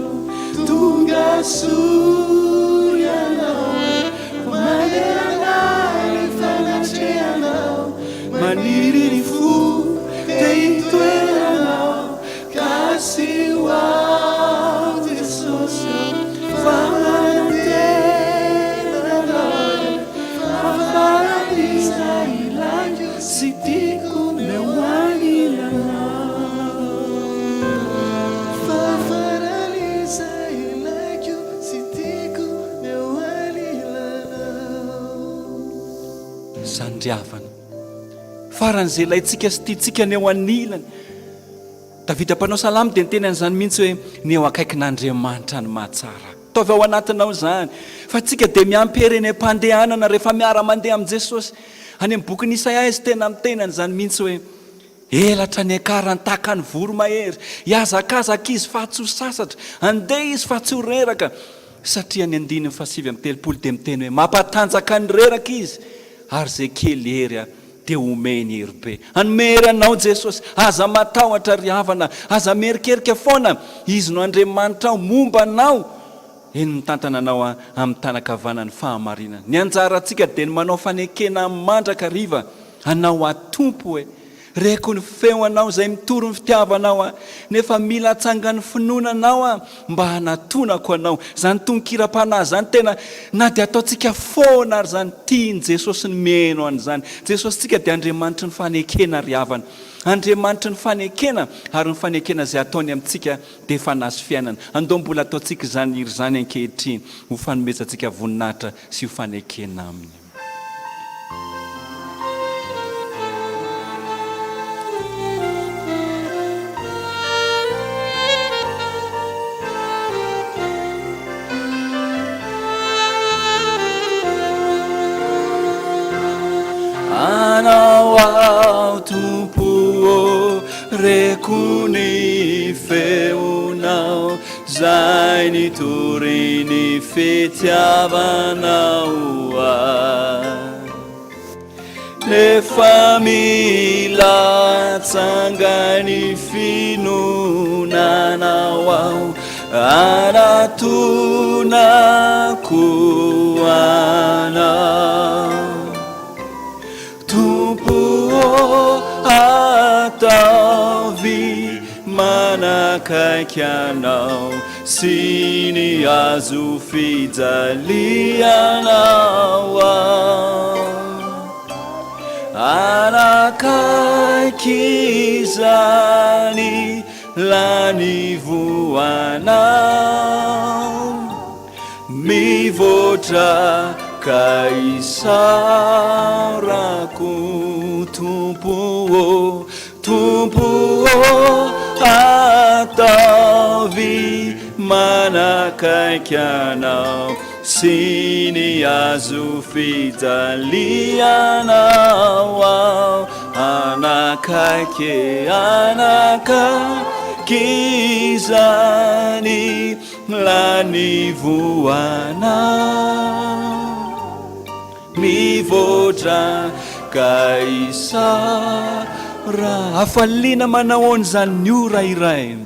tonga. Esory Ianao e, fa manerana ahy ny fanatrehanao, maniry ny fo te hitoeranao, ka asio aho Jesosy ô, fa manantena Anao e, fa faran'izay ilaiko sy tiako ny eo anilanao. Fa faran'izay ilaiko sy tiako ny eo anilanao. Izany ry havana. Faran'izay ilaintsika sy tiantsika ny eo anilany. Davida mpanao salamo dia niteny an'izany mihitsy hoe, ny eo akaikin'Andriamanitra no mahatsara. Ataovy ao anatinao izany. Fa tsika dia miampy hery eny am-pandehanana rehefa miara-mandeha amin'i Jesosy. Any amin'ny bokin'i Isaia izy tena miteny an'izany mihitsy hoe, Elatra niakarany tahaka ny voromahery, hihazakazaka izy fa tsy ho sasatra, handeha izy fa tsy ho reraka. Satria ny andininy fahasivy amby telopolo dia miteny hoe, Mampatanjaka ny reraka izy, ary izay kely hery dia omeny hery be. Hanome hery anao Jesosy. Aza matahotra ry havana, aza mierikerika foana. Izy no Andriamanitrao, momba anao. Eny mitantana anao amin'ny tanan-kavanan'ny fahamarinana. Ny anjarantsika dia ny manao fanekena mandrakariva Anao aho Tompo e! Reko ny feo Anao izay mitory ny fitiavanao aho, nefa mila atsangan'ny finoana Anao aho mba hanatonako Anao. Izany tononkiram-panahy izany tena na dia ataontsika foana ary izany, tian'i Jesosy ny mihaino an'izany. Jesosintsika dia Andriamanitry ny fanekena ry havana. Andriamanitry ny fanekena ary ny fanekena izay ataony amintsika dia fanahy sy fiainana. Andao mbola ataontsika izany hira izany ankehitriny ho fanomezantsika voninahitra sy ho fanekena Aminy. Anao aho Tompo ô, reko ny feonao, Zay nitory ny fitiavanao ahy Nefa mila atsangany finoana anao aho Anatonako anao Tompo ô ataovy manakaiky Anao sy ny hazo fijalianao aho. Hanakaiky izany lany voanao. Mivoatra ka isaorako Tompo ô, Tompo ô, ataovy manakaiky Anao sy ny hazo fijalianao aho, hanakaiky, hanakaiky izany. Lany voana mivoatra ka isara. Hafaliana manahoana izany ny ora iray.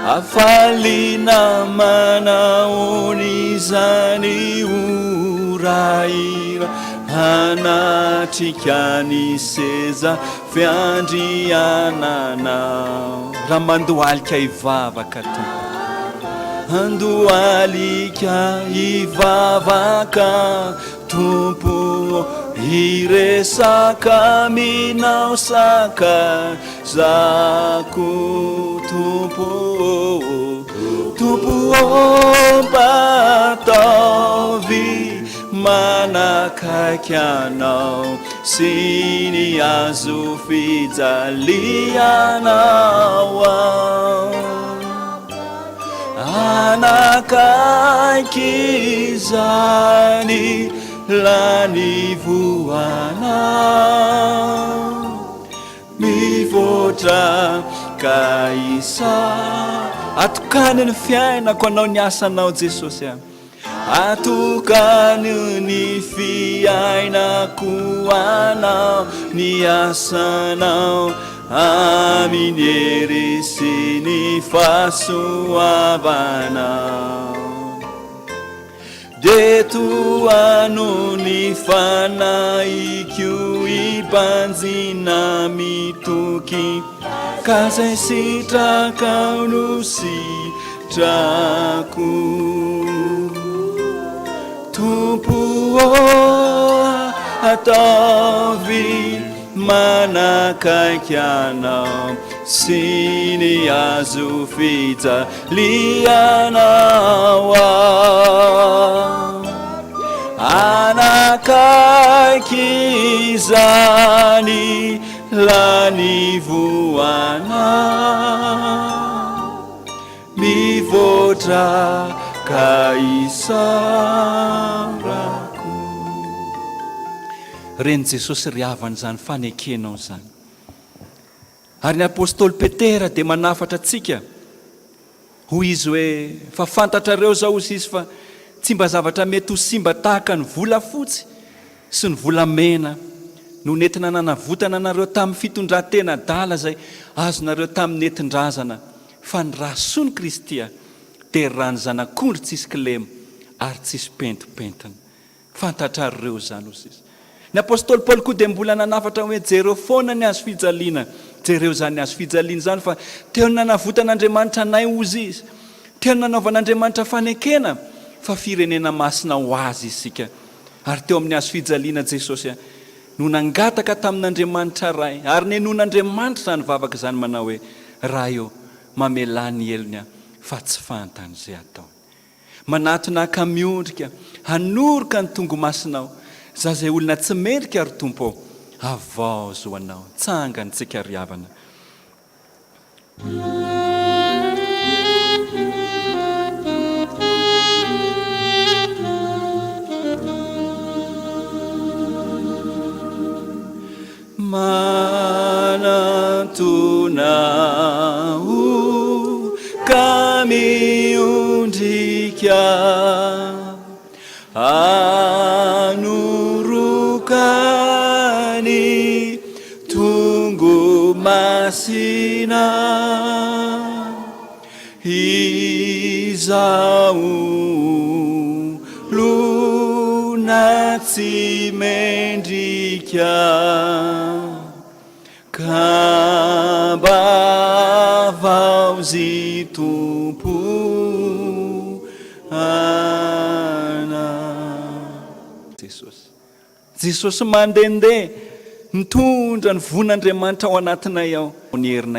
Hafaliana manahoana izany ora iray. Hanatrika ny seza Fiandriananao raha mandohalika hivavaka Tompo Handohalika hivavaka Tompo Hiresaka aminao sakaizako Tompo ô Tompo ô mba ataovy Manakaiky Anao sy ny hazo fijalianao aho. Hanakaiky izany lany voanao. Mivoatra ka isa. Atokany ny fiainako anao ny asanao Jesosy a. Atokano ny fiainako anao, ny asanao amin'ny hery sy ny fahasoavanao. Dia tohano ny fanahiko hibanjina mitoky Ka zay sitrakao no sitrako Tompo ô ataovy manakaiky anao sy ny hazo fijalianao aho. Anakaiky izany lanivoana mivoatra ka isaorako. Ren'i Jesosy ry havana izany fanekenao izany. Ary ny apostoly Petera dia manafatra antsika, hoy izy hoe, fa fantatrareo izao, hoy izy, fa tsy mba zavatra mety ho simba tahaka ny volafotsy sy ny volamena no nentina nanavotana anareo tamin'ny fitondran-tena adala izay azonareo tamin'ny nentin-drazana, fa ny ra soan'i Kristy dia ran'ny zanak'ondry tsisy kilema ary tsisy pentimpentina. Fantatrareo izany, hoy izy. Ny apostoly Paoly koa dia mbola nanafatra hoe, Jereo foana ny hazo fijaliana. Jereo izany hazo fijaliana izany, fa teo no nanavotan'Andriamanitra anay, hoy izy. Teo no nanaovan'Andriamanitra fanekena fa firenena masina ho Azy isika. Ary teo amin'ny hazo fijaliana Jesosy no nangataka tamin'Andriamanitra Ray, ary nenoin'Andriamanitra izany vavaka izany manao hoe, Ray ô, mamelà ny helony aho, fa tsy fantany izay ataony. Manatona ahy ka miondrika hanoroka ny tongomasinao, za izay olona tsy mendrika ry Tompo ô, havaozy ho Anao. Tsangany tsika ry havana. Manantona aho ka miondrika Hanoroka ny tongo-masina Izaho olona tsy mendrika Ka mba havaozy Tompo ana. Jesosy. Jesosy mandehandeha mitondra ny von'Andriamanitra ao anatinay ao. Ny herinay.